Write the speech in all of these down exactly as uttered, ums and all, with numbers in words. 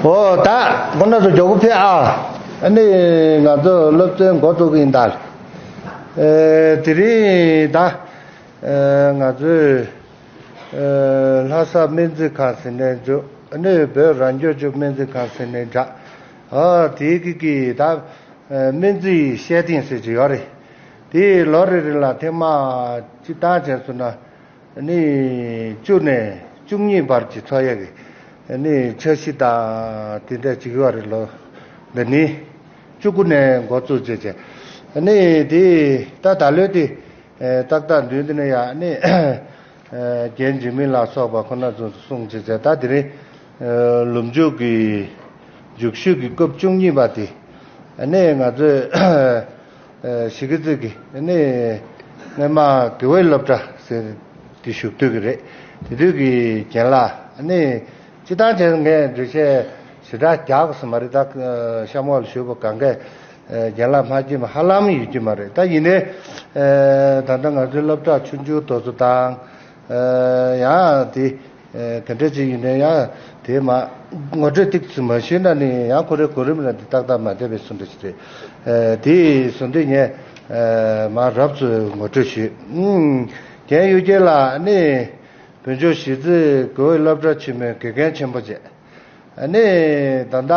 ཨོ་ད་ཁོ་ན་ཚོ་མགྱོགས་པོ་ཕེབས་ཨ། ཨ་ནི་ང་ཚོ་སློབ་ཚན་འགོ་བཙུགས་ཀྱི་ཡིན་ད། ཨེ་དེ་རིང་ད་ཨེ་ང་ཚོས་ཨེ་ལྷ་ས་སྨན་རྩིས་ཁང་ཟེར་ནས་འཇོག་ཨ་ནི་བོད་རང་སྐྱོང་ལྗོངས་སྨན་རྩིས་ཁང་ཟེར་ནས་འདྲ། ཨ་དེའི་གི་གི་ད་ཨེ་སྨན་རྩིས་ཤེས་ཐེངས་ཟེར་གྱི་ཡོད་རེད། དེ་ལོ་རེ་རེ་ལ་ཐེངས་མ་གཅིག་བཏང་བྱས་སོང་ན། ནི་བཅུ་ནས་བཅུ་གཉིས་བར་གྱི་འཚོ་ཡས་ཀྱི་ནི་འཆར་གཞི་དང་དེ་འདྲ་བྱེད་ཀྱི་ཡོད་རེད། ལོ་འདི་ནི་བཅུ་དགུ་ནས་འགོ་བཙུགས་བྱས་བྱས་ནི་དེ་ད་ད་ལོའི་དེ་ཏག་ཏག་མདུན་དེ་ནས་ཡ་ནི་རྒན་འཇིགས་མེད་ལ་སོགས་པ་ཁོ་ན་ཚོ་གསུངས་བྱས་བྱས་ད་དེ་རིང་ལོ་མཇུག་གི་མཇུག་ཤོས་ཀྱི་སྐབས་བཅུ་གཉིས་པ་དེ་ནི་ང་ཚོས་ཨ་གཞིས་ཀ་རྩེ་གི་ནི་སྔོན་མ་དགེ་འོས་སློབ་གྲྭ་ཟེར་དེ་བཞུགས་དུས་ཀྱི་རེད། དེ་དུས་ཀྱི་རྒན་ལགས་ནི་སྤྱི་བཏང་བྱས་ངས་འགྲེལ་བཤད་ཞེ་དྲག་རྒྱག་དགོས་ས་མ་རེད། ད་གཤམ་འོག་ལ་བཞུགས་པ་གང་གས་རྒན་ལགས་མ་མཁྱེན་པ་ཧ་ལམ་ཡོད་ཀྱི་མ་རེད། ད་ཡིན་ནའི་ད་ལྟ་ང་ཚོའི་སློབ་གྲྭ་ཆུང་ཆུང་དེ་ཚོ་དང་ཡང་དེ། ཨེ་ག་འདྲ་ཅིག་ཡིན་ནའི་ཡང་དེ་མ་ངོ་སྤྲོད་ཏིག་ཙམ་མ་ཞུས་ན་ནི་ཡང་ཁོ་རའི་གོ་རིམ་ལ་འདི་ཏག་ཏག་མ་བསྡད་པའི་བཟོ་འདྲ་ཞིག་རེད། ཨེ་དེ་བཟོ་འདི་ངས་ཨེ་མ་རབ་ཏུ་ངོ་སྤྲོད་ཞུས། ཨུམ། རྒན་གཡུ་རྒྱལ་ལགས་ནི་བོད་ལྗོངས་གཞིས་རྩེ་དགེ་འོས་སློབ་གྲྭ་ཆེན་མོའི་དགེ་རྒན་ཆེན་པོ་བྱས། ཨ་ནི་ད་ལྟ་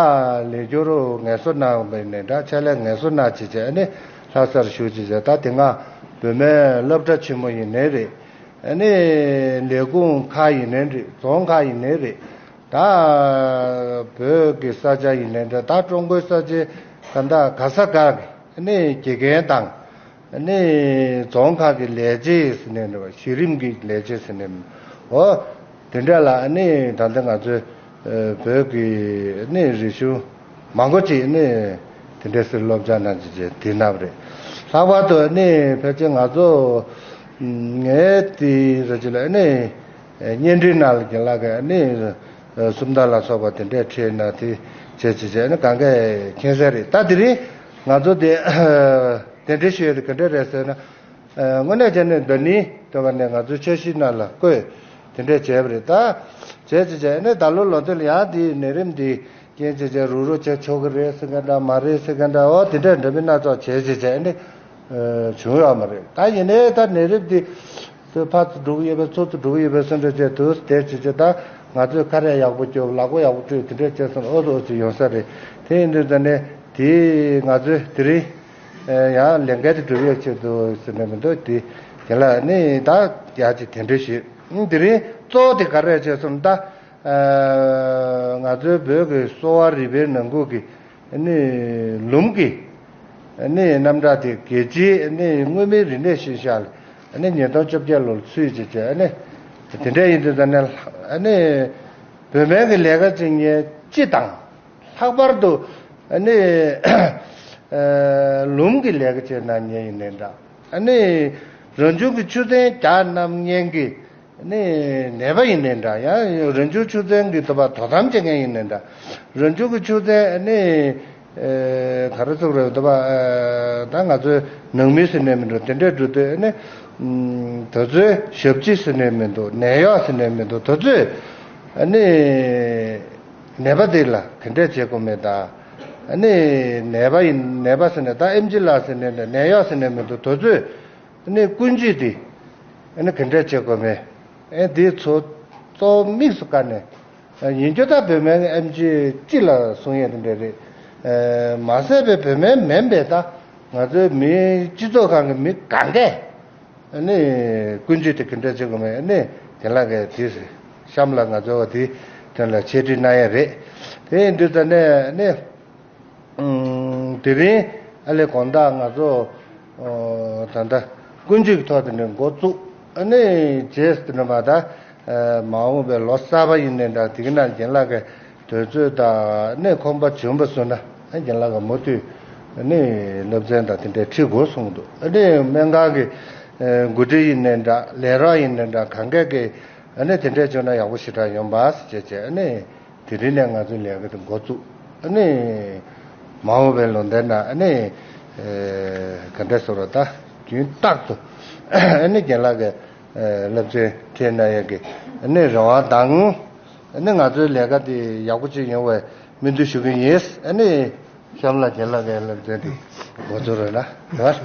ལས་སྦྱོར་ངལ་གསོ་གནང་བའི་ནས་འདྲ་ཕྱག་ལས་ངལ་གསོ་གནང་བྱས་བྱས་ཨ་ནི་ལྷ་སར་བཞུགས་བྱས་བྱས་ད་དེ་སྔ་བོད་སྨན་སློབ་གྲྭ་ཆེན་མོ་ཡིན་ནའི་རེད། ཨ་ནི་ལས་ཁུངས་ཁག་ཡིན་ནའི་རེད། རྫོང་ཁག་ཡིན་ནའི་རེད། ད་བོད་ཀྱི་ས་ཆ་ཡིན་ནའི་འདྲ་ད་ཀྲུང་གོའི་ས་ཆའི་ད་ལྟ་ག་ས་ག་གི་ཨ་ནི་དགེ་རྒན་དང་། ནི་རྫོང་ཁག་གི་ལས་བྱེད་ཟེར་ནས་འདྲ་བ་གཞི་རིམ་གྱི་ལས་བྱེད་ཟེར་ནས་འོ་དེ་འདྲ་ལ་ནི་ད་ལྟ་ང་ཚོའི་ཨ་བོད་ཀྱི་ནི་རིག་གཞུང་མང་པོ་ཅིག་ནི་དེ་འདྲ་ཟེར་སློབ་སྦྱོང་གནང་བྱས་བྱས་དེ་གནང་བ་རེད། ལྷག་པར་དུ་ནི་ཕལ་ཆེར་ང་ཚོ་ངའི་དེ་རེ་ཅིག་ལ་ནི་བརྙན་འཕྲིན་ནང་ལ་རྒན་ལགས་ཀྱིས་ནི་སུམ་རྟགས་ལ་སོགས་པ་དེ་འདྲ་ཁྲིད་ན་དེ་བྱས་བྱས་བྱས་ནི་གང་གས་མཁྱེན་གསལ་རེད། ད་དེ་རིང་ང་ཚོ་དེ་གདན་འདྲེན་ཞུ་ཡས་དེ་ག་འདྲ་རེད་ཟེར་ན། ཨ་དངོས་གནས་བྱས་ནས་ཟླ་ནི་དེ་བ་ནས་ང་ཚོའི་འཆར་གཞིའི་ནང་ལ་བཀོད་དེ་འདྲས་བྱས་པ་རེད། ད་བྱས་ཙི་བྱས་ནས་ད་ལོ་ལོ་དེ་ལ་ཡང་དེའི་ནད་རིམས་འདི་རྐྱེན་བྱས་བྱས་རུག་རུག་བྱས་ཆོག་གི་རེད་ཟེར་མཁན་འདྲ་མ་རེད་ཟེར་མཁན་འདྲ་འོ་དེ་འདྲས་འདྲ་མིན་སྣ་ཚོགས་བྱས་ཙི་བྱས་ནས་ཨ་བྱུང་ཡོད་མ་རེད། ད་ཡིན་ནའི་ད་ནད་རིམས་འདི་ཚོ་ཕར་ཚུར་འགྲོ་གི་ཡོད་པས་ཚུར་ཚུར་འགྲོ་གི་ཡོད་པས་སེམས་ཁྲལ་བྱས་དུས་དེ་བྱས་བྱས་ད་ང་ཚོས་ཁ་རས་ཡག་པོ་གྱོན་ལག་པ་ཡག་པོ་བཀྲུས་དེ་འདྲས་བྱས་སོང་ཨོ་ཙི་ཨོ་ཙི་ཡོང་ས་རེད། དེ་ཡིན་དུས་ད་ནས་དེ་ང་ཚོས་དེ་རིང་ཡང་ལས་འགན་དེ་སྒྲུབ་ཡས་ཆེད་དུ་ཟེར་ནས་མི་འདུག་དེ་དེ་ལ་ནི་ད་ཡག་ཅིག་དེ་འདྲ་ཞིག་དེ་རིང་གཙོ་བོ་དེ་ག་རེ་བྱས་སོང་ད། ང་ཚོའི་བོད་ཀྱི་གསོ་བ་རིག་པའི་ནང་ཁུལ་གྱི་ནི་ལུམ་གྱི་ནི་རྣམ་གྲངས་དེ་རྒྱལ་སྤྱིའི་ནི་མངོན་མིན་རིག་གནས་ཤིང་བཞག་ལ་ནི་ཉིས་སྟོང་བཅོ་བརྒྱད་ལོར་ཚུད་ཅེས་བྱས་ནི་དེ་འདྲ་ཡིན་དུས་ད་ནི་ནི་བོད་སྨན་གྱི་ལས་ཀ་བྱེད་མཁན་སྤྱི་དང་། ལྷག་པར་དུ་ནི་ལུམ་གྱི་ལས་ཀ་བྱེད་གནང་མཁན་ཡིན་ནའི་འདྲ། ནི་རང་བྱུང་གི་ཆུ་ཚན་རྒྱག་གནང་མཁན་གྱི་ནི་ནད་པ་ཡིན་ནའི་འདྲ། ཡང་རང་བྱུང་ཆུ་ཚན་གྱི་དོ་པ་དོ་དམ་བྱེད་མཁན་ཡིན་ནའི་འདྲ། རང་བྱུང་གི་ཆུ་ཚན་ནི་ག་རེ་ཟེར་དགོས་རེད་དོ་པ། ད་ང་ཚོའི་ནང་མི་ཟེར་ནའི་མི་འགྲོ་དེ་འདྲས་འགྲོ་དུས་ནི་དེ་ཚོའི་ཞབས་ཕྱི་ཟེར་ནའི་མི་འདུག་ནད་གཡོག་ཟེར་ནའི་མི་འདུག་དེ་ཚོས་ནི། ནད་པ་དེ་ལ་ག་འདྲས་བྱེད་དགོས་མེད་ད། ཨ་ནི་ནད་པ་ཡིན་ནད་པ་ཟེར་ནས་ད་ཨེམ་ཆི་ལགས་ཟེར་ནས་ནད་གཡོག་ཟེར་ནས་མི་འདུག་དེ་ཚོས་ཨ་ནི་ཀུན་སྤྱོད་དེ་ཨ་ནི་ག་འདྲས་བྱེད་དགོས་མེད། ཨ་འདི་ཚོ་གཙོ་བོ་དམིགས་སུ་བཀར་ནས་ཡིན་རྒྱུ་ད་བོད་སྨན་ཨེམ་ཆི་སྤྱི་ལ་གསུང་ཡས་དེ་འདྲས་རེད། མ་ཟད་པའི་བོད་སྨན་མིན་པའི་ད་ང་ཚོའི་མི་སྤྱི་ཚོགས་ཁང་གི་མི་གང་གས། ཨ་ནི་ཀུན་སྤྱོད་དེ་ག་འདྲ་བྱེད་དགོས་མེད་ཨ་ནི་དེ་ལ་གས་དེ་གཤམ་ལ་ང་ཚོ་བ་དེ་དོན་ལ་འཆད་ཁྲིད་གནང་ཡ་རེད། དེ་ཡིན་དུས་ད་ནས་ཨ་ནི་དེ་རིང་ཨ་ལས་དགོང་དག་ང་ཚོ་ད་ལྟ་ཀུན་སྤྱོད་ཀྱི་ཐོག་དེ་ནས་འགོ་བཙུགས་ཨ་ནི་རྗེས་དེ་ནས་མ་ད་མ་འོངས་པའི་ལོ་གསར་པ་ཡིན་ནའི་འདྲ་དེ་ག་ནང་རྒན་ལགས་ཀྱི་དུས་ཚོད་དང་ནི་ཁོམ་པ་བྱུང་བ་སོང་ན་རྒན་ལགས་ཀྱིས་མུ་མཐུད་ནི་སློབ་ཚན་དང་དེ་འདྲའི་ཁྲིད་དགོས་གསུངས་འདུག་ཨ་ནི་སྨན་ཁང་གི་འགོ་ཁྲིད་ཡིན་ནའི་འདྲ་ལས་རོགས་ཡིན་ནའི་འདྲ་གང་གས་ཀྱི་ཨ་ནི་དེ་འདྲས་བྱུང་ན་ཡག་པོ་ཞེ་དྲག་ཡོང་པ་ཟེར་བྱས་བྱས་ཨ་ནི་དེ་རིང་ནས་ང་ཚོའི་ལས་ཀ་དེ་འགོ་བཙུགས་ཨ་ནི་མ་འོངས་པའི་ལོ་ཟླའི་ནང་ཨ་ནི་ག་འདྲས་ཟེར་བ་ད་རྒྱུན་རྟག་ཏུ་ཨ་ནི་རྒན་ལགས་ཀྱི་སློབ་ཚན་ཁྲིད་གནང་ཡས་ཀྱི་ཨ་ནི་རེ་བ་དང་། ཨ་ནི་ང་ཚོའི་ལས་ཀ་དེ་ཡག་པོ་ཅིག་ཡོང་བའི་ སྨོན་འདུན་ཞུ་གི་ཡིན། ཨ་ནི་གཤམ་ལ་རྒན་ལགས་ཀྱིས་ལབ་མཛད་དེ་འགོ་འཛུགས་རོགས་གནང་།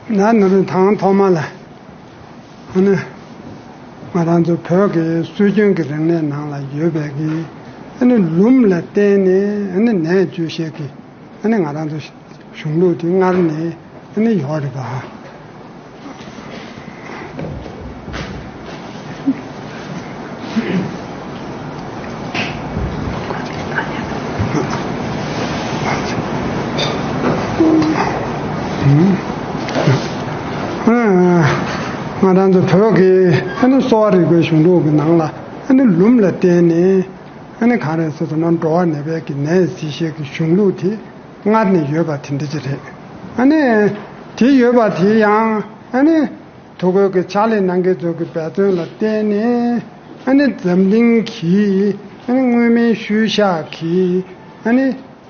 ད་ན་ནོར་བུ་དང་ཐོག་མ་ལ། ཨ་ནི་ང་རང་ཚོ་བོད་ཀྱི་སྲོལ་རྒྱུན་གྱི་རིག་གནས་ནང་ལ་ཡོད་པའི་གི་ཨ་ནི་ལུམས་ལ་བརྟེན་ནས་ཨ་ནི་ནས་བཅོས་བྱེད་ཀྱི་ཨ་ནི་ང་རང་ཚོ་གཞུང་ལུགས་དེ་སྔར་ནས་ཨ་ནི་ཡོད་རེད་པ། ང་རང་ཚོ་བོད་ཀྱི་ཨ་ནི་གསོ་བ་རིག་པའི་གཞུང་ལུགས་ཀྱི་ནང་ལ་ཨ་ནི་ལུམས་ལ་བརྟེན་ནས་ཨ་ནི་གང་རེད་ཟེར་སོང་ན་འགྲོ་བ་ནད་པའི་གི་ནད་སེལ་བྱེད་ཀྱི་གཞུང་ལུགས་དེ་སྔར་ནས་ཡོད་པ་དེ་འདྲ་ཅིག་རེད། ཨ་ནི་དེ་ཡོད་པ་དེ་ཡང་ཨ་ནི་ཐུ་ཁོལ་གྱི་ཕྱག་ལས་གནང་མཁན་ཚོ་གི་འབད་བརྩོན་ལ་བརྟེན་ནས་ཨ་ནི་འཛམ་གླིང་གི་ཨ་ནི་མངོན་མིན་ཤུལ་བཞག་གི་ཨ་ནི་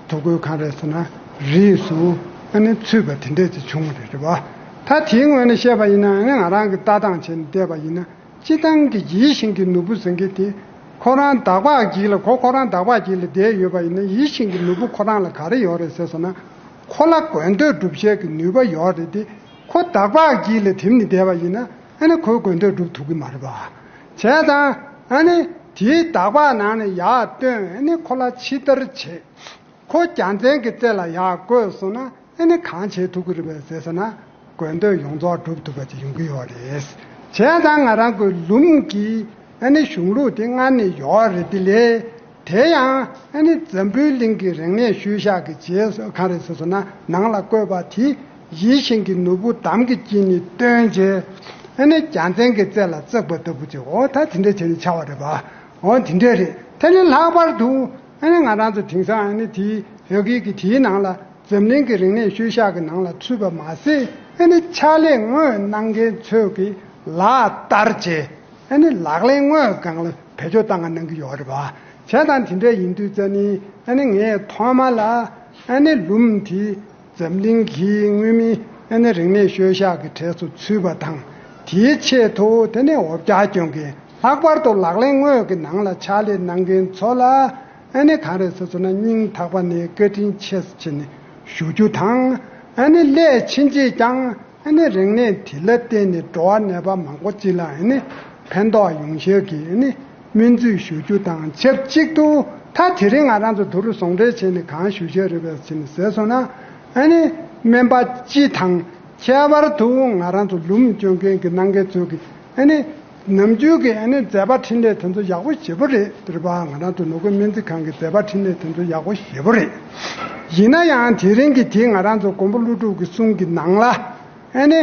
ཐུ་ཁོལ་གང་རེད་ཟེར་ན་རིས་སུ་ཨ་ནི་ཚུད་པ་དེ་འདྲས་ཅིག་བྱུང་བ་རེད་རེད་པ། ད་དེའི་ངོས་ནས་བཤད་པ་ཡིན་ན་ཨ་ནི་ང་རང་གི་ལྟ་སྟངས་བྱས་ནས་བལྟས་པ་ཡིན་ན། སྤྱིར་བཏང་གི་ཡིད་བཞིན་གྱི་ནོར་བུ་ཟེར་མཁན་དེ་ཁོ་རང་བདག་པ་གིས་ལ་གོ་ཁོ་རང་བདག་པ་གིས་ལ་བསྡད་ཡོད་པ་ཡིན་ན་ཡིད་བཞིན་གྱི་ནོར་བུ་ཁོ་རང་ལ་ག་རེ་ཡོད་རེད་ཟེར་སོང་ན། ཁོ་ལ་དགོས་འདོད་སྒྲུབ་བྱེད་ཀྱི་ནུས་པ་ཡོད་རེད་དེ། ཁོ་བདག་པ་གིས་ལ་དེམ་ནས་བསྡད་པ་ཡིན་ན་ཨ་ནི་ཁོའི་དགོས་འདོད་སྒྲུབ་ཐུབ་ཀྱི་མ་རེད་པ། བྱས་ཙང་ཨ་ནི་དེའི་བདག་པ་ནང་ནས་ཡར་བཏོན་ཨ་ནི་ཁོ་ལ་ཕྱི་བདར་བྱེད། ཁོ་རྒྱལ་མཚན་གྱི་རྩེ་ལ་ཡར་བཀོད་སོང་ན་ཨ་ནི་གང་བྱེད་ཐུབ་ཀྱི་རེད་པས་ཟེར་ཟེར་ན་དགོས་འདོད་ཡོངས་རྫོགས་སྒྲུབ་ཐུབ་པ་ཅིག་ཡོང་གི་ཡོད་རེད། བྱས་ཙང་ང་རང་གི་ལུམས་ཀྱི་ཨ་ནི་གཞུང་ལུགས་དེ་སྔར་ནས་ཡོད་རེད་དེ་ལས། དེ་ཡང་ཨ་ནི་འཛམ་བུའི་གླིང་གི་རིག་གནས་ཤུལ་བཞག་གི་རྗེས་སུ་གང་རེད་ཟེར་སོང་ན་ནང་ལ་བཀོད་པ་དེ་ཡིད་བཞིན་གྱི་ནོར་བུ་འདམ་གྱི་དཀྱིལ་ནས་བཏོན་རྗེས་ཨ་ནི་རྒྱལ་མཚན་གྱི་རྩེ་ལ་བཙུགས་པ་ལྟ་བུ་ཅིག་འོ་ད་དེ་འདྲ་བྱས་ནས་ཆགས་པ་རེད་པ། འོ་དེ་འདྲ་རེད། དེ་ནི་ལྷག་པར་དུ་ཨ་ནི་ང་རང་ཚོ་དེང་སང་ཨ་ནི་དེའི་ཡ་གི་གི་དེའི་ནང་ལ་འཛམ་གླིང་གི་རིག་གནས་ཤུལ་བཞག་གི་ནང་ལ་ཚུད་པ་མ་ཟད་ཨ་ནི་ཕྱག་ལས་དངོས་གནང་མཁན་ཚོས་ཀྱི་ལག་བསྟར་བྱས་ཨ་ནི་ལག་ལེན་དངོས་སྒང་ལ་བེད་སྤྱོད་བཏང་ག་གནང་གི་ཡོད་རེད་པ། བྱས་ཙང་དེ་འདྲ་ཡིན་དུས་ཙ་ནི་ཨ་ནི་ངས་ཐོག་མ་ལ་ཨ་ནི་ལུམས་དེ་འཛམ་གླིང་གི་མངོན་མིན་ཨ་ནི་རིག་གནས་ཤུལ་བཞག་གི་གྲས་སུ་ཚུད་པ་དང་དེའི་ཆེད་དུ་དེ་ནས་འོ་བརྒྱལ་སྐྱོན་མཁན་ལྷག་པར་དུ་ལག་ལེན་དངོས་ཀྱི་ནང་ལ་ཕྱག་ལས་གནང་མཁན་ཚོ་ལ་ཨ་ནི་གང་རེད་ཟེར་སོང་ན་སྙིང་ཐག་པ་ནས་བཀའ་དྲིན་ཆེ་ཟེར་བྱས་ནས་ཞུ་རྒྱུ་དང་ཨ་ནི་སླད་ཕྱིན་ཆད་ཀྱང་ཨ་ནི་རིག་གནས་དེ་ལ་བརྟེན་ནས་འགྲོ་བ་ནད་པ་མང་པོ་ཅིག་ལ་ཨ་ནི་ཕན་ཐོགས་ཡོང་ཤེས་ཀྱི་ཨ་ནི་སྨན་རྩིས་ཞུ་རྒྱུ་དང་ཆབས་ཅིག་ཏུ་ད་དེ་རིང་ང་རང་ཚོ་དུ་རུ་ཟུང་འབྲེལ་བྱས་ནས་གང་ཞུ་ཤེས་རེད་པས་ཟེར་ནས་ཟེར་སོང་ན་ཨ་ནི་སྨན་པ་སྤྱི་དང་ཁྱད་པར་དུ་ང་རང་ཚོ་ལུམས་སྐྱོན་མཁན་གྱི་གནང་མཁན་ཚོ་གི་ཨ་ནི་ནམ་རྒྱུན་གྱི་ཨ་ནི་མཛད་པ་འཕྲིན་ལས་དེ་ཚོ་ཡག་པོ་ཞེ་པོ་རེད་དེ་རེད་པ། ང་རང་ཚོ་ནུབ་ཁའི་སྨན་རྩིས་ཁང་གི་མཛད་པ་འཕྲིན་ལས་དེ་ཚོ་ཡག་པོ་ཞེ་པོ་རེད། ཡིན་ན་ཡང་དེ་རིང་གི་དེ་ང་རང་ཚོ་མགོན་པོ་ཀླུ་སྒྲུབ་ཀྱི་གསུང་གི་ནང་ལ་ཨ་ནི་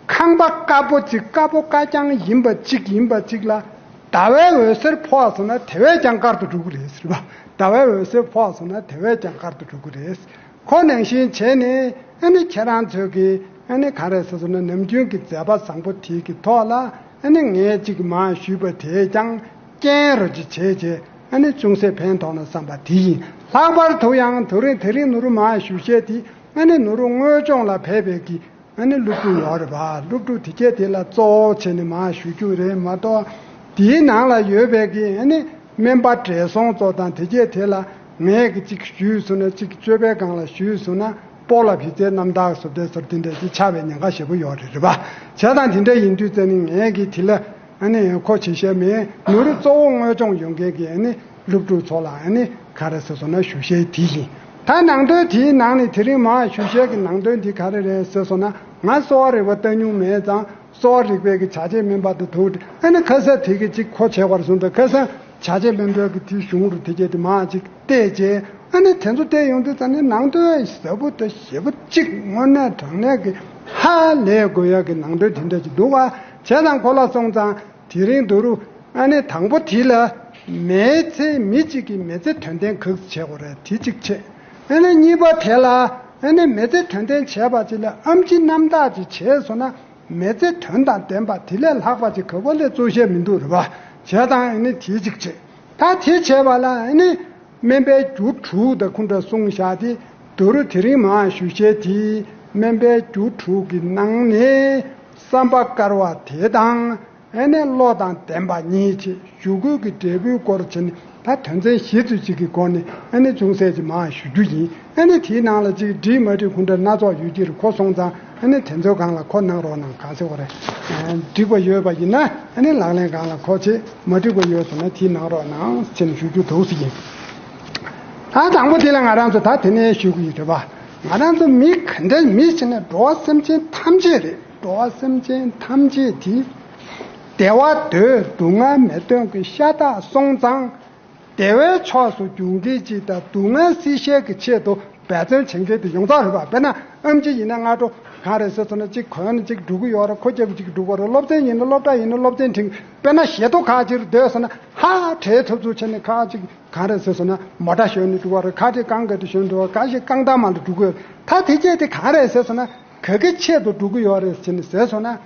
ཁང་པ་དཀར་པོ་གཅིག་དཀར་པོ་དཀར་རྐྱང་ཡིན་པ་གཅིག་ཡིན་པ་གཅིག་ལ་ཟླ་བའི་འོད་ཟེར་ཕོག་སོང་ན་དེ་བས་ཀྱང་དཀར་དུ་འགྲོ་གི་རེད་ཟེར་བ། ཟླ་བའི་འོད་ཟེར་ཕོག་སོང་ན་དེ་བས་ཀྱང་དཀར་དུ་འགྲོ་གི་རེད། ཁོ་ནང་བཞིན་བྱས་ནས་ཨ་ནི་ཁྱེད་རང་ཚོས་ཀྱི་ཨ་ནི་ག་རེ་ཟེར་སོང་ན་ནམ་རྒྱུན་གྱི་མཛད་པ་བཟང་པོ་དེའི་གི་ཐོག་ལ་ཨ་ནི་ངས་གཅིག་མར་ཞུས་པ་དེས་ཀྱང་རྐྱེན་རོ་གཅིག་བྱས་རྗེས་ཨ་ནི་ཅུང་ཟད་ཕན་ཐོགས་ན་བསམ་པ་དེ་ཡིན། ལྷག་པར་དུ་ཡང་དེ་རིང་དེ་རིང་ནུ་རུ་མར་ཞུ་བཤད་དེ་ཨ་ནི་ནུ་རུ་དངོས་ལྗོངས་ལ་ཕེབས་པའི་གི་ཨ་ནི་སློབ་ཕྲུག་ཡོད་རེད་པ། སློབ་ཕྲུག་དེ་གས་དེ་ལ་གཙོ་བོ་བྱས་ནས་མར་ཞུ་རྒྱུ་རེད་མ་གཏོགས། དེའི་ནང་ལ་ཡོད་པའི་གི་ཨ་ནི་སྨན་པ་བགྲེས་སོང་ཚོ་དང་དེ་གས་དེ་ལ་ངས་གི་གཅིག་ཞུས་སོང་ན་གཅིག་སྤྱོད་པའི་སྒང་ལ་ཞུས་སོང་ན་སྤོ་ལ་བི་ཙའི་རྣམ་དག་བཟོ་ལྟའི་ཟུར་དེ་འདྲ་ཅིག་ཆགས་པའི་ཉེན་ཁ་ཞེ་པོ་ཡོད་རེད་རེད་པ། བྱས་ཙང་དེ་འདྲ་ཡིན་དུས་ཙ་ནི་ངས་གི་དེ་ལ་ཨ་ནི་ཁོ་བྱེད་ཤེས་མེད། ནུ་རུ་གཙོ་བོ་དངོས་སྦྱོང་ཡོང་མཁན་གྱི་ཨ་ནི་སློབ་ཕྲུག་ཚོ་ལ་ཨ་ནི་ག་རེ་ཟེར་སོང་ན་ཞུ་ཤེས་དེ་ཡིན། ད་ནང་དོན་དེའི་ནང་ནས་དེ་རིང་མར་ཞུ་ཤེས་ཀྱི་ནང་དོན་འདི་ག་རེ་རེད་ཟེར་སོང་ན་ང་གསོ་བ་རིག་པ་ལྟ་མྱོང་མེད་ཙང་གསོ་བ་རིག་པའི་གི་བྱ་བྱེད་སྨན་པ་དང་དུ་ཨ་ནི་ཁ་ས་དེ་གི་གཅིག་ཁོ་བྱས་པར་སོང་དང་ཁ་ས་བྱ་བྱེད་སྨན་པའི་གི་དེ་གཞུང་རུ་དེ་གྱད་དེ་མར་གཅིག་བལྟས་རྗེས་ཨ་ནི་དེ་ཚོ་བལྟས་ཡོང་དུས་ཙ་ནི་ནང་དོན་ཟབ་པོ་དང་ཞེ་པོ་གཅིག་དངོས་གནས་དྲང་གནས་ཀྱི་ཧ་ལས་དགོས་ཡག་གི་ནང་དོན་དེ་འདྲ་ཅིག་འདུག་བ། བྱས་ཙང་ཁོ་ལ་སོང་ཙང་དེ་རིང་དུ་རུ་ཨ་ནི་དང་པོ་དེ་ལ་མེ་ཚེ་མི་གཅིག་གི་མེ་ཚེ་དོན་ལྡན་ག་རེ་བྱེད་དགོས་རེད་དེ་གཅིག་བྱས། ཨ་ནི་གཉིས་པ་དེ་ལ་ཨ་ནི་མེ་ཚེ་དོན་ལྡན་བྱས་པ་ཅིག་ལ་ཨེམ་ཆི་རྣམ་དག་ཅིག་བྱས་སོང་ན་མེ་ཚེ་དོན་དང་ལྡན་པ་དེ་ལས་ལྷག་པ་ཅིག་ག་པ་ལས་གཙོ་ཤེས་མི་འདུག་རེད་པ། བྱས་ཙང་ཨ་ནི་དེ་གཅིག་བྱས། ད་དེ་བྱས་པ་ལ་ཨ་ནི་སྨན་པའི་རྒྱུ་དྲུག་དང་ཁུངས་དྲ་གསུངས་བཞག་སྟེ་དུ་རུ་དེ་རིང་མར་ཞུ་བཤད་དེ་ དམན་པའི་རྒྱུ་དྲུག་གི་ནང་ནས་བསམ་པ་དཀར་བ་དེ་དང་། ཨ་ནི་བློ་དང་ལྡན་པ་གཉིས་བྱས། ཞུ་སྐུལ་གྱི་འབྲས་བུའི་སྐོར་བྱས་ནས་ད་དོན་ཚན་བཞི་ཙམ་ཅིག་གི་སྒོ་ནས་ཨ་ནི་ཅུང་ཟད་ཅིག་མར་ཞུ་རྒྱུ་ཡིན། ཨ་ནི་དེའི་ནང་ལ་ཅིག་འགྲིག་མ་འགྲིག་ཁོ་འདྲ་སྣ་ཚོགས་ཡོད་ཀྱི་རེད། ཁོ་སོང་ཙང་ཨ་ནི་དེ་ཚོའི་སྒང་ལ་ཁོ་གནང་རོགས་གནང་། གང་ཟེར་བ་རེད། འགྲིག་པ་ཡོད་པ་ཡིན་ན་ཨ་ནི་ལག་ལེན་སྒང་ལ་འཁོར་བྱས། མ་འགྲིག་པ་ཡོད་སོང་ན་དེ་གནང་རོགས་གནང་ཟེར་ནས་ཞུ་རྒྱུ་འདུག་ཟེར་གྱིན། ད་དང་པོ་དེ་ལ་ང་རང་ཚོ་ད་དེ་ནས་ཞུ་གི་ཡོད་རེད་པ། ང་རང་ཚོ་མི་ག་འདྲ་མི་བྱས་ན་འགྲོ་བ་སེམས་ཅན་ཐམས་ཅད་རེད། འགྲོ་བ་སེམས་ཅན་ཐམས་ཅད་དེ་བདེ་བ་འདོད། སྡུག་བསྔལ་མི་འདོད་ཀྱི་ཤ་སྟག་སོང་ཙང་། བདེ་བའི་ཕྱོགས་སུ་འགྱུར་མཁན་ཅིག་དང་སྡུག་བསྔལ་སེལ་བྱེད་ཀྱི་ཆེད་དུ་འབད་བརྩོན་བྱེད་མཁན་དེ་ཡོངས་རྫོགས་རེད་པ། དཔེར་ན་ཨེམ་ཆི་ཡིན་ན་སྔ་དྲོ་གང་རེད་ཟེར་སོང་ན་གཅིག་གོན་ནས་གཅིག་འགྲོ་གི་ཡོད་རེད། ཁོ་རྒྱབ་ཀྱི་གཅིག་འགྲོ་གི་རེད། སློབ་ཚན་ཡིན་ན་སློབ་གྲྭ་ཡིན་ན་སློབ་ཚན་ཁྲིད། དཔེར་ན་ཞེ་ཐོ་ཁག་ཅིག་སྡོད་སོང་ན་ཧ་བྲེལ་ཐུབ་ཚུལ་བྱས་ནས་ཁག་ཅིག་གང་རེད་ཟེར་སོང་ན་མོ་ཊ་ཞོན་ནས་འགྲོ་གི་རེད། ཁག་ཅིག་རྐང་འགའ་དེ་ཞོན་འགྲོ་བ། ཁག་ཅིག་རྐང་ཐང་མ་ལ་འགྲོ་གི་ཡོད་རེད། ད་དེ་སྐད་དེ་གང་རེད་ཟེར་སོང་ན་ག་གི་ཆེད་དུ་འགྲོ་གི་ཡོད་རེད་ཟེར་ནས་ཟེར་སོང་ན།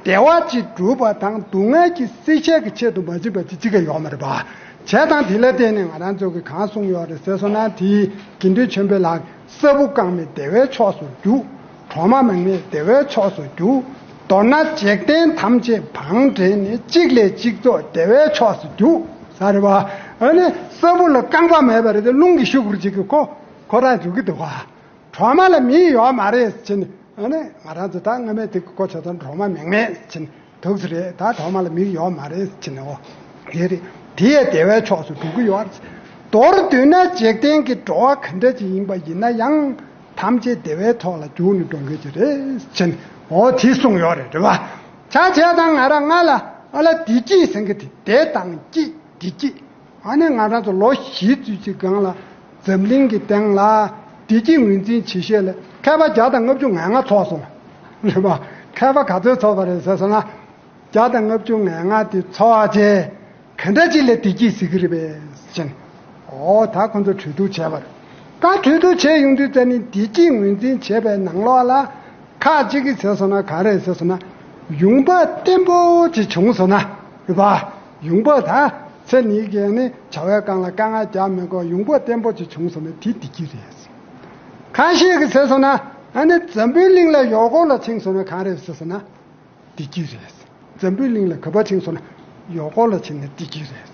བདེ་བ་ཅིག་སྒྲུབ་པ་དང་སྡུག་བསྔལ་གྱི་སེལ་བྱེད་ཀྱི་ཆེད་དུ་མ་བྱས་པ་ཅིག་ཅི་ག་ཡོད་མ་རེད་པ། བྱས་ཙང་དེ་ལ་བརྟེན་ནས་ང་རང་ཚོ་གིས་གང་གསུངས་ཡོད་རེད་ཟེར་སོང་ན། དེ་དགེ་འདུན་ཆོས་འཕེལ་ལགས། ས་བུ་རྐང་མེད་བདེ་བའི་ཕྱོགས་སུ་རྒྱུག། གྲོག་མ་མིང་མེད་བདེ་བའི་ཕྱོགས་སུ་རྒྱུག། མདོར་ན་འཇིག་རྟེན་ཐམས་ཅད་བང་བསྒྲིགས་ནས་གཅིག་ལས་གཅིག་རྫོགས་བདེ་བའི་ཕྱོགས་སུ་རྒྱུག་ཟེར་བ། ཨ་ནི་ས་བུ་ལ་རྐང་པ་མེད་པ་རེད་དེ། རླུང་གིས་ཤུགས་ཀྱིས་ཅིག་གིས་ཁོ་ཁོ་རང་རྒྱུག་གི་འདུག་ག། གྲོག་མ་ལ་མིག་ཡོད་མ་རེད་ཟེར་ནས། ཨ་ནི་ང་རང་ཚོ་ད་སྔ་མའི་དེ་གི་གོ་ཆ་ཚང་གྲོག་མ་མིང་མེད་ཟེར་ནས་འདུག་ཟེར་རེད། ད་གྲོག་མ་ལ་མིག་ཡོད་མ་རེད་ཟེར་ནས། འོ་དེ་རེད། དེ་ཡང་བདེ་བའི་ཕྱོགས་སུ་འགྲོ་གི་ཡོད་རེད། མདོར་བསྡུས་ན་འཇིག་རྟེན་གྱི་འགྲོ་བ་ག་འདྲ་ཅིག་ཡིན་པ་ཡིན་ན་ཡང་ཐམས་ཅད་བདེ་བའི་ཐོག་ལ་རྒྱུགས་ནས་འགྲོ་མཁན་ཅིག་རེད་ཟེར་ནས། འོ་དེ་གསུངས་ཡོད་རེད། རེད་པ། ཆ་བྱས་ཙང་ང་རང་ང་ལ་ཨ་ལ་བདེ་སྐྱིད་ཟེར་མཁན་དེ། བདེ་དང་སྐྱིད། བདེ་སྐྱིད། ཨ་ནི་ང་རང་ཚོ་ལོ་བཞི་ཙམ་ཅིག་སྒང་ལ་འཛམ་གླིང་གི་སྟེང་ལ་བདེ་སྐྱིད་ངོས་འཛིན་བྱེད་ཤེས་ལ་མཁས་པ་བརྒྱ་དང་ལྔ་བཅུ་ང་ལྔ་ཚོགས་སོང་། རེད་པ། མཁས་པ་ག་ཚོད་ཚོགས་པ་རེད་ཟེར་སོང་ན། བརྒྱ་དང་ལྔ་བཅུ་ང་ལྔ་དེ་ཚོགས་བྱས་ག་འདྲ་ཅིག་ལ་བདེ་སྐྱིད་ཟེར་གི་རེད་པས་ཟེར་ནས། འོ་ད་ཁོ་ཚོ་གྲོས་བསྡུར་བྱས་པ་རེད། ད་གྲོས་བསྡུར་བྱས་ཡོང་དུས་ཙ་ནི་བདེ་སྐྱིད་ངོས་འཛིན་བྱས་པའི་ནང་ལོགས་ལ་ཁག་ཅིག་གིས་ཟེར་སོང་ན་ག་རེ་ཟེར་སོང་ན། ཡོང་འབབ་བརྟན་པོ་ཅིག་བྱུང་སོང་ན། རེད་པ། ཡོང་འབབ་ད་ཚེ་ནི་གས་ནི་བྱ་བའི་སྒང་ལ་དཀའ་ངལ་རྒྱག་མི་དགོས། ཡོང་འབབ་བརྟན་པོ་ཅིག་བྱུང་སོང་ན་དེ་བདེ་སྐྱིད་རེད། ཁ་ཤས་ཀྱིས་ཟེར་སོང་ན་ཨ་ནི་འཛམ་བུའི་གླིང་ལ་ཡོག་ཀོ་ལ་ཕྱིན་སོང་ན་ག་རེ་ཟེར་སོང་ན་བདེ་སྐྱིད་རེད། འཛམ་བུའི་གླིང་ལ་ག་པར་ཕྱིན་སོང་ན་ཡོག་ཀོ་ལ་ཕྱིན་ན་བདེ་སྐྱིད་རེད།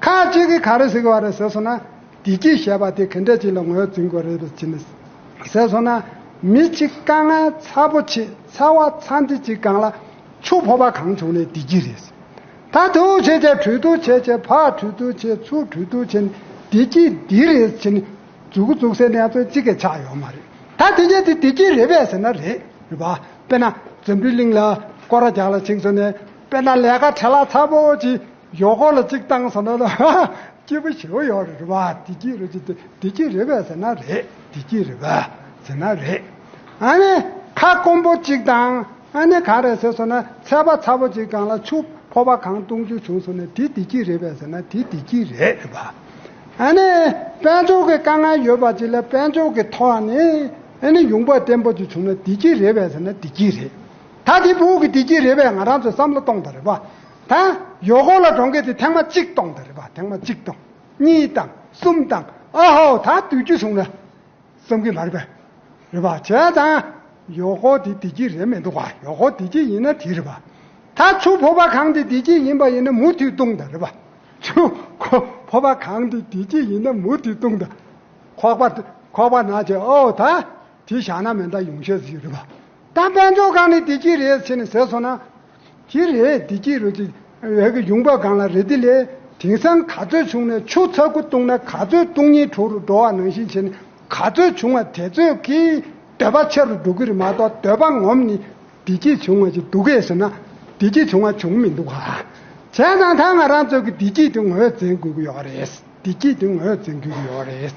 ཁ་ཅིག་གིས་ག་རེ་ཟེར་གི་བ་རེད་ཟེར་སོང་ན། བདེ་སྐྱིད་ཞེས་པ་དེ་ག་འདྲ་ཅིག་ལ་ངོས་འཛིན་དགོས་རེད་ཟེར་ན། ཟེར་སོང་ན། མི་གཅིག་དཀའ་ངལ་ཚ་པོ་ཆེ་ཚ་བ་ཚ་འདི་ཅིག་སྒང་ལ་ཆུ་ཕོར་པ་གང་བྱུང་ནས་བདེ་སྐྱིད་རེད། ད་དུ་བྱས་བྱས་གྲོས་བསྡུར་བྱས་བྱས་ཕར་གྲོས་བསྡུར་བྱས་ཚུར་གྲོས་བསྡུར་བྱས་ནས་བདེ་སྐྱིད་འདི་རེད་ཟེར་ནས་མཛུབ་གུ་འཛུགས་སའི་གནས་ཚུལ་གཅིག་ཀྱང་ཆགས་ཡོད་མ་རེད། ད་དེ་གས་དེ་བདེ་སྐྱིད་རེད་པས་ཟེར་ན་རེད། རེད་པ། དཔེར་ན་འཛམ་བུའི་གླིང་ལ་སྐོར་ར་རྒྱག་ལ་ཕྱིན་སོང་ནས། དཔེར་ན་ལས་ཀ་བྲེལ་བ་ཚ་པོ་ཅིག་ཡོག་ཀོ་ལ་གཅིག་བཏང་སོང་ན་ལ་སྐྱིད་པོ་ཞེ་པོ་ཡོད་རེད། རེད་པ། བདེ་སྐྱིད་རེད་ཅེས་བདེ་སྐྱིད་རེད་པས་ཟེར་ན་རེད། བདེ་སྐྱིད་རེད་པས་ཟེར་ན་རེད། ཨ་ནི་ཁ་སྐོམ་པོ་གཅིག་དང་། ཨ་ནི་ག་རེ་ཟེར་སོང་ན་ཚད་པ་ཚ་པོ་གཅིག་སྒང་ལ་ཆུ་ཕོར་པ་གང་བཏུང་རྒྱུ་བྱུང་སོང་ན་དེ་བདེ་སྐྱིད་རེད་པས་ཟེར་ན་དེ་བདེ་སྐྱིད་རེད། རེད་པ། ཨ་ནི་དཔལ་འབྱོར་གྱི་དཀའ་ངལ་ཡོད་པ་ཅིག་ལ་དཔལ་འབྱོར་གྱི་ཐོག་ནས་ཨ་ནི་ཡོང་འབབ་བརྟན་པོ་ཅིག་བྱུང་ན་བདེ་སྐྱིད་རེད་པས་ཟེར་ན་བདེ་སྐྱིད་རེད། ད་དེ་ཕྲུ་གུ་གི་བདེ་སྐྱིད་རེད་པས་ང་རང་ཚོས་བསམ་བློ་གཏོང་དང་། རེད་པ། ད་ཡོག་ཀོ་ལ་འགྲོ་མཁན་དེ་ཐེངས་མ་གཅིག་གཏོང་དང་། རེད་པ། ཐེངས་མ་གཅིག་གཏོང་། གཉིས་དང་གསུམ་དང་། ཨ་ཧོ་ད་བསྡུས་རྒྱུ་བྱུང་ན་བསམ་གི་མ་རེད་པས། རེད་པ། བྱས་ཙང་ཡོག་ཀོ་དེ་བདེ་སྐྱིད་རེད་མི་འདུག་ག། ཡོག་ཀོ་བདེ་སྐྱིད་ཡིན་ན་དེ་རེད་པ། ད་ཆུ་ཕོར་པ་གང་དེ་བདེ་སྐྱིད་ཡིན་པ་ཡིན་ན་མུ་མཐུད་བཏུང་དང་། རེད་པ། ཆུ་ཕོར་པ་གང་དེ་བདེ་སྐྱིད་ཡིན་ན་མུ་མཐུད་བཏུང་དང་། ཁོག་པ་ཁོག་པ་ན་བྱས། ཨོ་ད། དེ་བཞག་ན་མེད་ད་ཡོང་ཤེས་ཟིག་རེད་པ། ད་དཔལ་འབྱོར་སྒང་ནས་བདེ་སྐྱིད་རེད་ཟེར་ནས་ཟེར་སོང་ན། དེ་རེད། བདེ་སྐྱིད་རེད་ཅེས་ཡོང་འབབ་སྒང་ལ་རེད། དེ་ལས་དེང་སང་ག་ཚོད་བྱུང་ནས་ཆུ་ཚ་ཁུ་བཏུང་ན་ག་ཚོད་བཏུང་སྙིང་བྲོ་རུ་འགྲོ་བ་ནང་བཞིན་བྱས་ནས་ག་ཚོད་བྱུང་བ་དེ་ཚོད་ཀྱིས་འདོད་པ་ཆེ་རུ་འགྲོ་གི་རེད་མ་གཏོགས་འདོད་པ་ངོམ་ནས་བདེ་སྐྱིད་བྱུང་བ་ཅིག་འདུག་གས་ཟེར་ན་བདེ་སྐྱིད་བྱུང་བ་བྱུང་མི་འདུག་ག། བྱས་ཙང་ད་ང་རང་ཚོ་གི་བདེ་སྐྱིད་དེ་ངོས་འཛིན་དགོས་ཀྱི་ཡོད་རེད། བདེ་སྐྱིད་དེ་ངོས་འཛིན་དགོས་ཀྱི་ཡོད་རེད།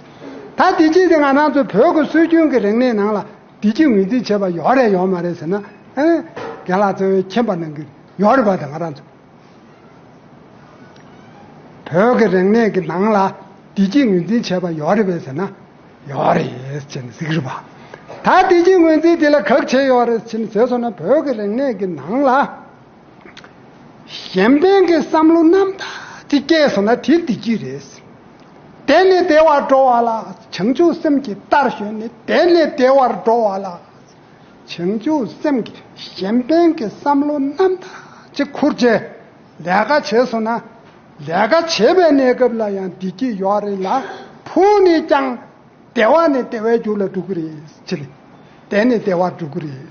ད་བདེ་སྐྱིད་དེ་ང་རང་ཚོ་བོད་ཀྱི་སྲོལ་རྒྱུན་གྱི་རིག་གནས་ནང་ལ་བདེ་སྐྱིད་ངོས་འཛིན་བྱས་པ་ཡོད་རེད་ཡོད་མ་རེད་ཟེར་ན། ཨེ། རྒན་ལགས་ཚོས་མཁྱེན་པ་གནང་གི་ཡོད་རེད་པ། དེ་ང་རང་ཚོ་བོད་ཀྱི་རིག་གནས་ཀྱི་ནང་ལ་བདེ་སྐྱིད་ངོས་འཛིན་བྱས་པ་ཡོད་རེད་པས་ཟེར་ན། ཡོད་རེད་ཟེར་ནས་ཟེར་གི་རེད་པ། ད་བདེ་སྐྱིད་ངོས་འཛིན་དེ་ལ་ག་རེ་བྱས་ཡོད་རེད་ཟེར་ནས་ཟེར་སོང་ན། བོད་ཀྱི་རིག་གནས་ཀྱི་ནང་ལ། གཞན་ཕན་གྱི་བསམ་བློ་རྣམ་དག་ཅིག་སྐྱེས་སོང་ན་དེ་བདེ་སྐྱིད་རེད། དེ་ནས་བདེ་བར་འགྲོ་བ་ལ། བྱང་ཆུབ་སེམས་ཀྱི་རྟར་ཞོན་ནས་དེ་ནས་བདེ་བར་འགྲོ་བ་ལ། བྱང་ཆུབ་སེམས་ཀྱི་གཞན་ཕན་གྱི་བསམ་བློ་རྣམ་དག་ཅིག་ཁུར་བྱས་ལས་ཀ་བྱས་སོང་ན། ལས་ཀ་བྱེད་པའི་གནས་སྐབས་ལ་ཡང་བདེ་སྐྱིད་ཡོད་རེད་ལ། ཕུགས་ནས་ཀྱང་བདེ་བ་ནས་བདེ་བའི་རྒྱུ་ལ་འགྲོ་གི་རེད། ཅི་ལས་བདེ་ནས་བདེ་བར་འགྲོ་གི་རེད།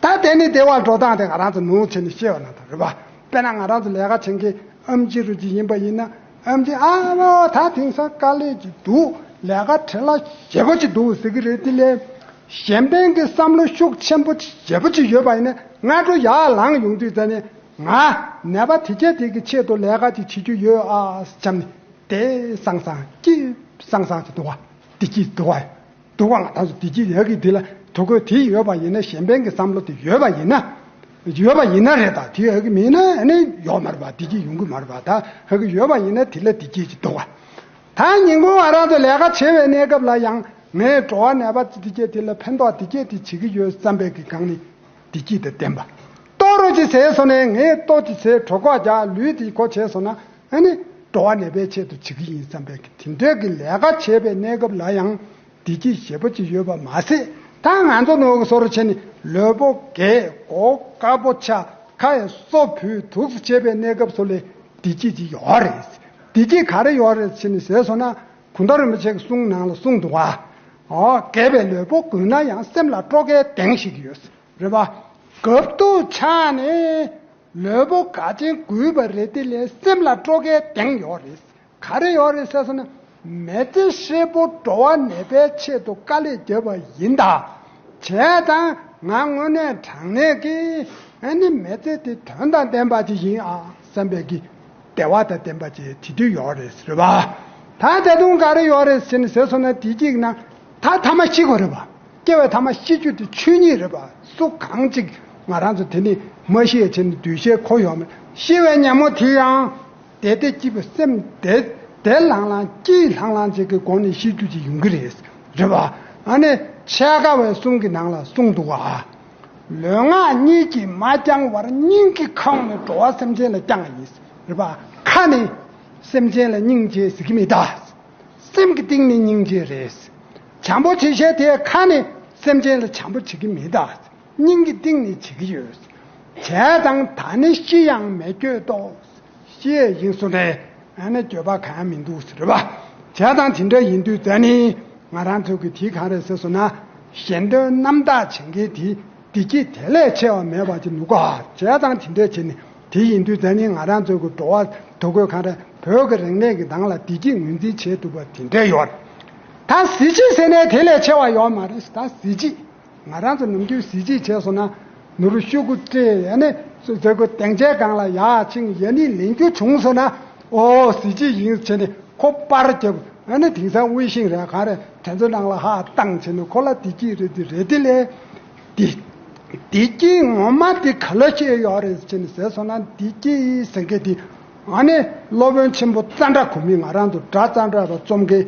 ད་བདེ་ནས་བདེ་བར་འགྲོ་སྟངས་དེ་ང་རང་ཚོ་ནུ་བྱས་ནས་ཤེས་པ་ན་ད་རེད་པ། དཔེར་ན་ང་རང་ཚོ་ལས་ཀ་བྱེད་མཁན་ཨམ་ཆི་རུ་ཅིག་ཡིན་པ་ཡིན་ན། ཨམ་ཆི་ཨ་མ་ད་དེང་སང་དཀའ་ལས་ཅིག་འདུག་ལས་ཀ་བྲེལ་བ་ཞེ་པོ་ཅིག་འདུག་ཟེར་གི་རེད། དེ་ལས་གཞན་ཕན་གྱི་བསམ་བློ་ཤུགས་ཆེན་པོ་ཞེ་པོ་ཅིག་ཡོད་པ་ཡིན་ན། སྔ་དྲོ་ཡར་ལངས་ཡོང་དུས་ཙ་ནས་ང་ནད་པ་དེ་གྱད་དེ་གི་ཆེད་དུ་ལས་ཀ་ཅིག་བྱེད་རྒྱུ་ཡོད་ཨ་བྱམས་ནས་དེ་སང་སང་སྐྱིད་སང་སང་ཅིག་འདུག་བ། བདེ་སྐྱིད་འདུག་བ། འདུག་བ། ང་ད་སུ་བདེ་སྐྱིད་ཡག་གི་དེ་ལ་དོ་གོས་དེ་ཡོད་པ་ཡིན་ན། གཞན་ཕན་གྱི་བསམ་བློ་དེ་ཡོད་པ་ཡིན་ན། ཡོད་པ་ཡིན་ན་རེད། ད་དེ་ཡག་གི་མིན་ན་ཨ་ནི་ཡོད་མ་རེད་པ། བདེ་སྐྱིད་ཡོང་གི་མ་རེད་པ། ད་ཡག་གི་ཡོད་པ་ཡིན་ན་དེ་ལ་བདེ་སྐྱིད་ཅིག་འདུག་བ། ད་ཉིན་གུང་ང་རང་ཚོ་ལས་ཀ་བྱེད་པའི་གནས་སྐབས་ལ་ཡང་ངས་འགྲོ་བ་ནད་པ་དེ་གྱད་དེ་ལ་ཕན་ཐོགས་དེ་གྱད་དེ་བྱེད་ཀྱི་ཡོད་བསམ་པའི་གི་སྒང་ནས་བདེ་སྐྱིད་དང་ལྡན་པ། ལྟོ་རོ་ཅིག་ཟས་སོང་ནས་ངས་ལྟོ་ཅིག་ཟས་གྲོད་ཁོག་རྒྱགས་ལུས་དེ་ཁོ་བྱས་སོང་ན། ཨ་ནི་འགྲོ་བ་ནད་པའི་ཆེད་དུ་བྱེད་ཀྱི་ཡིན་བསམ་པའི་གི་དེ་འདྲའི་གི་ལས་ཀ་བྱེད་པའི་གནས་སྐབས་ལ་ཡང་བདེ་སྐྱིད་ཞེ་པོ་ཅིག་ཡོད་པ་མ་ཟད། ད་ང་ཚོ་ནོར་གི་བཟོ་འདྲ་བྱས་ནས་ལུས་པོ་རྒས། མགོ་དཀར་པོ་ཆགས། ཁ་ཡི་སོ་བུད། དུག་སེལ་བྱེད་པའི་གནས་སྐབས་སུ་ལས་བདེ་སྐྱིད་ཅིག་ཡོད་རེད། བདེ་སྐྱིད་ག་རེ་ཡོད་རེད་བྱས་ནས་ཟེར་སོང་ན། གུང་ཐང་རིན་པོ་ཆེ་གི་གསུང་ནང་ལ་གསུངས་འདུག་བ། ཨོ། རྒས་པའི་ལུས་པོ་རྒུད་ན་ཡང་། སེམས་ལ་སྤྲོ་སྐྱིད་ལྡན་ཞིག་ཡོད་རེད་པ། རྒས་དུས་ཆགས་ནས་ལུས་པོ་འགག་ཅིང་རྒུད་པ་རེད། དེ་ལས་སེམས་ལ་སྤྲོ་སྐྱིད་ལྡན་ཡོད་རེད། ག་རེ་ཡོད་རེད་ཟེར་སོང་ན། མི་ཚེ་ཧྲིལ་པོ་འགྲོ་བ་ནད་པའི་ཆེད་དུ་དཀའ་ལས་བརྒྱབ་པ་ཡིན་ད། བྱས་ཙང་ང་དངོས་གནས་དྲང་གནས་ཀྱི་ཨ་ནི་མི་ཚེ་དེ་དོན་དང་ལྡན་པ་ཅིག་ཡིན་ཨ་བསམ་པའི་གི་བདེ་བ་དང་ལྡན་པ་ཅིག་དེ་དུས་ཡོད་རེད་ཟེར་བ། ད་ད་དུང་ག་རེ་ཡོད་རེད་ཟེར་ནས་ཟེར་སོང་ན། དེ་གཅིག་ན་ད་ཐ་མ་ཤི་དགོས་རེད་པ། སྐྱེ་བའི་ཐ་མ་ཤི་རྒྱུ་དེ་ཆོས་ཉིད་རེད་པ། སུ་གང་ཅིག་ང་རང་ཚོ་དེ་ནི་མ་ཤི་ཡ་བྱས་ནས་འདུས་ཤེས་འཁོར་ཡོད་མ་རེད། ཤི་བའི་ཉིན་མོ་དེ་ཡང་། བདེ་བདེ་སྐྱིད་པའི་སེམས་བདེ་བདེ་ལྷང་ལྷང་སྐྱིད་ལྷང་ལྷང་ཅིག་གི་སྒོ་ནས་ཤི་རྒྱུ་ཅིག་ཡོང་གི་རེད། རེད་པ། ཨ་ནི་ཕྱེད་ཀ་བའི་གསུང་གི་ནང་ལ་གསུངས་འདུག་ག། ལུས་ངག་གཉིས་ཀྱིས་མ་བསྐྱངས་པར། སྙིང་གིས་ཁ་བ་ནས་འགྲོ་བ་སེམས་ཅན་ལ་བསྐྱངས་པ་ཡིན། རེད་པ། ཁ་ནས་སེམས་ཅན་ལ་སྙིང་རྗེ་ཟེར་གྱི་མེད་ད། སེམས་ཀྱི་གཏིང་ནས་སྙིང་རྗེ་རེད། བྱམས་པོ་བྱེད་བྱེད་དེ་ཁ་ནས་སེམས་ཅན་ལ་བྱམས་པོ་བྱེད་ཀྱི་མེད་ད། སྙིང་གི་གཏིང་ནས་བྱེད་ཀྱི་ཡོད། བྱས་ཙང་ད་ནི་ཤི་ཡང་མི་འགྱོད་དོ། ཤི་ཡས་ཡིན་སོང་ནས་ཨ་ནི་འགྱོད་པ་གང་ཡང་མི་འདུག་ཟེར་བ། བྱས་ཙང་དེ་འདྲ་ཡིན་དུས་ཙ་ནི་ང་རང་ཚོ་གི་དེ་གང་རེད་ཟེར་སོང་ན། གཞན་དོན་རྣམ་དག་བྱེད་མཁན་དེ་བདེ་སྐྱིད་དེ་ལས་ཆེ་བ་མེད་པ་ཅིག་འདུག་ག། བྱས་ཙང་དེ་འདྲ་བྱས་ནས་དེ་ཡིན་དུས་ཙ་ནི་ང་རང་ཚོ་གི་འགྲོ་བ་དོ་གོས་གང་རེད། བོད་ཀྱི་རིག་གནས་ཀྱི་ནང་ལ་བདེ་སྐྱིད་ངོས་འཛིན་བྱེད་ཐུབ་པ་དེ་འདྲ་ཡོད་རེད། ད་གཟི་བརྗིད་ཟེར་ནས་དེ་ལས་ཆེ་བ་ཡོད་མ་རེད། ད་གཟི་བརྗིད། ང་རང་ཚོ་ནམ་རྒྱུན་གཟི་བརྗིད་བྱས་སོང་ན། ནོར་ཤོག་གུ་སྤྲད། ཨ་ནི་མཛད་སྒོ་སྡིངས་ཆའི་སྒང་ལ་ཡར་ཕྱིན། ཡ་ནི་ལེན་རྒྱུ་བྱུང་སོང་ན། ཨོ་གཟི་བརྗིད་ཡིན་བྱས་ནས་ཁོ་པར་རྒྱབ། ཨ་ནི་དེང་སང་དབྱི་ཤིང་རེད་གང་རེད། དེ་ཚོ་ནང་ལ་ཧ་བཏང་བྱས་ནས་ཁོ་ལ་བདེ་སྐྱིད་རེད། དེ་རེད། དེ་ལས་བདེ་བདེ་སྐྱིད་ངོ་མ་དེ་ག་ལ་ཤེས་ཡོད་རེད་བྱས་ནས་ཟེར་སོང་ན། བདེ་སྐྱིད་ཟེར་མཁན་དེ་ཨ་ནི་སློབ་དཔོན་ཆེན་པོ་ཙནྡྲ་གོ་མི། ང་རང་ཚོ་སྒྲ་ཙནྡྲ་པ་རྩོམ་མཁན་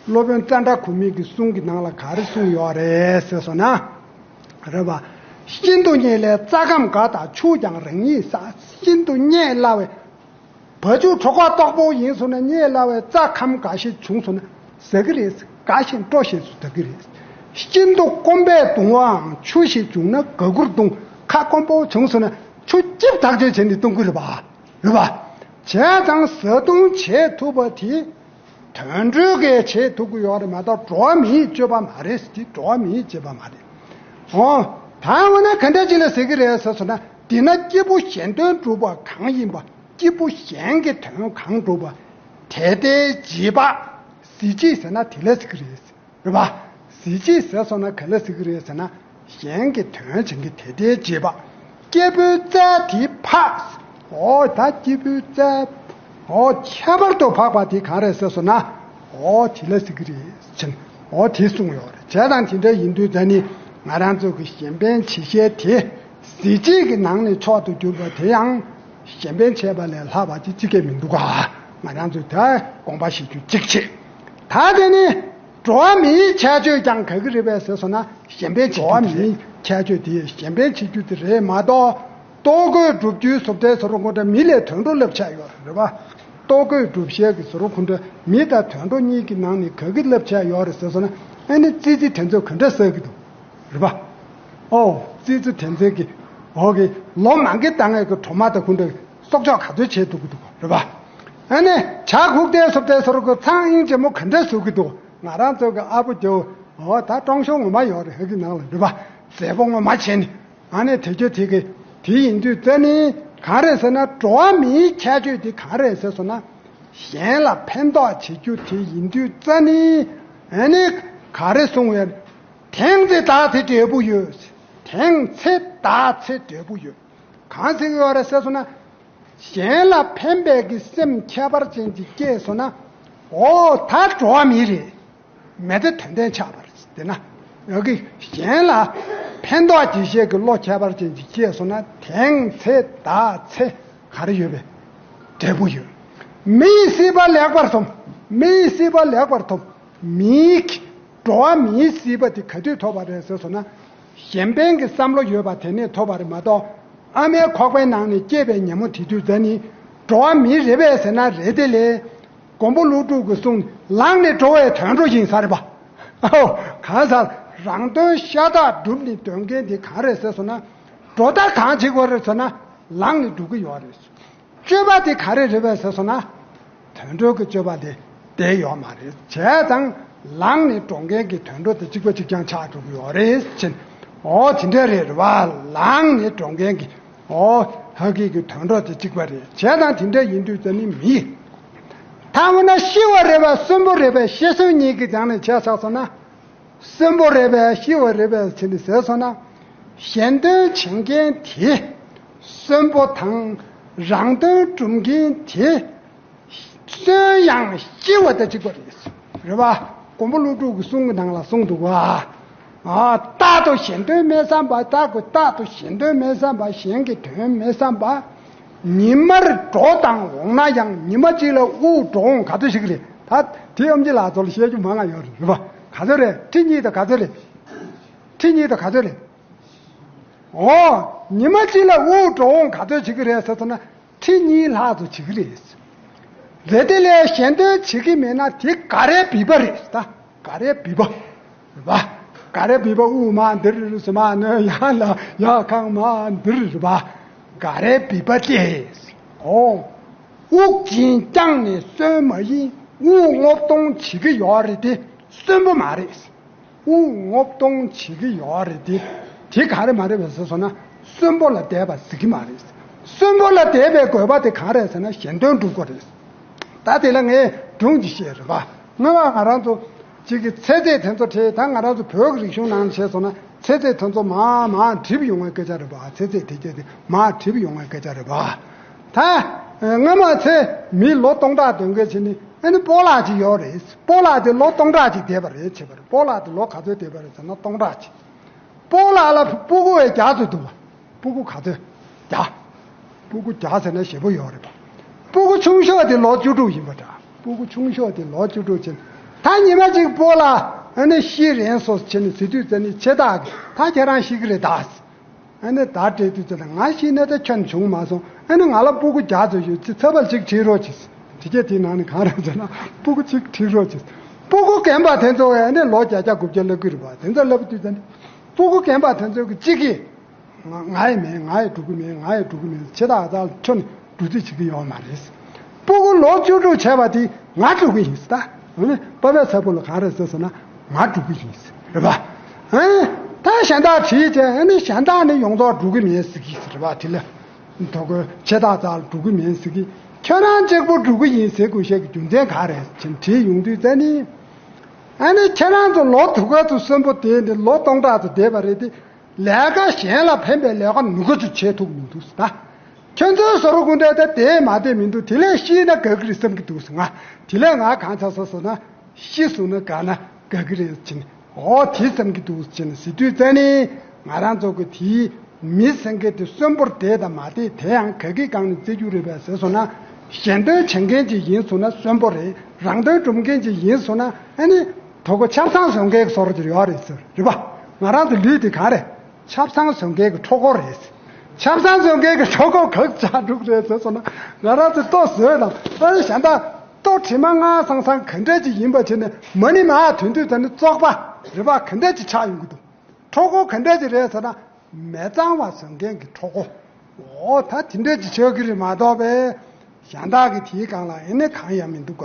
སློབ་དཔོན་ཙནྡྲ་གོ་མི་གི་གསུང་གི་ནང་ལ་ག་རེ་གསུངས་ཡོད་རེད་ཟེར་སོང་ན། རེད་པ། ཤིན་ཏུ་རྙེད་སླའི་རྩྭ་ཁམ་དགའ་དང་ཆུ་ཀྱང་རང་ཉིད་ཟ། ཤིན་ཏུ་རྙེད་སླ་བའི་བ་ཕྱུགས་གྲོད་ཁོག་ལྟོགས་པོ་ཡིན་སོང་ན། རྙེད་སླ་བའི་རྩྭ་ཁམ་འགའ་ཞིག་བྱུང་སོང་ན་ཟ་གི་རེད། དགའ་ཞིང་སྤྲོ་ཞིང་སུ་ད་གི་རེད། ཤིན་ཏུ་སྐོམ་པས་གདུང་བའམ་ཆུ་ཞིག་བྱུང་ན་དགའ་མགུར་གདུང་། ཁ་སྐོམ་པོ་བྱུང་སོང་ན་ཆུ་སྐྱིབས་ཐག་ཆོད་བྱས་ནས་བཏུང་གི་རེད་པ། རེད་པ། བྱས་ཙང་བཟའ་བཏུང་བྱེད་ཐུབ་པ་དེ། དུད་འགྲོ་གིས་བྱེད་ཐུབ་ཀྱི་ཡོད་རེད་མ་གཏོགས་འགྲོ་བ་མིའི་སྤྱོད་པ་མ་རེད། དེ་འགྲོ་བ་མིའི་སྤྱོད་པ་མ་རེད། འོ། ད་འོ་ན་ག་འདྲ་ཅིག་ལ་ཟེར་གི་རེད་ཟེར་སོང་ན། འདི་ན་སྐྱེས་བུ་གཞན་དོན་སྒྲུབ་པ་གང་ཡིན་པ། སྐྱེས་བུ་གཞན་གྱི་དོན་གང་སྒྲུབ་པ། དེ་ལྟའི་བྱེད་པ། གཟི་བརྗིད་ཟེར་ན་དེ་ལ་ཟེར་གི་རེད། རེད་པ། གཟི་བརྗིད་ཟེར་སོང་ན་ག་ལ་ཟེར་གི་རེད་ཟེར་ན། གཞན་གྱི་དོན་བྱེད་མཁན་དེ་ལྟའི་བྱེད་པ། སྐྱེས་བུའི་རྩལ་དེ་འཕགས། འོ་ད་སྐྱེས་བུའི་རྩལ། འོ་ཁྱད་པར་དུ་འཕགས་པ་དེ་གང་རེད་ཟེར་སོང་ན། འོ་དེ་ལ་ཟེར་གི་རེད་ཟེར་ནས་འོ་དེ་གསུངས་ཡོད་རེད། བྱས་ཙང་དེ་འདྲ་ཡིན་དུས་ད་ནི་ང་རང་ཚོ་གི་གཞན་ཕན་བྱེད་ཤེས་དེ། གཟི་བརྗིད་ཀྱི་ནང་ནས་མཆོག་ཏུ་གྱུར་པ་དེ་ཡང་གཞན་ཕན་བྱས་པ་ལས་ལྷག་པ་ཅིག་ཅི་གས་མི་འདུག་ག། ང་རང་ཚོས་ད་དགོངས་པ་བཞེས་རྒྱུ་གཅིག་བྱེད། ད་དེ་ནི་འགྲོ་བ་མིའི་ཁྱད་ཆོས་ཀྱང་ག་གི་རེད་པས་ཟེར་སོང་ན། གཞན་ཕན་བྱེད་རྒྱུ་དེ་རེད། ཁྱད་ཆོས་དེ་གཞན་ཕན་བྱེད་རྒྱུ་དེ་རེད་མ་གཏོགས། ལྟོ་གོས་བསྒྲུབ་རྒྱུའི་བཟོ་ལྟའི་བཟོ་རུ་ཁོང་ཁྲ་མི་ལས་དུད་འགྲོ་བསླབ་བྱ་ཡོད་རེད་པ། ལྟོ་གོས་སྒྲུབ་བྱེད་ཀྱི་བཟོ་རུ་ཁོང་ཁྲ་མི་དང་དུད་འགྲོ་གཉིས་ཀྱི་ནང་ནས་ག་གི་བསླབ་བྱ་ཡོད་རེད་ཟེར་སོང་ན། ཨ་ནི་ཙི་ཙི་དེ་ཚོས་ག་འདྲ་ཟ་གི་འདུག། རེད་པ། ཨོ། ཙི་ཙི་དེ་ཚོའི་གི་འོག་གི་ལོ་མང་གི་བཏང་ཡས་ཀྱི་གྲོ་མ་དང་ཁུ་འདྲ་གི་གསོག་འཇོག་ག་ཚོད་བྱས་འདུག་གི་འདུག་རེད་པ། ཨ་ནི་བྱ་ཁུག་རྟའི་སོབ་རྟའི་སོ་རུ་གི་ཚང་དབྱིངས་ཆེན་མོ་ག་འདྲ་བཟོ་གི་འདུག་ང་རང་ཚོ་གི་ཨ་ཕོ་རྒྱུ་འོ་ད་ཀྲོང་ཤོ་ངོ་མ་ཡོད་རེད། ཧ་གི་ནང་ལ་རེད་པ། མཛེས་པོ་ངོ་མ་བྱས་ནས། ཨ་ནི་དེ་རྒྱུ་དེ་གི་དེ་ཡིན་དུས་ཙ་ནི་གང་རེད་ཟེར་ན། འགྲོ་བ་མིའི་ཁྱད་ཆོས་དེ་གང་རེད་ཟེར་སོང་ན། གཞན་ལ་ཕན་ཐོགས་བྱེད་རྒྱུ་དེ་ཡིན་དུས་ཙ་ནི། ཨ་ནི་ག་རེ་གསུང་བའི། དེང་ཚེ་བདག་ཚེ་འབྲས་བུ་ཡོད། དེང་ཚེ་བདག་ཚེ་འབྲས་བུ་ཡོད། གང་ཟེར་གྱི་ཡོད་རེད་ཟེར་སོང་ན། གཞན་ལ་ཕན་པའི་གི་སེམས་ཁྱད་པར་ཅན་ཅིག་སྐྱེས་སོང་ན། འོ་ད་འགྲོ་བ་མི་རེད། མི་ཚེ་དོན་ལྡན་ཆགས་པ་རེད། དེས་ན་ཡང་གི་གཞན་ལ་ཕན་ཐོགས་བྱེད་ཤེས་ཀྱི་བློ་ཁྱད་པར་ཅན་ཅིག་སྐྱེས་སོང་ན། དེང་ཚེ་བདག་ཚེ་ག་རེ་ཡོད་པས། འབྲས་བུ་ཡོད། མི་ཡི་སྲིད་པ་ལེགས་པར་ཐོབ། མི་ཡི་སྲིད་པ་ལེགས་པར་ཐོབ། མིའི་འགྲོ་བ་མིའི་སྲིད་པ་དེ་ག་དུས་ཐོབ་པ་རེད་ཟེར་སོང་ན། གཞན་ཕན་གྱི་བསམ་བློ་ཡོད་པ་དེ་ནས་ཐོབ་པ་རེད་མ་གཏོགས། ཨ་མའི་ཁོག་པའི་ནང་ནས་སྐྱེས་པའི་ཉིན་མོ་དེ་དུས་ཙ་ནི་འགྲོ་བ་མི་རེད་པས་ཟེར་ན་རེད་དེ་ལས། མགོན་པོ་ཀླུ་སྒྲུབ་ཀྱིས་གསུངས། ལངས་ནས་འགྲོ་བའི་དོན་འགྲོ་ཡིན་ས་རེད་པ། ཨོ། གང་ཟག་རང་དོན་ཤ་སྟག་བསྒྲུབ་ནས་སྡོད་མཁན་དེ་གང་རེད་ཟེར་སོང་ན། འགྲོ་ལྟ་གང་བྱེད་དགོས་རེད་ཟེར་ན། ལངས་ནས་འགྲོ་གི་ཡོད་རེད། སྤྱོད་པ་དེ་ག་རེ་རེད་པས་ཟེར་སོང་ན། དུད་འགྲོ་གི་སྤྱོད་པ་དེ་བསྡད་ཡོད་མ་རེད། བྱས་ཙང་ལངས་ནས་འགྲོ་མཁན་གྱི་དུད་འགྲོ་དེ་གཅིག་པ་གཅིག་རྐྱང་ཆགས་འགྲོ་གི་ཡོད་རེད་ཅེས། འོ་དེ་འདྲ་རེད་རེད་པ། ལངས་ནས་འགྲོ་མཁན་གྱི་འོ་ཧ་གི་གི་དུད་འགྲོ་དེ་གཅིག་པ་རེད། བྱས་ཙང་དེ་འདྲ་ཡིན་དུས་ཙ་ནི་མི། ད་འོ་ན་ཤི་བ་རེད་པས་གསོན་པོ་རེད་པས། ཤི་གསོན་གཉིས་ཀྱི་སྒང་ནས་བྱས་ཆགས་སོང་ན། གསོན་པོ་རེད་པས་ཤི་བ་རེད་པས་ཟེར་ནས་ཟེར་སོང་ན། གཞན་དོན་བྱེད་མཁན་དེ་གསོན་པོ་དང་། རང་དོན་སྒྲུབ་མཁན་དེ་གསོན་ཡང་ཤི་བ་དང་གཅིག་པ་རེད། རེད་པ། མགོན་པོ་ཀླུ་སྒྲུབ་ཀྱི་གསུང་གི་ནང་ལ་གསུངས་འདུག་པ། ཨ། རྟག་ཏུ་གཞན་དོན་སྨྲས་བསམ་པ། རྟག་ཏུ་རྟག་ཏུ་གཞན་དོན་སྨྲས་བསམ་པ། གཞན་གྱི་དོན་སྨྲས་བསམ་པ། ཉི་མར་འགྲོ་དང་འོང་ན་ཡང་། ཉི་མ་གཅིག་ལ་དབུགས་འགྲོ་འོང་ག་ཚོད་ཞིག་རེད། ད་དེ་ཨེམ་ཆི་ལགས་ཚོ་ལ་བཤད་རྒྱུ་མང་ང་ཡོད་རེད། རེད་པ། ག་ཚོད་རེད། ཁྲི་གཉིས་དང་ག་ཚོད་རེད། ཁྲི་གཉིས་དང་ག་ཚོད་རེད། འོ། ཉི་མ་གཅིག་ལ་དབུགས་འགྲོ་འོང་ག་ཚོད་བྱེད་ཀྱི་རེད་ཟེར་སོང་ན། ཁྲི་གཉིས་ལྷག་ཙམ་བྱེད་ཀྱི་རེད། རེད་དེ་ལས་གཞན་དོན་བྱེད་ཀྱི་མེད་ན་དེ་ག་རེ་བིས་པ་རེད། ད་ག་རེ་བིས་པ་རེད་པ། ག་རེ་བིས་པ། དབུགས་མར་འདིར་སོང་མར་ནོན། ཡར་ལ་ཡར་འཁང་མར་འདིར་རེད་པ། ག་རེ་བིས་པ་སྟེ། འོ། དབུགས་འབྱིན་བསྐྱངས་ནས་གསོན་མ་ཡིན། དབུགས་རྔུབ་གཏོང་བྱེད་ཀྱི་ཡོད་རེད་དེ་གསོན་པོ་མ་རེད། དབུགས་རྔུབ་གཏོང་བྱེད་ཀྱི་ཡོད་རེད་དེ། དེ་ག་རེ་མ་རེད་པས་ཟེར་སོང་ན། གསོན་པོ་ལ་བསྡད་པ་ཟེར་གྱི་མ་རེད། གསོན་པོ་ལ་བསྡད་པའི་དགོས་པ་དེ་གང་རེད་ཟེར་ན། གཞན་དོན་སྒྲུབ་དགོས་རེད། ད་དེ་ལ་ངས་སྒྲུང་ཅིག་བཤད་རེད་པ། སྔོན་མ་ང་རང་ཚོ་གཅིག་གི་ཚེ་ཚད་དེ་ཚོ་བྲིས། ད་ང་རང་ཚོ་བོད་ཀྱི་རིག་གཞུང་ནང་བྱས་སོང་ན། ཚེ་ཚད་དེ་ཚོ་མར་མར་གྲིབ་ཡོང་བའི་སྐད་ཆ་རེད་པ། ཚེ་ཚད་དེ་རྒྱས་ཏེ་མར་གྲིབ་ཡོང་བའི་སྐད་ཆ་རེད་པ། ད་སྔོན་མ་ཚེ་མི་ལོ་སྟོང་ཕྲག་སྡོད་མཁན་བྱས་ནས། ཨ་ནི་སྤོ་ལགས་ཅིག་ཡོད་རེད། སྤོ་ལགས་དེ་ལོ་སྟོང་ཕྲག་ཅིག་བསྡད་པ་རེད་བྱས་པ་རེད། སྤོ་ལགས་དེ་ལོ་ག་ཚོད་བསྡད་པ་རེད་ཟེར་ན་སྟོང་ཕྲག་ཅིག་སྤོ་ལགས་ལ་སྤུ་གུ་བས་བརྒྱ་ཙམ་འདུག་པ། སྤུ་གུ་ག་ཚོད། བརྒྱ། སྤུ་གུ་བརྒྱ་ཟེར་ན་ཞེ་པོ་ཡོད་རེད་པ། སྤུ་གུ་ཆུང་ཤོས་དེ་ལོ་བཅུ་དྲུག་ཡིན་པ་འདྲ། སྤུ་གུ་ཆུང་ཤོས་དེ་ལོ་བཅུ་དྲུག་ཕྱིན། ད་ཉི་མ་གཅིག་སྤོ་ལགས་ཨ་ནི་ཤི་རན་སོང་བྱས་ནས་ཟེར་དུས་ཙ་ནི་ཆེ་བདག་གིས་ད་ཁྱེད་རང་ཤི་གི་རེད་ད། ཨ་ནི་ད་སྤྲད་དུས་ཙ་ན་ང་ཤི་ན་ད་ཁྱོན་བྱུང་མ་སོང་། ཨ་ནི་ང་ལ་སྤུ་གུ་བརྒྱ་ཙམ་ཡོད། ཅི་ཚ་བ་གཅིག་ཁྲིད་རོགས་གྱིས། དེ་གས་དེའི་ནང་ནས་གང་རེད་ཟེར་ན་སྤུ་གུ་གཅིག་ཁྲིད་རོགས་གྱིས། སྤུ་གུ་རྒན་པ་དེ་ཚོ་ཨ་ནི་ལོ་བརྒྱད་བརྒྱ་དགུ་བརྒྱ་སླེབས་ཀྱི་རེད་པ། དེ་ཚོ་སླེབས་དུས་ཙ་ནི་སྤུ་གུ་རྒན་པ་དེ་ཚོ་གི་གཅིག་གིས་ང་ང་ཡི་མིན། ང་ཡི་འགྲོ་གི་མིན། ང་ཡི་འགྲོ་གི་མིན། ཆེ་བདག་ཚ་ཁྱོན་ནས་འགྲོ་རྩིས་བྱེད་ཀྱི་ཡོད་མ་རེད། སྤུ་གུ་ལོ་བཅུ་དྲུག་བྱས་པ་དེ་ང་འགྲོ་གི་ཡིན་ཟེར། ད་ཨ་ནི་པ་ཕའི་ཚ་བོ་ལ་གང་རེད་ཟེར་སོང་ན་ང་འགྲོ་གི་ཡིན་ཟེར་རེད་པ། ཨ་ནི་ད་གཞན་དག་དྲིས་བྱས། ཨ་ནི་གཞན་དག་ནི་ཡོངས་རྫོགས་འགྲོ་གི་མིན་ཟེར་གྱི་ཟེར་རེད་པ། དེ་ལ་དོ་དགོས་ཆེ་བདག་ཚ་ལ་འགྲོ་གི་མིན་ཟེར་གྱི། ཁྱོད་རང་གཅིག་པུ་འགྲོ་གི་ཡིན་ཟེར་དགོས་ཤེས་ཀྱི་རྒྱུ་མཚན་ག་རེ་རེད་ཅེས་དྲིས་ཡོང་དུས་ཙ་ནི། ཨ་ནི་ཁྱེད་རང་ཚོ་ལོ་དུ་ག་ཚོད་གསོན་པོ་བསྡད་ནས་ལོ་སྟོང་ཕྲག་ཚོ་བསྡད་པ་རེད་དེ། ལས་ཀ་གཞན་ལ་ཕན་པའི་ལས་ཀ་ནུ་ག་ཚོད་བྱེད་ཐུབ་མི་འདུག་ཟེར། ད་ཁྱོད་ཚོའི་བཟོ་རུ་ཀུན་ཏེ་ད་བསྡད་མ་བསྡད་མི་འདུག་དེ་ལས་ཤི་ན་དགའ་གི་རེད་བསམ་གྱི་འདུག་ཟེར། ང་དེ་ལས་ང་གང་ཆགས་སོང་ཟེར་ན། ཤི་སོང་ན་དགའ་ན་དགའ་གི་རེད་ཅེས། འོ་དེ་བསམ་གྱི་འདུག་ཅེས་ཟེར་དུས་ཙ་ནི། ང་རང་ཚོ་གི་དེའི་མི་ཟེར་མཁན་དེ་གསོན་པོར་བསྡད་དང་མ་བསྡད་དེ་ཡང་ག་གི་སྒང་ནས་བརྩི་རྒྱུ་རེད་པས་ཟེར་སོང་ན། གཞན་དོན་བྱེད་མཁན་ཅིག་ཡིན་སོང་ན་གསོན་པོ་རེད། རང་དོན་སྒྲུབ་མཁན་ཅིག་ཡིན་སོང་ན་ཨ་ནི་དོ་གོ་ཆབ་གསང་བཟོ་མཁན་གྱི་བཟོ་འདྲ་ཅིག་ཡོད་རེད་ཟེར། རེད་པ། ང་རང་ཚོ་ལུས་དེ་གང་རེད། ཆབ་གསང་བཟོ་མཁན་གྱི་འཕྲུལ་འཁོར་རེད། ཆབ་གསང་བཟོ་མཁན་གྱི་འཕྲུལ་འཁོར་ག་གི་ཆགས་འགྲོ་གི་རེད་ཟེར་སོང་ན། ང་རང་ཚོ་ལྟོ་བཟོས་དང་ཨ་ནི་གཞན་དག་ལྟོ་དྲི་མ་མངར་སང་སང་ག་འདྲ་ཅིག་ཡིན་པ་བྱས་ནས་མ་ཎི་མར་ཐོན་དུས་ད་ནི་བཙོག་པ་རེད་པ། ག་འདྲ་ཅིག་ཆགས་ཡོང་གི་འདུག་འཕྲུལ་འཁོར་ག་འདྲ་ཅིག་རེད་ཟེར་ན། མི་གཙང་བ་བཟོ་མཁན་གྱི་གྲོགས་པོ། འོ་ད་དེ་འདྲ་ཅིག་ཆགས་ཀྱི་རེད་མ་གཏོགས་པས། གཞན་དག་གི་དེའི་སྒང་ལ་ཨེ་ནི་གང་ཡང་མི་འདུག་ག་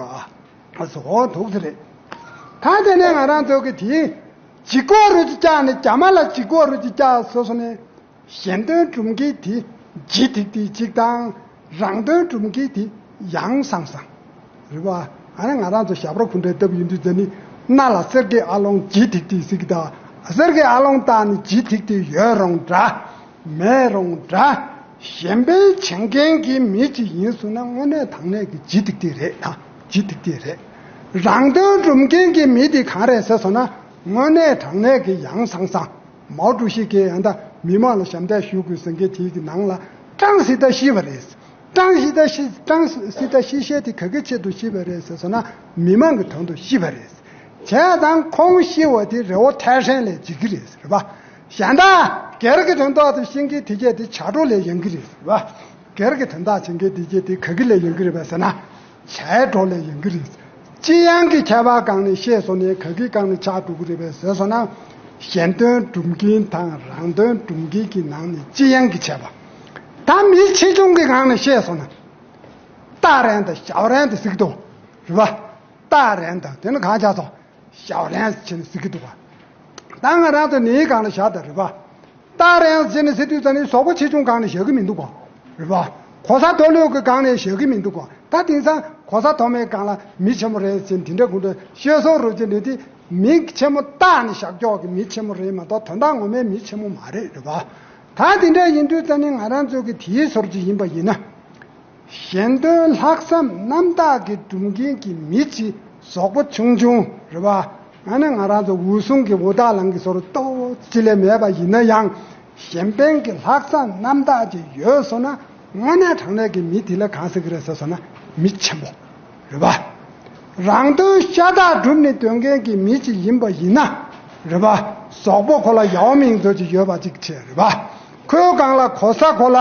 ཨ་སོ་འོ་འདུག་ཟེར་རེད། ད་དེ་ནས་ང་རང་ཚོ་གི་དེའི་ལྗིད་ཁོག་རུ་ཅིག་བཀྱགས་ནས་རྒྱ་མ་ལ་ལྗིད་ཁོག་རུ་ཅིག་བཀྱགས་སོ་སོ་ནས། གཞན་དོན་སྒྲུབ་མཁན་དེ་ལྗིད་ཐིག་ཐིག་གཅིག་དང་། རང་དོན་སྒྲུབ་མཁན་དེ་ཡང་སང་སང་། རེད་པ། ཨ་ནི་ང་རང་ཚོ་ཞབས་བྲོ་གུ་འདྲ་བཏབ་ཡོང་དུས་ཙ་ནི། སྣ་ལ་གསེར་གྱི་ཨ་ལོང་ལྗིད་ཐིག་ཐིག་ཟེར་གི་ད། གསེར་གྱི་ཨ་ལོང་བཏགས་ནས་ལྗིད་ཐིག་ཐིག་ཡོད་རུང་འདྲ། མེད་རུང་འདྲ། གཞན་ཕན་བྱེད་མཁན་གྱི་མི་གཅིག་ཡིན་སོང་ན་དངོས་གནས་དྲང་གནས་ཀྱི་ལྗིད་ཐིག་ཐིག་རེད་ད། ལྗིད་ཐིག་ཐིག་རེད། རང་དོན་སྒྲུབ་མཁན་གྱི་མི་དེ་གང་རེད་ཟེར་སོང་ན། དངོས་གནས་དྲང་གནས་ཀྱི་ཡང་སང་སང་། མའོ་ཀྲུའུ་ཞི་གིས་ཡང་ད་མི་མང་ལ་ཞབས་འདེགས་ཞུ་དགོས་ཟེར་མཁན་དེའི་གི་ནང་ལ། ཀྲང་ཞི་ཏ་ཤི་བ་རེད། ཀྲང་ཞི་ཏ་ཤི་ཀྲང་ཞི་ཏ་ཤི་ཤེས་དེ་ག་གི་ཆེད་དུ་ཤི་བ་རེད་ཟེར་སོང་ན། མི་མང་གི་དོན་དུ་ཤི་བ་རེད། བྱས་ཙང་ཁོང་ཤི་བ་དེ་རི་བོ་ཐའེ་ཧྲན་ལས་འཇིགས་ཀྱི་རེད་ཟེར་བ། གཞན་དག་སྒེར་གྱི་དོན་དག་ཏུ་ཤི་མཁན་དེ་གྱད་དེ་བྱ་སྒྲོ་ལས་ཡོང་གི་རེད་ཟེར་བ། སྒེར་གྱི་དོན་དག་བྱེད་མཁན་དེ་གྱད་དེ་ག་གི་ལས་ཡོང་གི་རེད་པས་ཟེར་ན། བྱའི་སྒྲོ་ལས་ཡོང་གི་རེད། སྤྱི་ཡོངས་ཀྱི་ཁྱད་པར་སྒང་ནས་བཤད་སོང་ནས་ག་གི་སྒང་ནས་ཆགས་འགྲོ་གི་རེད་པས་ཟེར་སོང་ན། གཞན་དོན་སྒྲུབ་མཁན་དང་རང་དོན་སྒྲུབ་མཁན་གྱི་ནང་ནས་སྤྱི་ཡོངས་ཀྱི་ཁྱད་པར། ད་མི་ཆེ་ཆུང་གི་སྒང་ནས་བཤད་སོང་ན། ཏཱ་རན་དང་ཞའོ་རན་དང་ཟེར་གི་འདུག་རེད་པ། ཏཱ་རན་དང་དེ་ནི་གང་ཆགས་སོང་། ཞའོ་རན་ཟེར་ནས་ཟེར་གི་འདུག་ག་ད་ང་རང་ཚོ་ནིའི་སྒང་ལ་བཞག་དང་རེད་པ། ཏཱ་རན་ཟེར་ནས་ཟེར་དུས་ཙ་ནི་གཟུགས་པོ་ཆེ་ཆུང་སྒང་ནས་བཞག་གི་མི་འདུག་ག་རེད་པ། གོ་ས་མཐོ་ལོས་ཀྱི་སྒང་ནས་བཞག་གི་མི་འདུག་ག་ད་དེང་སང་གོ་ས་མཐོ་དམན་སྒང་ལ་མི་ཆེན་མོ་རེད་ཟེར་དེ་འདྲ་དགུ་འདྲ་བཤད་སྲོལ་རུ་ཅན་རེད་དེ། མི་ཆེན་མོ་བཏགས་ནས་བཞག་ཀྱོག་གི་མི་ཆེན་མོ་རེད་མ་གཏོགས་དོན་དག་ངོ་མའི་མི་ཆེན་མོ་མ་རེད་རེད་པ། ད་དེ་འདྲ་ཡིན་དུས་ཙ་ནི་ང་རང་ཚོ་གི་དེའི་ཟུར་ཅིག་ཡིན་པ་ཡིན་ན། གཞན་དོན་ལྷག་བསམ་རྣམ་དག་གི་སྒྲུབ་མཁན་གྱི་མི་གཅིག་གཟུགས་པོ་ཆུང་ཆུང་རེད་པ། ཨ་ནི་ང་རང་ཚོ་འོད་སྲུང་གི་འོད་དག་ལང་གི་སོར་ཏོག་ཅི་ལས་མེད་པ་ཡིན་ན་ཡང་། གཞན་ཕན་གྱི་ལྷག་བསམ་རྣམ་དག་ཅིག་ཡོད་སོང་ན། དངོས་གནས་དྲང་གནས་ཀྱི་མི་དེ་ལ་གང་ཟེར་གི་རེད་ཟེར་སོང་ན། མི་ཆེན་པོ་རེད་པ། རང་དོན་ཤ་སྟག་སྒྲུབ་ནས་སྡོད་མཁན་གྱི་མི་གཅིག་ཡིན་པ་ཡིན་ན། རེད་པ། གཟུགས་པོ་ཁོ་ལ་ཡའོ་མིང་ཚོ་ཅིག་ཡོད་པ་ཅིག་བྱས་རེད་པ། ཁོའི་སྒང་ལ་གོ་ས་ཁོ་ལ་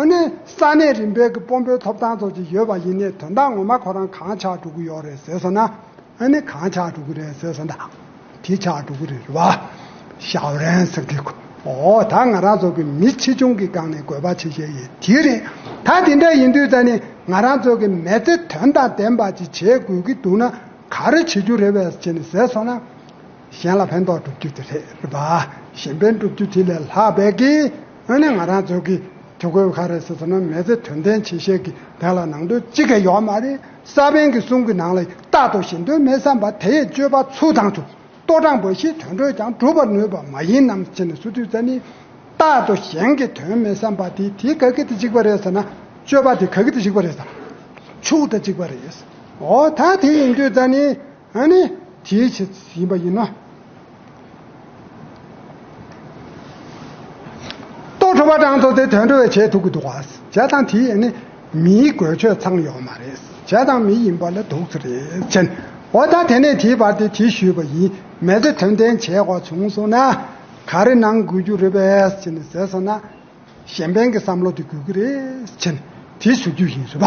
ཨ་ནི་ས་གནས་རིམ་པའི་གི་དཔོན་པོའི་ཐོབ་ཐང་ཚོ་ཅིག་ཡོད་པ་ཡིན་ནའི་དོན་དག་ངོ་མ་ཁོ་རང་གང་ཆགས་འགྲོ་གི་ཡོད་རེད་ཟེར་སོང་ན། ཨ་ནི་གང་ཆགས་འགྲོ་གི་རེད་ཟེར་སོང་ན། དེ་ཆགས་འགྲོ་གི་རེད་རེད་པ། ཞའོ་རན་ཟེར་གི། འོ་ད་ང་རང་ཚོ་གི་མི་ཆེ་ཆུང་གི་སྒང་ནས་དགོས་པ་ཆེ་ཤོས་ཡིན་དེ་རེད། ད་དེ་འདྲ་ཡིན་དུས་ད་ནི་ང་རང་ཚོ་གི་མི་ཚེ་དོན་དང་ལྡན་པ་ཅིག་བྱེད་དགོས་ཀྱི་འདུག་ན་ག་རེ་བྱེད་རྒྱུ་རེད་པས་ཅེས་ནས་ཟེར་སོང་ན། གཞན་ལ་ཕན་ཐོགས་སྒྲུབ་རྒྱུ་དེ་རེད་རེད་པ། གཞན་ཕན་སྒྲུབ་རྒྱུ་དེ་ལས་ལྷག་པའི་གི། ཨ་ནི་ང་རང་ཚོ་གི་དུས་འཁོར་ག་རེ་ཟེར་ཟེར་ན་མི་ཚེ་དོན་ལྡན་བྱེད་ཤེས་ཀྱི་དེ་ལ་ནང་དོན་གཅིག་ཀྱང་ཡོད་མ་རེད། ས་པཎ་གྱི་གསུང་གི་ནང་ལ་རྟག་ཏུ་གཞན་དོན་མི་བསམ་པ་དེ་ཡི་སྤྱོད་པ་ཚུལ་དང་ཚུལ། ལྟོ་འགྲངས་པ་བཞིས་དོན་གྲུབ་ཀྱང་། སྒྲུབ་པར་ནུས་པ་མ་ཡིན་ནམ་ཅེས་ནས་སུ་དུས་ཙ་ནི། རྟག་ཏུ་གཞན་གྱི་དོན་མི་བསམ་པ་དེ་དེ་ག་གི་དེ་གཅིག་པ་རེད་ཟེར་ན། སྤྱོད་པ་དེ་ག་གི་དེ་གཅིག་པ་རེད་ཟེར། ཕྱུགས་དང་གཅིག་པ་རེད། འོ་ད་དེ་ཡིན་དུས་ཙ་ནི། ཨ་ནི། དེའི་ཆེད་ཡིན་པ་ཡིན་ན། ལྟོ་འགྲངས་པ་ཙམ་དེ་དོན་གྲུབ་བྱས་ཐུབ་ཀྱི་འདུག་ག་བྱས་ཙང་དེ་ནི་མིའི་དགོས་ཆོས་ཚང་ཡོད་མ་རེད། བྱས་ཙང་མི་ཡིན་པ་ལ་འདུག་ཚེ་རེད་ཅེས། འོ་ད་དེ་ནས་དེའི་བར་དེ་དེ་ཞུས་པ་ཡིན། མི་ཚེ་དོན་ལྡན་བྱེད་དགོས་བྱུང་སོང་ན། ག་རེ་གནང་དགོས་རྒྱུ་རེད་པས་ཅེས་ནས་ཟེར་སོང་ན། གཞན་ཕན་གྱི་བསམ་བློ་དེ་དགོས་ཀྱི་རེད་ཅེས་དེ་ཞུ་རྒྱུ་ཡིན་རེད་པ།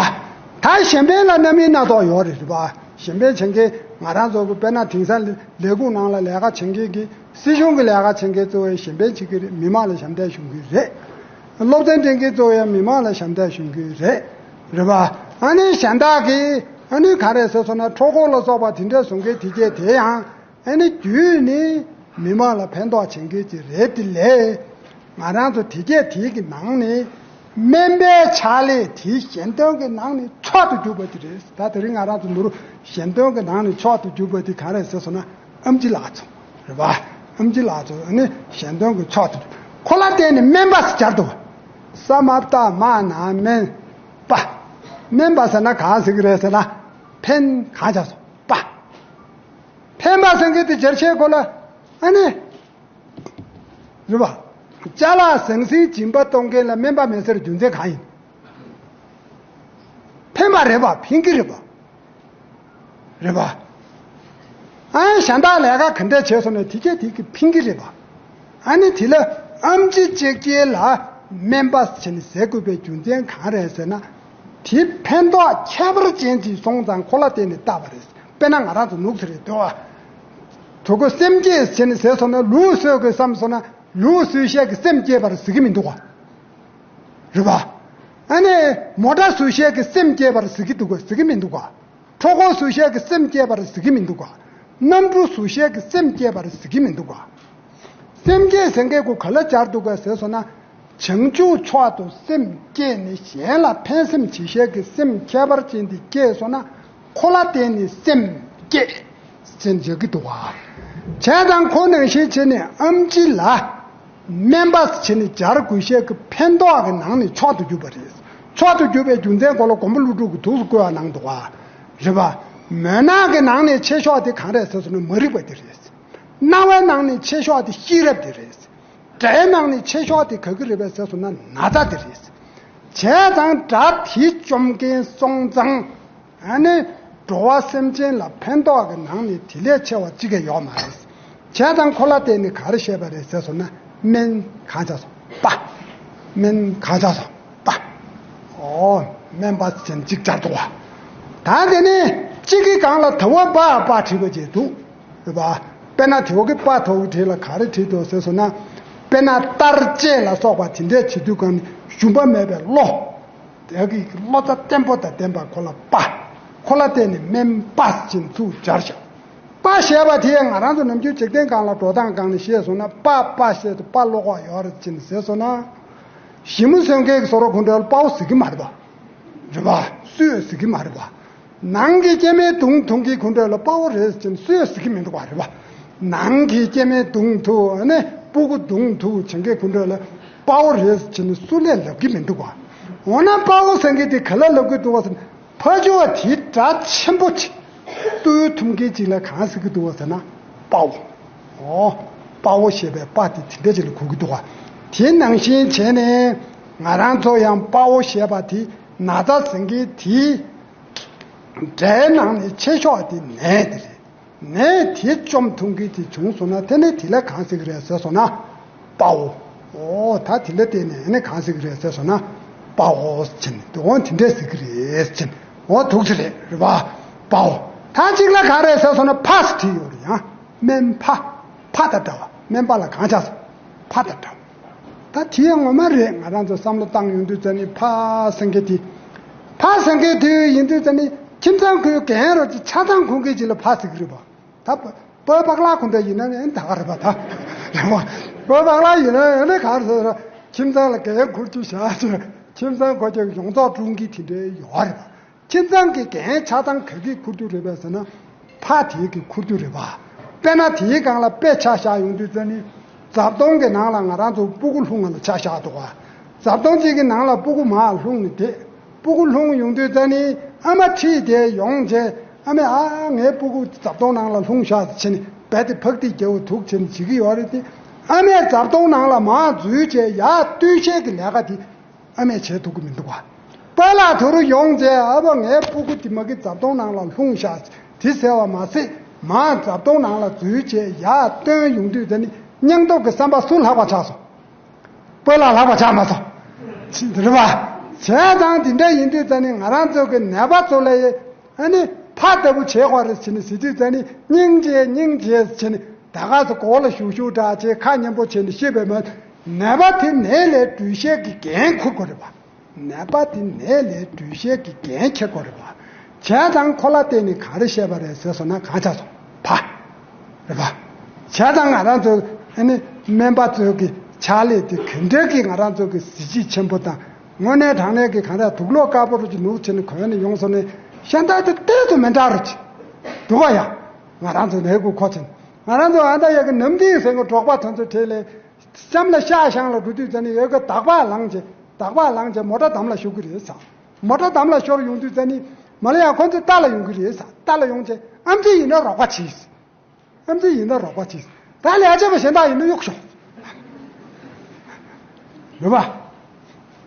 ད་གཞན་ཕན་ལ་རྣམ་སྨིན་སྣ་ཚོགས་ཡོད་རེད་རེད་པ། གཞན་ཕན་བྱེད་མཁན་ང་རང་ཚོ་གི་དཔེར་ན་དེང་སང་ལས་ཁུངས་ནང་ལ་ལས་ཀ་བྱེད་མཁན་གྱི་སྲིད་གཞུང་གི་ལས་ཀ་བྱེད་མཁན་གཙོ་བོའི་གཞན་ཕན་བྱེད་ཀྱི་རེད། མི་མང་ལ་ཞབས་འདེགས་ཞུ་གི་རེད། སློབ་ཚན་སྤྲད་མཁན་གཙོ་བོའི་མི་མང་ལ་ཞབས་འདེགས་ཞུ་གི་རེད། རེད་པ། ཨ་ནི་གཞན་དག་གིས་ཨ་ནི་ག་རེ་ཟེར་སོང་ན་འཕྲོག་རྐོ་ལ་སོགས་པ་དེ་འདྲ་བཟོ་མཁན་དེ་གྱད་དེ་ཡང་། ཨ་ནི་རྒྱུད་ནི་མི་མང་ལ་ཕན་ཐོགས་བྱེད་མཁན་ཅིག་རེད་དེ་ལས། ང་རང་ཚོ་དེ་གྱད་དེའི་གི་ནང་ནས་དམན་པའི་ཕྱག་ལས་དེ་གཞན་དོན་གྱི་ནང་ནས་མཆོག་ཏུ་གྱུར་པ་དེ་རེད། ད་དེ་རིང་ང་རང་ཚོ་མི་རུ་གཞན་དོན་གྱི་ནང་ནས་མཆོག་ཏུ་གྱུར་པ་དེ་ག་རེ་ཟེར་སོང་ན་ཨེམ་ཆི་ལགས་ཚོ་རེད་པ། ཨེམ་ཆི་ལགས་ཚོ་ཨ་ནི་གཞན་དོན་གྱི་མཆོག་ཏུ་གྱུར། ཁོ་ལ་བརྟེན་ནས་དམན་པ་ཟེར་སྦྱར་འདུག་ས་མ་བཏགས་སྨ་ན་དམན་པ། དམན་པ་ཟེར་ན་གང་ཟེར་གི་རེད་ཟེར་ན། ཕན་གང་བྱ་སོང་པ། ཕན་པ་ཟེར་མཁན་དེ་སྦྱར་བྱེད་ཁོ་ལ་ཨ་ནི། རེད་པ། ཅ་ལག་ཟང་ཟིང་སྦྱིན་པ་གཏོང་མཁན་ལ་དམན་པ་མི་ཟེར་རྒྱུ་མཚན་གང་ཡིན། ཕན་པ་རེད་པ། ཕན་གྱི་རེད་པ། རེད་པ། ཨ་ནི་གཞན་དག་ལས་ཀ་ག་འདྲ་བྱས་སོང་ན་དེ་གྱད་དེ་གི་ཕན་གྱི་རེད་པ། ཨ་ནི་དེ་ལ་ཨེམ་ཆི་ཅིག་ལ་དམན་པ་ཟེར་ནས་ཟེར་དགོས་པའི་རྒྱུ་མཚན་གང་རེད་ཟེར་ན། དེ་ཕན་ཐོགས་ཁྱད་པར་ཅན་ཅིག་སོང་ཙང་ཁོ་ལ་བརྟེན་ནས་བཏགས་པ་རེད། དཔེར་ན་ང་རང་ཚོ་ནུག་ཚེ་རེད་འདུག་ག་དུ་གོ་སེམས་བསྐྱེད་བྱས་ནས་ཟེར་སོང་ན་ལུགས་སྲོལ་གྱི་བསམ་སོང་ན། ལུག་གསོད་བྱེད་ཀྱི་སེམས་བསྐྱེད་པར་ཟེར་གྱི་མི་འདུག་ག་རེད་པ། ཨ་ནི་མོ་ཊ་བཟོ་བྱེད་ཀྱི་སེམས་བསྐྱེད་པར་ཟེར་གྱི་འདུག་ག་ཟེར་གྱི་མི་འདུག་ག་འཕྲུལ་འཁོར་བཟོ་བྱེད་ཀྱི་སེམས་བསྐྱེད་པར་ཟེར་གྱི་མི་འདུག་ག་གནམ་གྲུ་བཟོ་བྱེད་ཀྱི་སེམས་བསྐྱེད་པར་ཟེར་གྱི་མི་འདུག་ག་སེམས་བསྐྱེད་ཟེར་མཁན་ཀུན་ག་ལ་སྦྱར་འདུག་ག་ཟེར་སོང་ན། བྱང་ཆུབ་མཆོག་ཏུ་སེམས་བསྐྱེད་ནས་གཞན་ལ་ཕན་སེམས་བྱེད་བྱེད་ཀྱི་སེམས་ཁྱད་པར་ཅན་དེ་སྐྱེས་སོང་ན། ཁོ་ལ་བརྟེན་ནས་སེམས་བསྐྱེད་ཟེར་བྱེད་ཀྱི་འདུག་ག་བྱས་ཙང་ཁོ་ནང་བཞིན་བྱས་ནས་ཨེམ་ཆི་ལ་སྨན་པ་བྱས་ནས་སྦྱར་དགོས་བྱེད་ཀྱི་ཕན་འདོགས་ཀྱི་ནང་ནས་མཆོག་ཏུ་གྱུར་པ་རེད། མཆོག་ཏུ་གྱུར་པའི་རྒྱུ་མཚན་སྐོར་ལ་མགོན་པོ་ཀླུ་སྒྲུབ་ཀྱིས་ཐུགས་སུ་བཀོད་པ་གནང་འདུག་ག་རེད་པ། མུན་ནག་གི་ནང་ནས་ཆེ་ཤོས་དེ་གང་རེད་ཟེར་སོང་ན་མ་རིག་པ་དེ་རེད། སྣང་བའི་ནང་ནས་ཆེ་ཤོས་དེ་ཤེས་རབ་དེ་རེད། དགྲའི་ནང་ནས་ཆེ་ཤོས་དེ་ག་གི་རེད་པས་ཟེར་སོང་ན་ན་ཚ་དེ་རེད། བྱས་ཙང་དགྲ་དེ་བཅོམ་མཁན་སོང་ཙང་། ཨ་ནི་འགྲོ་བ་སེམས་ཅན་ལ་ཕན་ཐོགས་ཀྱི་ནང་ནས་དེ་ལས་ཆེ་བ་གཅིག་ཀྱང་ཡོད་མ་རེད། བྱས་ཙང་ཁོ་ལ་བརྟེན་ནས་ག་རེ་བཤད་པ་རེད་ཟེར་སོང་ན། སྨན་གང་ཆགས་སོང་པ། སྨན་གང་ཆགས་སོང་པ། ཨོ། སྨན་པ་ཅན་གཅིག་སྦྱར་འདུག་ག་ད་དེ་ནས་གཅིག་གི་སྒང་ལ་ད་བ་པ་པ་བྲིས་པ་ཅིག་འདུག་རེད་པ། དཔེར་ན་དེ་བ་གི་པ་ཐོག་བྲིས་ལ་ག་རེ་བྲིས་འདུག་ཟེར་སོང་ན། དཔེར་ན་ལྟར་བཅས་ལ་སོགས་པ་དེ་འདྲའི་བྱེད་དུས་སྒང་ནས་ཞུམ་པ་མེད་པའི་བློ། དེ་གི་བློ་རྩ་བརྟན་པོ་དང་ལྡན་པ་ཁོ་ལ་པ། ཁོ་ལ་བརྟེན་ནས་སྨན་པ་ཅན་ཚུར་སྦྱར་བཞག་པ་ཞེས་པ་དེ་ང་རང་ཚོ་ནམ་རྒྱུན་འཇིག་རྟེན་སྒང་ལ་འགྲོ་སྟངས་སྒང་ནས་བཤད་སོང་ན། པ་པ་ཞེས་དུ་པ་ཀློག་པ་ཡོད་རེད་ཅེས་ཟེར་སོང་ན། ཞི་མོ་གསོན་མཁན་གྱི་བཟོ་གྲྭ་ཁོང་ཁྲོ་ལ་དཔའ་བོ་ཟེར་གྱི་མ་རེད་པ། རེད་པ། སུས་ཟེར་གྱི་མ་རེད་པ། ནང་གི་སྐྱེ་དམན་མདུང་ཐུང་གི་ཁོང་ཁྲོ་ལ་དཔའ་བོ་རེད་ཅེས་སུས་ཟེར་གྱི་མི་འདུག་པ། རེད་པ། ནང་གི་སྐྱེ་དམན་མདུང་ཐུང་ནས་སྤུ་གུ་མདུང་ཐུང་བྱེད་མཁན་ཁོང་ཁྲོ་ལ་དཔའ་བོ་རེད་ཅེས་སུ་ལས་ལབ་ཀྱི་མི་འདུག་པ། འོ་ན་དཔའ་བོ་ཟེར་མཁན་དེ་ག་ལ་ལབ་ཀྱི་འདུག་པ་ཟེར་ན། ཕ་ཇོ་བ་དེ་དགྲ་ཆེན་པོ་ཆེ། བཏུལ་ཐུབ་མཁན་ཅིག་ལ་གང་ཟེར་གྱི་འདུག་པ་ཟེར་ན། དཔའ་བོ། ཨོ། དཔའ་བོ་ཞེས་པའི་དཔའ་དེ་དེ་འདྲ་ཅིག་ལ་གོ་གི་འདུག་ག་དེ་ནང་བཞིན་བྱས་ནས་ང་རང་ཚོ་ཡང་དཔའ་བོ་ཞེས་པ་དེ་ན་ཚ་ཟེར་མཁན་དེ། དགྲའི་ནང་ནས་ཆེ་ཤོས་དེ་ནད་དེ་རེད། ནད་དེ་བཅོམ་ཐུབ་མཁན་དེ་བྱུང་སོང་ན། དེ་ནས་དེ་ལ་གང་ཟེར་གྱི་རེད་ཟེར་སོང་ན། དཔའ་བོ། ཨོ། ད་དེ་ལ་བརྟེན་ནས་ཨ་ནི་གང་ཟེར་གྱི་རེད་ཟེར་སོང་ན། དཔའ་བོ་ཅན་དེ་འོ་དེ་འདྲས་ཟེར་གྱི་རེད་ཅན། འོ་ཐུགས་རྗེ་རེད། རེད་པ། དཔའ་བོ། ད་གཅིག་ལ་གང་རེད་ཟེར་སོང་ན་ཕ་ཟེར་བྲིས་ཡོད་རེད་ཡང་། སྨན་ཕ། ཕ་དང་འདྲ་བ། སྨན་པ་ལ་གང་ཆགས་སོང་། ཕ་དང་འདྲ་བ། ད་དེ་ངོ་མ་རེད། ང་རང་ཚོ་བསམ་བློ་བཏང་ཡོང་དུས་ཙ་ནི་ཕ་ཟེར་མཁན་དེ། ཕ་ཟེར་མཁན་དེ་ཡིན་དུས་ཙ་ནི་ཁྱིམ་ཚང་ཁོའི་རྒན་རོ་ཅིག་ཆ་ཚང་ཁོང་གི་ཅིག་ལ་ཕ་ཟེར་གྱི་རེད་པ། ད་བོད་པ་ལགས་ཁོང་འདྲ་ཡིན་ན་ནི་ད་ག་རེད་པ་ད། རེད་པ། བོད་པ་ལགས་ཡིན་ན་ནི་ག་རེ་ཟེར། ཁྱིམ་ཚང་ལ་རྒན་ཁུར་རྒྱུ་བཞག་ཅིག་ཁྱིམ་ཚང་ཁོ་ཅིག་ཡོངས་རྫོགས་སྲུང་གི་དེ་འདྲའི་ཡོད་རེད་པ། ཁྱིམ་ཚང་གི་རྒན་ཆ་ཚང་ག་གིས་ཁུར་རྒྱུ་རེད་པས་ཟེར་ན། ཕ་དེ་གིས་ཁུར་རྒྱུ་རེད་པ། དཔེར་ན་དེའི་སྒང་ལ་དཔེ་ཆ་བཞག་ཡོང་དུས་ཙ་ནི། རྫབ་དོང་གི་ནང་ལ་ང་རང་ཚོ་སྤུ་གུ་ལྷུང་བ་ལ་ཆ་བཞག་འདུག་ག་རྫབ་དོང་གཅིག་གི་ནང་ལ་སྤུ་གུ་མར་ལྷུང་ནས་བསྡད། སྤུ་གུ་ལྷུང་ཡོང་དུས་ཙ་ནི་ཨ་མ་ཁྲིད་དེ་ཡོང་བྱས། ཨ་མས། ཨ། ངའི་སྤུ་གུ་རྫབ་དོང་ནང་ལ་ལྷུང་བཞག་ཟེར་བྱས་ནས་རྦད་དེ་ཕག་ཐིག་རྒྱབ་འདུག་བྱས་ནས་བྱེད་ཀྱི་ཡོད་རེད་དེ། ཨ་མས་རྫབ་དོང་ནང་ལ་མར་འཛུལ་བྱས་ཡར་བཏོན་བྱེད་ཀྱི་ལས་ཀ་དེ་ཨ་མས་བྱེད་ཐུབ་ཀྱི་མི་འདུག་ག་པཱ་ལགས་དེ་རུ་ཡོང་བྱས། ཨ་ཕ། ངའི་སྤུ་གུ་དེ་མ་གི་རྫབ་དོང་ནང་ལ་ལྷུང་བཞག་དེ་ཟེར་བ་མ་ཟད། མར་རྫབ་དོང་ནང་ལ་འཛུལ་བྱས་ཡར་བཏོན་ཡོང་དུས་ཙ་ནི་སྙིང་སྟོབས་ཀྱི་བསམ་པ་སུ་ལྷག་པ་ཆགས་སོང་། པཱ་ལགས་ལྷག་པ་ཆགས་མ་སོང་། རེད་པ། བྱས་ཙང་དེ་འདྲ་ཡིན་དུས་ཙ་ནི་ང་རང་ཚོ་གི་ནད་པ་ཚོ་ལ་ཡ། ཨ་ནི་ཕ་ལྟ་བུ་བྱེད་དགོས་རེད་ཟེར་ནས་ཟེར་དུས་ཙ་ནི་སྙིང་རྗེ་སྙིང་རྗེ་ཟེར་ནས་ད་ག་ཚོད་མགོ་ལ་ཞུག་ཞུག་འདྲ་བྱས་ཁ་སྙན་པོ་བྱས་ནས་བཤད་པས་མ། ནད་པ་དེ་ནད་ལས་འགྲོལ་བྱེད་ཀྱི་འགན་འཁུར་དགོས་རེད་པ། ནད་པ་དེ་ནད་ལས་འགྲོལ་བྱེད་ཀྱི་འགན་འཁྱེར་དགོས་རེད་པ། བྱས་ཙང་ཁོ་ལ་བརྟེན་ནས་ག་རེ་བཤད་པ་རེད་ཟེར་སོང་ན་གང་ཆགས་སོང་། ཕ། རེད་པ། བྱས་ཙང་ང་རང་ཚོ་ཨ་ནི་སྨན་པ་ཚོའི་གི་ཕྱག་ལས་དེ་ག་འདྲ་གི་ང་རང་ཚོ་གི་གཟི་བརྗིད་ཆེན་པོ་དང་། དངོས་གནས་དྲང་གནས་ཀྱི་གང་འདྲ་དུག་ལོག་དཀར་པོ་རུ་ཅིག་ནུབ་བྱས་ནས་གོན་ནས་ཡོང་སོང་ནས་ཤ་འདྲ་དེ་ཏོག་ཙམ་མི་འདྲ་རུ་ཅིག་འདུག་ག་ཡ། ང་རང་ཚོ་ནས་གུ་ཁོ་ཚོ་ང་རང་ཚོ་ཨ་མདའ་ཡ་གི་ནམ་ཐིག་ཟེར་གི་འབྲོག་པ་དེ་ཚོ་གྲས་ལས། གཤམ་ལ་ཤག་བཞེངས་ལ་འགྲོ་དུས་ཙ་ནི་ཡ་གི་འདག་པ་ལངས་བྱས། འདག་པ་ལངས་བྱས་མོ་ཊ་འདམ་ལ་ཞུགས་ཀྱི་རེད་ཟེར། མོ་ཊ་འདམ་ལ་ཤོར་ཡོང་དུས་ཙ་ནི་མ་ལ་ཡ་ཁོ་ཚོ་རྟ་ལ་ཡོང་གི་རེད་ཟེར། རྟ་ལ་ཡོང་བྱས་ཨེམ་ཆི་ཡིན་ན་རོགས་པ་བྱེད། ཨེམ་ཆི་ཡིན་ན་རོགས་པ་བྱེད། ད་ལས་བྱེད་པ་གཞན་དག་ཡིན་ན་གཡུག་ཞོག་རེད་པ།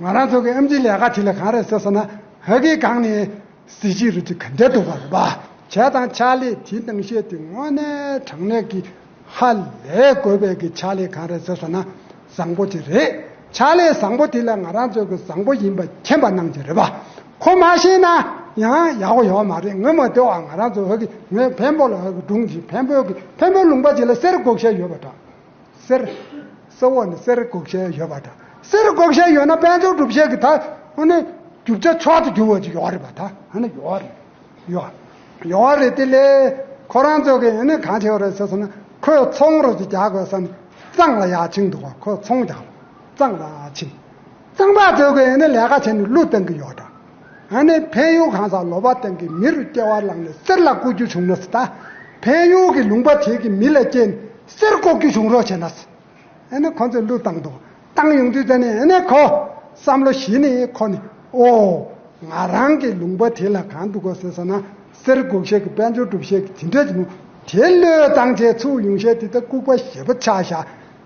ང་རང་ཚོ་གི་ཨེམ་ཆི་ལས་ཀ་དེ་ལ་གང་རེད་ཟེར་སོང་ན། ཧ་གི་གང་ནས་གཟི་བརྗིད་རུ་ཅིག་ག་འདྲ་འདུག་པ་རེད་པ། བྱས་ཙང་ཕྱག་ལས་དེ་གནང་བྱས་དེ་དངོས་གནས་དྲང་གནས་ཀྱི་ཧ་ལས་དགོས་པའི་གི་ཕྱག་ལས་གང་རེད་ཟེར་སོང་ན། བཟང་པོ་ཅིག་རེད། ཕྱག་ལས་བཟང་པོ་དེ་ལ་ང་རང་ཚོ་གི་བཟང་པོ་ཡིན་པ་མཁྱེན་པ་གནང་གི་རེད་པ། ཁོ་མ་ཤེས་ན་ཡང་ཡག་པོ་ཡོད་མ་རེད། ངོ་མ་དེ་བ་ང་རང་ཚོ་ཧ་གི་ངའི་འཕན་པོ་ལ་ཧ་གི་སྒྲུང་ཅིག་འཕན་པོ་གི་འཕན་པོ་ལུང་པ་ཅིག་ལ་གསེར་བགོ་བཤའ་ཡོད་པ་འདྲ། གསེར། གཙོ་བོ་ནི་གསེར་བགོ་བཤའ་ཡོད་པ་འདྲ། གསེར་བགོ་བཤའ་ཡོད་ན་དཔལ་འབྱོར་སྒྲུབ་བྱེད་ཀྱི་ད་ཨ་ནི་རྒྱུ་ཆ་མཆོག་ཏུ་གྱུར་བ་ཅིག་ཡོད་རེད་པ། ད་ཨ་ནི་ཡོད་རེད། ཡོད་ཡོད་རེད། དེ་ལས་ཁོ་རང་ཚོ་གི་ཨ་ནི་གང་བྱེད་པ་རེད་ཟེར་སོང་ན། ཁོས་ཚོང་རོགས་ཅིག་རྒྱག་དགོས་ས་ནི་གཙང་ལ་ཡར་ཕྱིན་འདུག་ག་ཁོས་ཚོང་རྒྱག་གཙང་ལ་ཕྱིན། གཙང་པ་ཚོས་ཀྱི་ཨ་ནི་ལས་ཀ་བྱས་ནས་གླུ་བཏང་གི་ཡོད་འདྲ། ཨ་ནི་ཕན་ཡུལ་གང་ཟག་ལོ་པ་བཏང་གི་མི་རུ་སྐྱེ་བ་བླངས་ནས་གསེར་ལ་བརྐོ་རྒྱུ་བྱུང་ན་ཟེར། ད་ཕན་ཡུལ་གྱི་ལུང་པ་དེ་གི་མི་ལ་སྐྱེས་ནས་གསེར་བརྐོ་རྒྱུ་བྱུང་རོགས་བྱས་ན་ཟེར། ཨ་ནི་ཁོ་ཚོས་གླུ་བཏང་འདུག་བཏང་ཡོང་དུས་ཙ་ནས་ཨ་ནི་ཁོ་བསམ་བློ་གཞི་ནས་ཁོ་ནི་ཨོ། ང་རང་གི་ལུང་པ་དེ་ལ་གང་འདུག་གོ་ཟེར་སོང་ན། གསེར་བགོ་བཤའ་གི་དཔལ་འབྱོར་སྒྲུབ་བཤད་ཀྱི་དེ་འདྲ་ཅིག་མོ། དེ་བློས་བཏང་བྱས་ཚུར་ཡོང་བཤད་དེ་ད་ལྐུགས་པ་ཞེ་པོ་ཆགས་ཤག་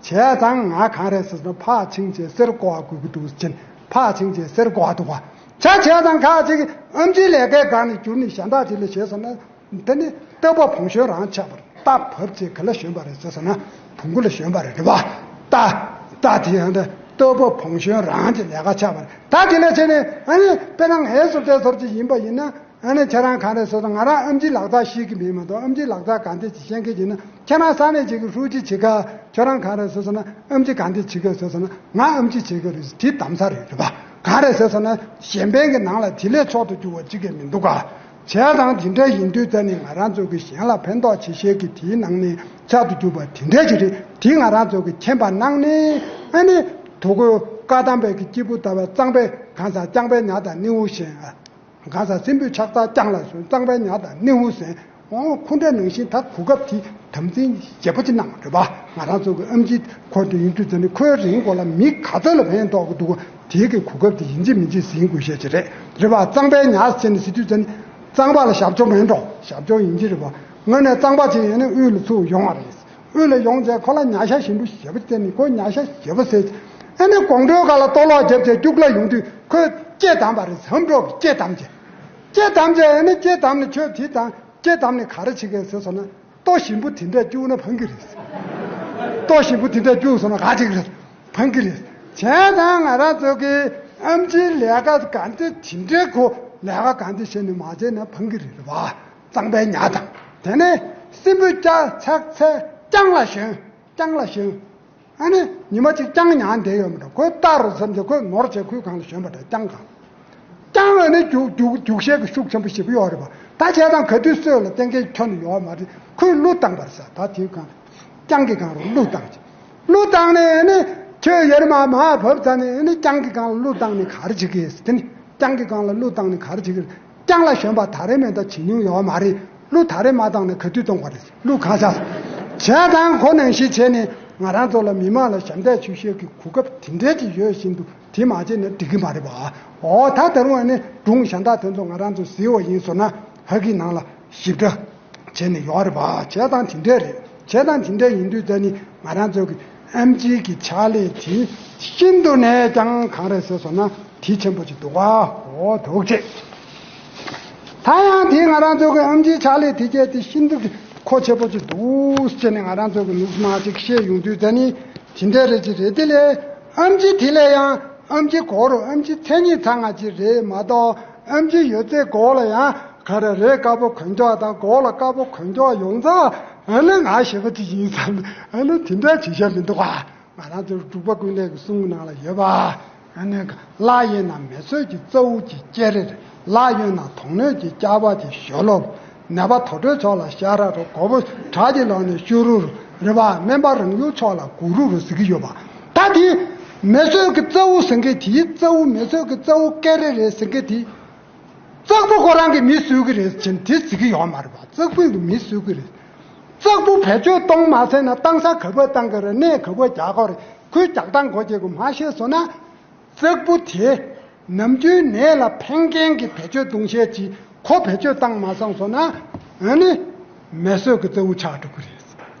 བྱས་ཙང་ང་གང་རེད་ཟེར་ན་ཕར་ཕྱིན་བྱས་གསེར་བརྐོ་བ་དགོས་ཀྱི་འདུག་ཟེར་ཕར་ཕྱིན་བྱས་གསེར་བརྐོ་བ་འདུག་ག་བྱས་བྱས་ཙང་ཁ་ཅིག་ཨེམ་ཆིའི་ལས་ཀའི་སྒང་ནས་བསྐྱུར་ནས་གཞན་དག་ཅིག་ལ་བྱས་སོང་ན། དེ་ནི་རྟ་བབས་བོང་གཞོན་རང་ཆགས་པར། རྟ་བབས་ཅེས་ག་ལ་ཞོན་པ་རེད་ཟེར་སོང་ན་བོང་གུ་ལ་ཞོན་པ་རེད། རེད་པ། རྟ་རྟ་དེ་ཡང་ད་རྟ་བབས་བོང་གཞོན་རང་གི་ལས་ཀ་ཆགས་པ་རེད། ད་དེ་ལ་བྱས་ནས་ཨ་ནི་དཔེར་ན་ངའི་བཟོ་ལྟའི་ཚོར་ཅིག་ཡིན་པ་ཡིན་ན། ཨ་ནི་ཁྱེད་རང་གང་རེད་ཟེར་སོང་། ང་རང་ཨེམ་ཆིའི་ལག་རྩལ་ཤེས་ཀྱི་མེད་མ་གཏོགས། ཨེམ་ཆིའི་ལག་རྩལ་ག་འདྲ་ཅིག་ཤེས་མཁན་ཡིན་ན། ཁྱེད་རང་ས་གནས་ཅིག་གི་ཧྲུའུ་ཅི་བྱེད་ག་ཁྱོད་རང་གང་རེད་ཟེར་སོང་ན། ཨེམ་ཆི་ག་འདྲ་བྱེད་ག་ཟེར་སོང་ན། ང་ཨེམ་ཆི་བྱེད་ག་རེད། དེ་གདམ་ས་རེད། རེད་པ། གང་རེད་ཟེར་སོང་ན་གཞན་ཕན་གྱི་ནང་ལ་དེ་ལས་མཆོག་ཏུ་གྱུར་པ་གཅིག་ཀྱང་མི་འདུག་ག་བྱས་ཙང་དེ་འདྲ་ཡིན་དུས་ཙ་ནས་ང་རང་ཚོ་གི་གཞན་ལ་ཕན་ཐོགས་བྱེད་ཤེས་ཀྱི་དེའི་ནང་ནས་མཆོག་ཏུ་གྱུར་པ་དེ་འདྲ་ཅིག་རེད། དེ་ང་རང་ཚོ་གི་མཁྱེན་པ་གནང་ནས། ཨ་ནི་དུ་གོས་བཀའ་གདམས་པའི་གི་སྐྱེས་བུ་ཟླ་བའི་གཙང་པའི་གང་ཟག་རྐྱང་པའི་ཉ་དང་སྣེའུ་ཞེན། གང་ཟག་སྲིན་པོའི་ཕྱག་རྩལ་རྐྱང་ལ་སོན། གཙང་པའི་ཉ་དང་སྣེའུ་ཟེར། འོ་ཁོ་འདྲ་ནང་བཞིན་ད་གོ་སྐབས་དེ་དམ་འཛིན་ཞེ་པོ་ཅིག་གནང་། རེད་པ། ང་རང་ཚོ་གི་ཨེམ་ཆི་ཁོ་འདི་ཡིན་དུས་ཙ་ནས་ཁོའི་རིང་གོ་ལ་མི་ག་ཚོད་ལ་ཕན་ཐོགས་ཀྱི་འདུག་གོ་དེའི་གི་གོ་སྐབས་དེ་ཡིན་གཅིག་མིན་གཅིག་ཟིན་དགོས་ཤེས་ཅིག་རེད། རེད་པ། གཙང་པའི་ཉ་ཟེར་ནས་ཟེར་དུས་ཙ་ནས་གཙང་པ་ལ་ཞབས་ཕྱོགས་མེད་འགྲོ། ཞབས་ཕྱོགས་ཡིན་གཅིག་རེད་པ། དངོས་གནས་གཙང་པ་ཅིག་ཡིན་ན་དབུས་ལ་ཚུར་ཡོང་བ་རེད། དབུས་ལ་ཡོང་རྗེས་ཁོ་ལ་ཉ་ཤ་ཞིམ་པོ་ཞེ་པོ་བསྟན་ནས་ཁོ་ཉ་ཤ་ཞེ་པོ་ཟས། ཨ་ནི་དགོང་དྲོའི་ཁ་ལ་ལྟོ་ལོག་བརྒྱབ་བྱས་རྒྱུགས་ལ་ཡོང་དུས་ཁོས་ལྕེ་བསྡམས་པ་རེད། ཟམ་འགྲོ་གི་ལྕེ་བསྡམས་བྱས། ལྕེ་བསྡམས་བྱས་ཨ་ནི་ལྕེ་བསྡམས་ནས་ཁྱོད་དེ་དང་ལྕེ་བསྡམས་ནས་ག་རེ་བྱེད་ཀྱི་ཟེར་སོང་ན། ལྟོ་ཞིམ་པོ་དེ་འདྲ་བཅུག་ན་ཕན་གི་རེད། ལྟོ་ཞིམ་པོ་དེ་འདྲ་བཅུག་སོང་ན་ག་བྱེད་ཀྱི་རེད། ཕན་གི་རེད། བྱས་ཙང་ང་རང་ཚོ་གི་ཨེམ་ཆིའི་ལས་ཀ་ག་འདྲ་དེ་འདྲའི་གོ་ལས་ཀ་ག་འདྲ་བྱས་ནས་མ་བྱས་ན་ཕན་གི་རེད་པ། གཙང་པའི་ཉ་དང་། དེ་ནས་སྲིན་པོའི་ལྕགས་ཚགས་ཚད་རྐྱང་ལ་ཞོན། རྐྱང་ལ་ཞོན། ཨ་ནི་ཉི་མ་གཅིག་རྐྱང་ཉལ་བསྡད་ཡོད་མི་འདྲ། ཁོས་ལྟ་རུ་བསམ་རྗེས་ཁོས་ནོར་བྱས་ཁོའི་སྒང་ལ་ཞོན་པ་འདྲ། རྐྱང་སྒང་། རྐྱང་ཨ་ནི་རྒྱུག་རྒྱུག་རྒྱུག་ཤེས་ཀྱི་ཤུགས་ཆེན་པོ་ཞེ་པོ་ཡོད་རེད་པ། ད་བྱས་ཙང་ག་དུས་སྲོད་ལ་གཏན་འཁེལ་ཁྱོན་ནས་ཡོད་མ་རེད། ཁོས་གླུ་བཏང་པ་རེད་ཟེར། ད་དེའི་སྒང་ལ་རྐྱང་གི་སྒང་ལ་གླུ་བཏང་བྱས། གླུ་བཏང་ནས་ཨ་ནི་ཁྱོད་ཡར་མར་མར་བབས་ཚར་ནས་ཨ་ནི་རྐྱང་གི་སྒང་ལ་གླུ་བཏང་ནས་ག་རེ་བྱེད་ཀྱི་ཡོད་ཟེར། དེ་ནི་རྐྱང་གི་སྒང་ལ་གླུ་བཏང་ནས་ག་རེ་བྱེད་ཀྱི་རེད། རྐྱང་ལ་ཞོན་པ་ད་རེས་མིན་ད་བྱེད་མྱོང་ཡོད་མ་རེད། གླུ་ད་རེས་མ་བཏང་ན་ག་དུས་གཏོང་བ་རེད། གླུ་གང་ཤར་བྱས་དང་ཁོ་ནང་བཞིན་བྱས་ནས་ང་རང་ཚོ་ལ་མི་མང་ལ་ཞབས་འདེགས་ཞུ་ཤེས་ཀྱི་གོ་སྐབས་དེ་འདྲའི་ཅིག་ཡོད་བཞིན་དུ་དེ་མ་བྱས་ན་འགྲིག་གི་མ་རེད་པ། འོ་ད་ད་རུང་ཨ་ནི་སྒྲུང་གཞན་དག་དེ་ཚོ་ང་རང་ཚོ་གཟིགས་པ་ཡིན་ཟེར་ན་ཧ་གི་ནང་ལ་ཞིབ་ཕྲ་བྱས་ནས་ཡོད་རེད་པ། བྱས་དང་དེ་འདྲ་རེད། བྱས་དང་དེ་འདྲ་ཡིན་དུས་ད་ནི་ང་རང་ཚོ་གི་ཨེམ་ཆིའི་གི་ཕྱག་ལས་དེ་ཤིན་ཏུ་ནས་ཀྱང་གང་རེད་ཟེར་སོང་ན་དེ་ཆེན་པོ་ཅིག་འདུག་ག་འོ་འདུག་ཅེས། ད་ཡང་དེ་ང་རང་ཚོ་གི་ཨེམ་ཆིའི་ཕྱག་ལས་དེ་གས་དེ་ཤིན་ཏུ་གི་མཁོ་ཆེ་པོ་ཅིག་འདུག་ཟེར་ནས་ང་རང་ཚོ་གི་ནུབ་མ་ཅིག་བཤད་ཡོང་དུས་ད་ནི་དེ་འདྲ་རེད་ཅིག་རེད། དེ་ལས་ཨེམ་ཆི་དེ་ལས་ཡང་ཨེམ་ཆི་གོ་རུ་ཨེམ་ཆི་མཚན་ཉིད་ཚང་ང་ཅིག་རེད་མ་གཏོགས། ཨེམ་ཆི་ཡོད་ཚད་གོ་ལ་ཡང་ག་རེ་རེད། དཀར་པོ་གོན་ཀྱོག་དང་གོ་ལ་དཀར་པོ་གོན་ཀྱོག་ཡོང་ཙང་ཨ་ནི་ང་ཞེ་པོ་ཅིག་ཡིན་བསམ། ཨ་ནི་དེ་འདྲ་བྱེད་ཤ་མི་འདུག་ག་ང་རང་ཚོའི་འབྲུག་པ་ཀུན་ལེགས་ཀྱི་གསུང་གི་ནང་ལ་ཡོད་པ། ཨ་ནི་ལྷ་ཡིན་ན་མེ་གསོད་ཀྱི་རྩ་བོ་གི་སྐེ་རེ་རེད། ལྷ་ཡིན་ན་དོགས་སྣོད་ཀྱི་སྐྱ་བ་གི་ཞོ་ལོ་རུ། ནད་པ་དུག་སྦྲུལ་མཆོག་ལ་ཤ་ར་རུ། མགོ་བོ་བྲག་གི་ལོག་ནས་བཤུ་རུ་རུ། རེད་པ། སྨན་པ་རང་ཡུལ་མཆོག་ལ་སྒུག་རུ་རུ་ཟེར་གི་ཡོད་པ། ད་དེ་མེ་གསོད་ཀྱི་རྩ་བོ་ཟེར་མཁན་དེའི་རྩ་བོ། མེ་གསོད་ཀྱི་རྩ་བོ་སྐེ་རེ་རེ་ཟེར་མཁན་དེ། གཙག་བུ་ཁོ་རང་གིས་མི་གསོད་ཀྱི་རེད་ཟེར་ནས་དེ་ཟེར་གྱི་ཡོད་མ་རེད་པ། གཙག་བུ་གིས་མི་གསོད་ཀྱི་རེད། གཙག་བུ་བེད་སྤྱོད་གཏོང་མ་ཟེར་ན་བཏང་ས་ག་པར་བཏང་གི་རེད། གནས་ག་པར་རྒྱག་གི་རེད། ཁོས་རྒྱག་སྟངས་གོ་རྒྱག་གི་མ་ཤེས་སོང་ན། གཙག་བུ་དེ་ནམ་རྒྱུན་ནད་ལ་ཕན་མཁན་གྱི་བེད་སྤྱོད་གཏོང་བྱེད་ཀྱི་ཁོ་བེད་སྤྱོད་བཏང་མ་སོང་སོང་ན། ཨ་ནི་མེ་གསོད་ཀྱི་རྩ་བོ་ཆགས་འགྲོ་གི་རེད།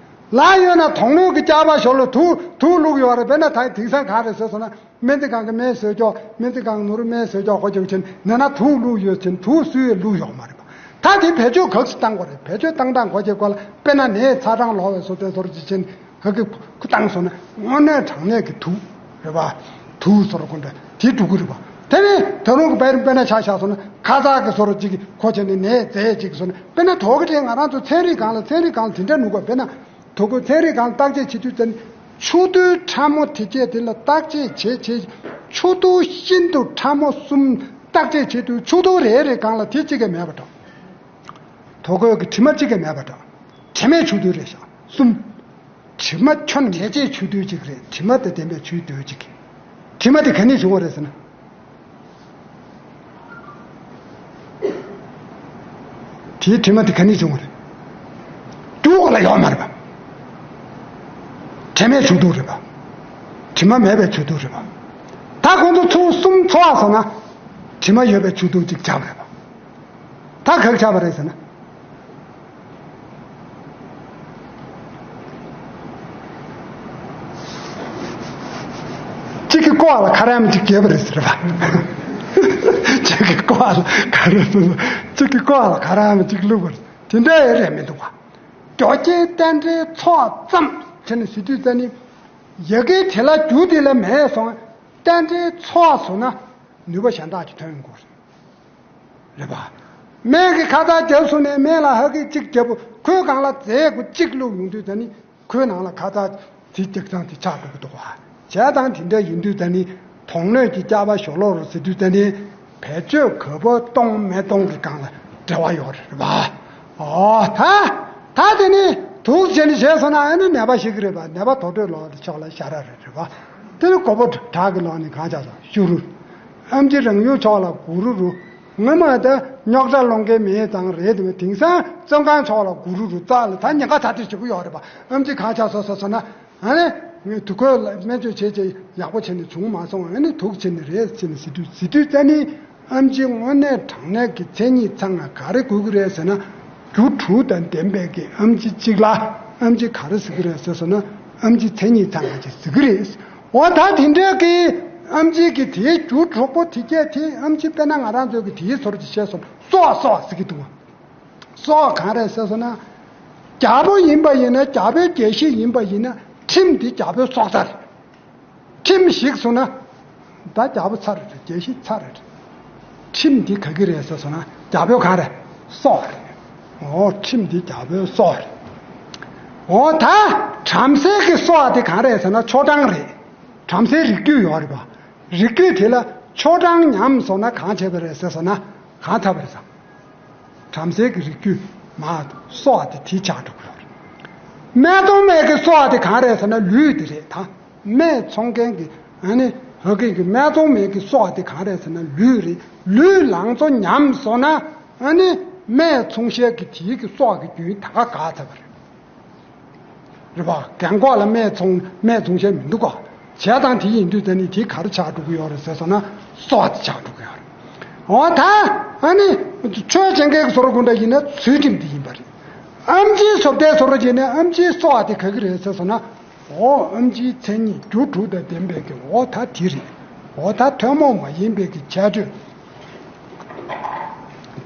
ལྷ་ཡོད་ན་དོགས་སྣོད་ཀྱི་སྐྱ་བ་ཞོ་ལོ་དུག་དུག་བླུགས་ཡོད་རེད། དཔེར་ན་ད་དེང་སང་ག་རེ་ཟེར་སོང་ན། སྨན་རྩིས་ཁང་གི་སྨན་བཟོས་ཀྱོག་སྨན་རྩིས་ཁང་ནོར་སྨན་བཟོས་ཀྱོག་གོ་རྒྱུག་ཆེན་ནས་ན་དུག་བླུགས་ཡོད་ཆེན་དུག་སུས་བླུགས་ཡོད་མ་རེད་པ། ད་དེ་བེད་སྤྱོད་ག་ཚོད་བཏང་དགོས་རེད། བེད་སྤྱོད་བཏང་སྟངས་གོ་རྒྱག་གོ་ལ། དཔེར་ན་ནས་ཚ་གྲང་ལོག་པའི་བཟོ་དེ་ཚོར་ཅི་ཆེན་ཧ་གི་ཁུ་བཏང་སོང་ན་དངོས་གནས་དྲང་གནས་ཀྱི་དུག་རེད་པ། དུག་ཚོར་གོ་འདྲ་དེ་འགྲོ་གི་རེད་པ། དེ་ནས་ད་རུང་གི་བེར་དཔེར་ན་ཆ་བཞག་སོང་ན་ཁ་ཚ་གི་ཚོར་ཅིག་གོ་ཆེན་ནས་ནས་རྫས་ཅིག་སོང་ན། དཔེར་ན་དོག་གི་དེ་ང་རང་ཚོ་ཚན་རིག་སྒང་ལ་ཚན་རིག་སྒང་ལ་དེ་འདྲ་ནུས་པ། དཔེར་ན་དོག་གི་ཚན་རིག་སྒང་ལ་བརྟག་དཔྱད་བྱེད་དུས་ཙམ། ཕྱོགས་བསྡུས་ཕྲ་མོ་དེ་སྐད་དེ་ལ་བརྟག་དཔྱད་བྱེད་བྱེད། ཕྱོགས་བསྡུས་ཤིན་ཏུ་ཕྲ་མོ་གསུམ་བརྟག་དཔྱད་བྱེད་དུས་ཕྱོགས་བསྡུས་རེ་རེ་སྒང་ལ་དེ་གཅིག་ཀྱང་མེད་པ་འདྲ། དོ་གོས་ཀྱི་དྲི་མ་གཅིག་ཀྱང་མེད་པ་འདྲ། དྲི་མས་ཕྱོགས་བསྡུས་རེད་ཤག་གསུམ། དྲི་མ་ཁྱོན་ནས་བྱས་ཕྱོགས་བསྡུས་གཅིག་རེད། དྲི་མ་དང་ལྡན་པའི་ཕྱོགས་བསྡུས་གཅིག་དྲི་མ་དེ་ག་ནས་བྱུང་བ་རེད་ཟེར་ན། དེའི་དྲི་མ་དེ་ག་ནས་བྱུང་བ་རེད། རྒྱུ་ག་ལ་ཡོད་མ་རེད་པ། དྲི་མས་ཕྱོགས་བསྡུས་རེད་པ། དྲི་མ་མེད་པའི་ཕྱོགས་བསྡུས་རེད་པ། ད་ཁོང་ཚོ་ཚུར་གསུམ་འཚོ་བ་སོང་ན། དྲི་མ་ཡོད་པའི་ཕྱོགས་བསྡུས་གཅིག་ཆགས་པ་རེད་པ། ད་ག་རེ་ཆགས་པ་རེད་ཟེར་ན། གཅིག་གི་ལྐོག་ལ་ཁ་རམ་གཅིག་རྒྱབ་པ་རེད་ཟེར་བ། གཅིག་གི་ལྐོག་ལ་ཁ་རམ། གཅིག་གི་ལྐོག་ལ་ཁ་རམ་གཅིག་བླུགས་པ་རེད། དེ་འདྲ་ཡོད་རེད་མི་འདུག་ག་རྒྱུ་རྐྱེན་རྟེན་འབྲེལ་ཚོགས་ཙམ་བྱས་ནས་ཟེར་དུས་ཙ་ནི། ཡ་གི་དེ་ལ་རྒྱུ་དེ་ལ་མེད་སོང་། རྟེན་འབྲེལ་ཚོགས་སོང་ན་ནུས་པ་གཞན་དག་གི་ཐོན་དགོས་རེད། རེད་པ། སྨན་གྱི་ཁ་བཏགས་བརྒྱབ་སོང་ནས་སྨན་ལ་ཧ་གི་གཅིག་བརྒྱབ། ཁོའི་སྒང་ལ་རྫས་དགུ་གཅིག་བླུགས་ཡོང་དུས་ཙ་ནི། ཁོའི་ནང་ལ་ཁ་བཏགས་དེ་རྒྱག་སྟངས་དེ་ཆགས་འགྲོ་གི་འདུག་ག་བྱས་ཙང་དེ་འདྲ་ཡིན་དུས་ཙ་ནི། དོགས་སྣོད་ཀྱི་སྐྱ་བ་ཞོ་ལོ་རུ་ཟེར་དུས་ཙ་ནི། བེད་སྤྱོད་ག་པོ་གཏོང་མི་གཏོང་གི་སྒང་ལ་འབྲེལ་བ་ཡོད་རེད་པ། ཨོ་ད། ད་དེ་ནི་དུག་བྱས་ནས་བྱས་སོང་ན་ཨ་ནི་ནད་པ་ཤི་གི་རེད་པ། ནད་པ་དོ་དྲོད་ལོག་དེ་ཕྱོགས་ལ་ཤ་ར་རེད་རེད་པ། དེ་ནི་མགོ་བོ་བྲག་གི་ལོག་ནས་གང་ཆགས་སོང་ཤུ་རུ། ཨེམ་ཆི་རང་ཡུལ་ཕྱོགས་ལ་གུ་རུ་རུ། ངོ་མ་ད་རྙོག་དྲ་སློང་མཁན་མེད་ཙང་རེད་དེ། དེང་སང་བཙོན་ཁང་ཕྱོགས་ལ་གུ་རུ་རུ་རྩ་ལ་ད་ཉེན་ཁ་ད་དེ་ཞིག་ཡོད་རེད་པ། ཨེམ་ཆི་གང་ཆགས་སོང་སོང་སོང་ན། ཨ་ནི། ངས་དུག་ཁོལ་ལ་སྨན་བཅོས་བྱས་བྱས་ཡག་པོ་བྱས་ནས་བྱུང་མ་སོང་། ཨ་ནི་དུག་བྱས་ནས་རེད་བྱས་ནས་ཟེར་དུས་ཟེར་དུས་ཙ་ནི། ཨེམ་ཆི་དངོས་གནས་དྲང་གནས་ཀྱི་མཚན་ཉིད་ཚང་ང་ག་རེ་དགོས་ཀྱི་རེད་ཟེར་ན། རྒྱུ་དྲུག་དང་ལྡན་པའི་གི་ཨེམ་ཆི་གཅིག་ལ་ཨེམ་ཆི་ག་རེ་ཟེར་གྱི་རེད་ཟེར་སོང་ན། ཨེམ་ཆི་མཚན་ཉིད་ཚང་ང་ཅིག་ཟེར་གྱི་རེད། འོ་ད་དེ་འདྲའི་གི་ཨེམ་ཆི་གི་དེའི་རྒྱུ་དྲུག་པོ་དེ་སྐད་དེ་ཨེམ་ཆི་དཔེར་ན་ང་རང་ཚོའི་གི་དེའི་ཟུར་གྱི་བཤད་སོང་སྲོག་སྲོག་ཟེར་གྱི་འདུག་བ། སྲོག་གང་རེད་ཟེར་སོང་ན། རྒྱལ་པོ་ཡིན་པ་ཡིན་ན། རྒྱལ་པོའི་རྒྱལ་གཞིས་ཡིན་པ་ཡིན་ན། ཁྲིམས་འདི་རྒྱལ་པོའི་སྲོག་རྩ་རེད། ཁྲིམས་ཞིག་སོང་ན། ད་རྒྱལ་པོ་ཚར་རེད། རྒྱལ་གཞིས་ཚར་རེད། ཁྲིམས་འདི་ག་གི་རེད་ཟེར་སོང་ན། རྒྱལ་པོའི་གང་རེད། སྲོག་རེད། འོ་ཁྲིམས་འདི་རྒྱལ་པོའི་སྲོག་རེད། འོ་ད་བྲམ་ཟེ་གི་སྲོག་དེ་གང་རེད་ཟེར་ན་ཆོ་འབྲང་རེད། བྲམ་ཟེའི་རིགས་རྒྱུད་ཡོད་རེད་པ། རིགས་རྒྱུད་དེ་ལ་ཆོ་འབྲང་ཉམས་སོང་ན་གང་བྱས་པ་རེད་ཟེར་སོང་ན་གང་ཐབས་རེད་ཟེར། བྲམ་ཟེ་གི་རིགས་རྒྱུད་མ་སྲོག་དེ་དེ་ཆགས་འགྲོ་གི་ཡོད་རེད། སྨད་འཚོང་མའི་གི་སྲོག་དེ་གང་རེད་ཟེར་ན་ལུས་དེ་རེད་ད། སྨད་འཚོང་མཁན་གི་ཨ་ནི་ཧ་གི་གི་སྨད་འཚོང་མའི་གི་སྲོག་དེ་གང་རེད་ཟེར་ན་ལུས་རེད། ལུས་ལང་ཚོ་ཉམས་སོང་ན་ཨ་ནི་སྨད་འཚོང་ཤེས་གི་དེའི་གི་སྲོག་གི་རྒྱུན་ད་ག་ག་ཐབས་རེད། རེད་པ། རྒན་གོག་ལ་སྨད་འཚོང་སྨད་འཚོང་བྱས་མི་འདུག་ག་བྱས་ཙང་དེ་ཡིན་དུས་ད་ནི་དེ་ག་རེ་ཆགས་འགྲོ་གི་ཡོད་རེད་ཟེར་སོང་ན་སྲོག་དེ་ཆགས་འགྲོ་གི་ཡོད་རེད། འོ་ད་ཨ་ནི་ཆོས་བྱེད་མཁན་གྱི་བཟོ་ར་ཀུན་འདྲ་ཡིན་ན་ཚུལ་ཁྲིམས་དེ་ཡིན་པ་རེད། ཨེམ་ཆིའི་བཟོ་ལྟའི་བཟོ་ར་བྱས་ན་ཨེམ་ཆིའི་སྲོག་དེ་ག་གི་རེད་ཟེར་སོང་ན། འོ་ཨེམ་ཆིའི་མཚན་ཉིད་རྒྱུ་དྲུག་དང་ལྡན་པའི་གི་འོ་ད་དེ་རེད། འོ་ད་ཐུན་མོང་མ་ཡིན་པའི་གི་ཁྱད་ཆོས།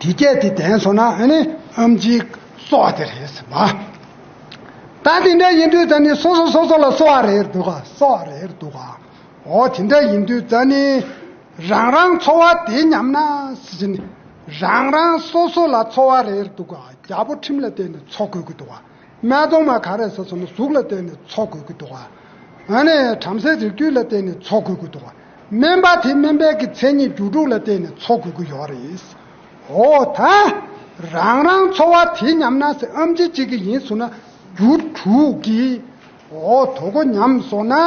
དེ་སྐད་དེ་ལྡན་སོང་ན་ཨ་ནི་ཨེམ་ཆིའི་སྲོག་དེ་རེད་ཟེར་བ། ད་དེ་འདྲ་ཡིན་དུས་ད་ནི་སོ་སོ་སོ་སོ་ལ་སྲོག་རེད་འདུག་ག་སྲོག་རེད་འདུག་ག་འོ་དེ་འདྲ་ཡིན་དུས་ད་ནི་རང་རང་འཚོ་བ་དེ་ཉམས་ན་ཟེར་ནི། རང་རང་སོ་སོ་ལ་འཚོ་བ་རེད་འདུག་ག་རྒྱལ་པོ་ཁྲིམས་ལ་བརྟེན་ནས་འཚོ་དགོས་ཀྱི་འདུག་ག་སྨད་འཚོང་མ་ག་རེ་ཟེར་སོང་ན་གཟུགས་ལ་བརྟེན་ནས་འཚོ་དགོས་ཀྱི་འདུག་ག་ཨ་ནི་བྲམ་ཟེ་རིགས་རྒྱུད་ལ་བརྟེན་ནས་འཚོ་དགོས་ཀྱི་འདུག་ག་སྨན་པ་དེ་སྨན་པའི་གི་མཚན་ཉིད་རྒྱུ་དྲུག་ལ་བརྟེན་ནས་འཚོ་དགོས་ཀྱི་ཡོད་རེད། འོ་ད་རང་རང་འཚོ་བ་དེ་ཉམས་ན་ཟེར་ཨེམ་ཆི་གཅིག་གི་ཡིན་སོང་ན་རྒྱུ་དྲུག་གི་འོ་དོ་གོ་ཉམས་སོང་ན་ཨ་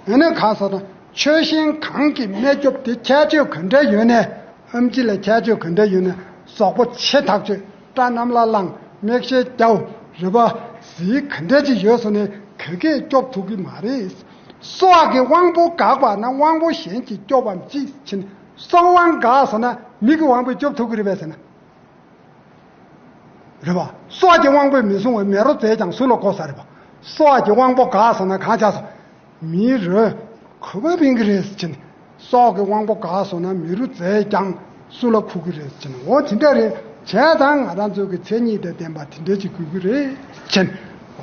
ནི་ག་ཟེར་ན་ཆོས་གཞན་གང་གི་སྨན་སྐྱོབ་དེ་ཁྱད་ཆོས་ག་འདྲ་ཡོད་ནས། ཨེམ་ཆི་ལ་ཁྱད་ཆོས་ག་འདྲ་ཡོད་ན། གཟུགས་པོ་ཆེ་ཐག་ཆོད། སྐྲ་གནམ་ལ་ལངས། མིག་ཤེལ་རྒྱག་རེད་པ། གཟི་ག་འདྲ་ཅིག་ཡོད་སོང་ནས་ག་གས་སྐྱོབ་ཐུབ་ཀྱི་མ་རེད། སྲོག་གི་དབང་པོ་འགགས་པ་ན་དབང་པོ་གཞན་གྱིས་སྐྱོབ་པའམ་ཅི་ཕྱིན། སྲོག་དབང་འགགས་སོང་ན་མི་གི་དབང་པོས་སྐྱོབ་ཐུབ་ཀྱི་རེད་པས་ཟེར་ན། རེད་པ། སྲོག་གི་དབང་པོས་མི་བཟུང་བའི་མེ་རོ་རྫས་ཀྱང་སུ་ལ་དགོས་ས་རེད་པ། སྲོག་གི་དབང་པོ་འགགས་སོང་ན་གང་ཆགས་སོང་། མི་རོ་ག་པར་ཕན་གྱི་རེད་ཟེར་ནས། སྲོག་གི་དབང་པོ་འགགས་སོང་ན་མེ་རོ་རྫས་ཀྱང་སུ་ལ་ཁུག་གི་རེད་ཟེར་ནས། འོ་དེ་འདྲ་རེད། བྱས་ཙང་ང་རང་ཚོ་གི་མཚན་ཉིད་དང་ལྡན་པ་དེ་འདྲ་ཅིག་དགོས་ཀྱི་རེད་ཟེར་ནས།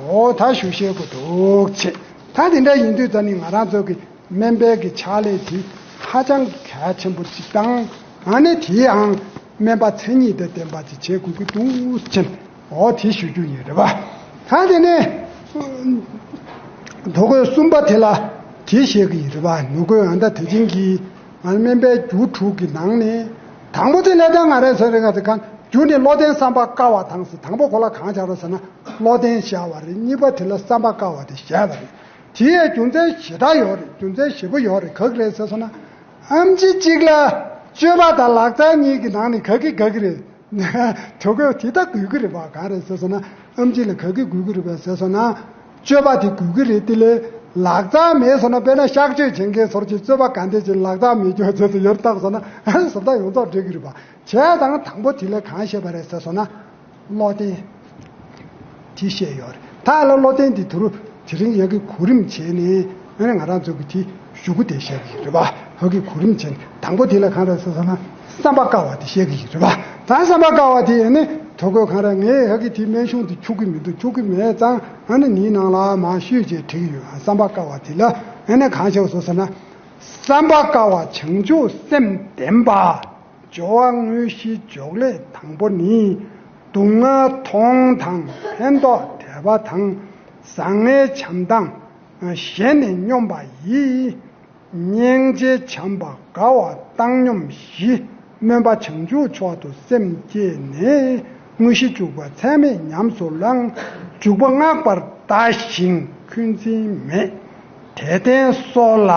འོ་ད་ཞུ་ཤེས་དགོས་འདུག་ཅེས། ད་དེ་འདྲ་ཡིན་དུས་ད་ནི་ང་རང་ཚོ་གི་སྨན་པའི་གི་ཕྱག་ལས་དེ་ཧ་ཅང་གལ་ཆེན་པོ་གཅིག་དང་། ཨ་ནི་དེའང་སྨན་པ་མཚན་ཉིད་དང་ལྡན་པ་ཅིག་བྱེད་དགོས་ཀྱི་འདུག་ཅེས། འོ་དེ་ཞུ་རྒྱུ་ཡིན་རེད་པ། ད་དེ་ནས་ དོ་གོས་གསུམ་པ་དེ་ལ་དེ་བཤད་ཀྱི་ཡིན་རེད་པ། ནུ་གོས་ཨ་མདའ་དེ་ཅན་གྱི་ང་སྨན་པའི་རྒྱུ་དྲུག་གི་ནང་ནས་དང་པོ་དེ་ལ་ད་ང་རང་ཚོ་རེ་ང་ཚོ་གང་རྒྱུ་ནི་བློ་ལྡན་བསམ་པ་དཀའ་བ་དང་ཟེར། དང་པོ་ཁོ་ལ་གང་བྱ་རོགས་ཟེར་ན་བློ་ལྡན་བྱ་བ་རེད། གཉིས་པ་དེ་ལ་བསམ་པ་དཀའ་བ་དེ་བྱས་པ་རེད། དེའི་རྒྱུ་མཚན་ཞེ་དྲག་ཡོད་རེད། རྒྱུ་མཚན་ཞེ་པོ་ཡོད་རེད། ག་གི་རེད་ཟེར་སོང་ན། ཨེམ་ཆི་གཅིག་ལ་སྤྱོད་པ་དང་ལག་རྩལ་གཉིས་ཀྱི་ནང་ནས་ག་གི་ག་གི་རེད། དོ་གོས་དེ་ལྟ་དགོས་ཀྱི་རེད་པ། ག་རེ་ཟེར་སོང་ན་ཨེམ་ཆི་ལ་ག་གི་དགོས་ཀྱི་རེད་པ་ཟེར་སོང་ན། སྤྱོད་པ་དེ་དགོས་ཀྱི་རེད། དེ་ལས་ལག་རྩལ་མེད་སོང་ན། དཔེར་ན་གཤག་བཅོས་བྱེད་མཁན་ཚོར་གྱི་རྩོད་པ་ག་འདྲ་བྱེད། ལག་རྩལ་མེད་རྒྱུ་བྱས་ཏེ་ཡར་བཏགས་སོང་ན་བཟོ་ལྟ་ཡོངས་རྫོགས་འགྲིག་གི་རེད་པ། བྱས་ཙང་དང་པོ་དེ་ལ་གང་བཤད་པ་རེད་ཟེར་སོང་ན། བློ་ལྡན་དེ་བཤད་ཡོད་རེད། ད་ལ་བློ་ལྡན་དེ་དུ་རུ་དེ་རིང་ཡ་གི་གོ་རིམ་བྱས་ནས་ཨ་ནི་ང་རང་ཚོ་གི་དེ་གཞུག་གུ་དེ་བཤད་གི་རེད་པ། ཧ་གི་གོ་རིམ་བྱས་ནས་དང་པོ་དེ་ལ་གང་རེད་ཟེར་སོང་ན་བསམ་པ་དཀའ་བ་དེ་བཤད་གི་རེད་པ། ད་བསམ་པ་དཀའ་བ་དེ་ཨ་ནི་དོ་གོས་གང་རེད། ངས་ཧ་གི་དེ་སྨན་གཞུང་དེ་འཁྱུག་གི་མི་འདུག་འཁྱུག་གི་མེད་ཙང་ཨ་ནི་ནིའི་ནང་ལ་མ་ཤོད་ཅེས་བྲིས་ཡོད། བསམ་པ་དཀའ་བ་དེ་ལ་ཨ་ནི་གང་བྱས་སོང་ཟེར་ན། བསམ་པ་དཀའ་བ་བྱང་ཆུབ་སེམས་ལྡན་པ། སྦྱོར་བ་དངོས་གཞིའི་འཇོག་ལས་དང་པོ་ནི། སྡུག་བསྔལ་མཐོང་དང་ཕན་འདོགས་དད་པ་དང་། བཟང་ངན་བྱམས་དང་ཞེན་ནས་སྙོམས་པ་ཡིས། སྙིང་རྗེ་བྱམས་པ་དགའ་བ་བཏང་སྙོམས་བཞི། སྨོན་པ་བྱང་ཆུབ་མཆོག་ཏུ་སེམས་བསྐྱེད་ནས། དངོས་གཞི་འཇུག་པ་ཚད་མེད་ཉམས་སུ་བླང་། འཇུག་པ་བསྔགས་པར་གདའ་ཞིང་འཁོན་འཛིན་མེད། དད་ལྡན་སོགས་ལ་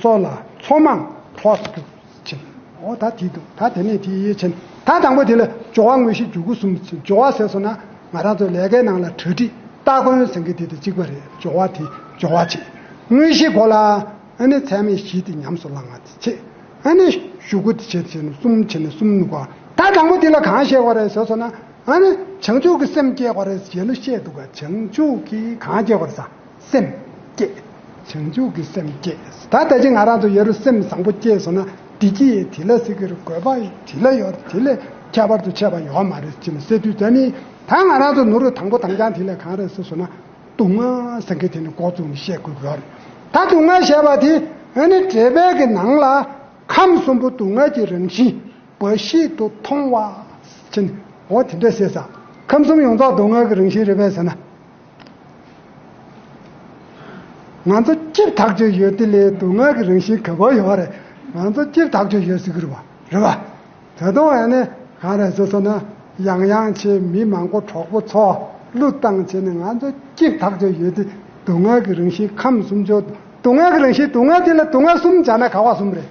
སོགས་ལ་མཚོ་མང་གྲོགས་སུ་གྱུར། ཕྱིན། འོ་ད་དེ་འདུག་ད་དེ་ནས་དེ་ཡིད་ཕྱིན། ད་དང་པོ་དེ་ལ་སྦྱོར་བ་དངོས་གཞི་འཇུག་སྒོ་གསུམ་ཕྱིན། སྦྱོར་བ་ཟེར་སོང་ན་ང་རང་ཚོ་ལས་ཀའི་ནང་ལ་གྲ་སྒྲིག་སྟ་གོན་ཟེར་མཁན་དེ་དང་གཅིག་པ་རེད། སྦྱོར་བ་དེ་སྦྱོར་བ་བྱེད། དངོས་གཞི་གོ་ལ་ཨ་ནི་ཚད་མེད་བཞི་དེ་ཉམས་སུ་བླང་བ་དེ་བྱེད། ཨ་ནི་གཞུག་གུ་དེ་བྱེད་བྱེད་ནས་གསུམ་བྱེད་ནས་གསུམ་ནུ་གོ་ད་དང་པོ་དེ་ལ་གང་བཤད་དགོས་རེད་ཟེར་སོང་ན། ཨ་ནི་བྱང་ཆུབ་ཀྱི་སེམས་བསྐྱེད་དགོས་རེད་ཞེས་ལ་བཤད་འདུག་ག་བྱང་ཆུབ་ཀྱི་གང་བསྐྱེད་དགོས་རེད་ཟེར། སེམས་བསྐྱེད། བྱང་ཆུབ་ཀྱི་སེམས་བསྐྱེད། ད་ལྟ་ཅི་ང་རང་ཚོ་ཡ་རུ་སེམས་བཟང་པོ་སྐྱེས་སོང་ན་བདེ་སྐྱིད་དེ་ལ་སྲིད་ཀྱི་རེད། དགོས་པ་དེ་ལ་ཡོད་རེད། དེ་ལས་ཁྱད་པར་དུ་ཆད་པ་ཡོད་མ་རེད་ཅེས་ཟེར་དུས་ད་ནི་ད་ང་རང་ཚོ་ནུ་རུ་དང་པོ་དང་རྐྱང་དེ་ལས་གང་རེད་ཟེར་སོང་ན་སྡུག་བསྔལ་ཟེར་མཁན་དེ་ནི་འགོ་བཙུགས་ནས་བཤད་དགོས་ཀྱི་ཡོད་རེད། ད་སྡུག་བསྔལ་བཤད་པ་དེ་ཨ་ནི་འགྲེལ་པའི་གི་ནང་ལ་ཁམས་གསུམ་པོ་སྡུག་བསྔལ་གྱི་རང་བཞིན་འབའ་ཞིག་ཏུ་མཐོང་བ་ཕྱིན། འོ་དེ་འདྲ་ཟེར་ས། ཁམས་གསུམ་ཡོངས་རྫོགས་སྡུག་བསྔལ་གྱི་རང་བཞིན་རེད་པས་ཟེར་ན། ང་ཚོ་སྐྱིད་ཐག་ཆོད་ཡོད་དེ་ལས་སྡུག་བསྔལ་གྱི་རང་བཞིན་ག་པར་ཡོད་རེད། ང་ཚོ་སྐྱིད་ཐག་ཆོད་ཡོད་ཟེར་གི་རེད་བ། རེད་བ། ད་དུང་ཨ་ནི་གང་རེད་ཟེར་སོང་ན་ཡང་ཡང་བྱེད། མི་མང་པོ་གྲོགས་པོ་ཚོ་གླུ་བཏང་བྱས་ནས་ང་ཚོ་སྐྱིད་ཐག་ཆོད་ཡོད་དེ། སྡུག་བསྔལ་གྱི་རང་བཞིན་ཁམས་གསུམ་ཆོས། སྡུག་བསྔལ་གྱི་རང་བཞིན་སྡུག་བསྔལ་དེ་ལ་སྡུག་བསྔལ་གསུམ་སྦྱར་ན་ག་བ་གསུམ་རེད།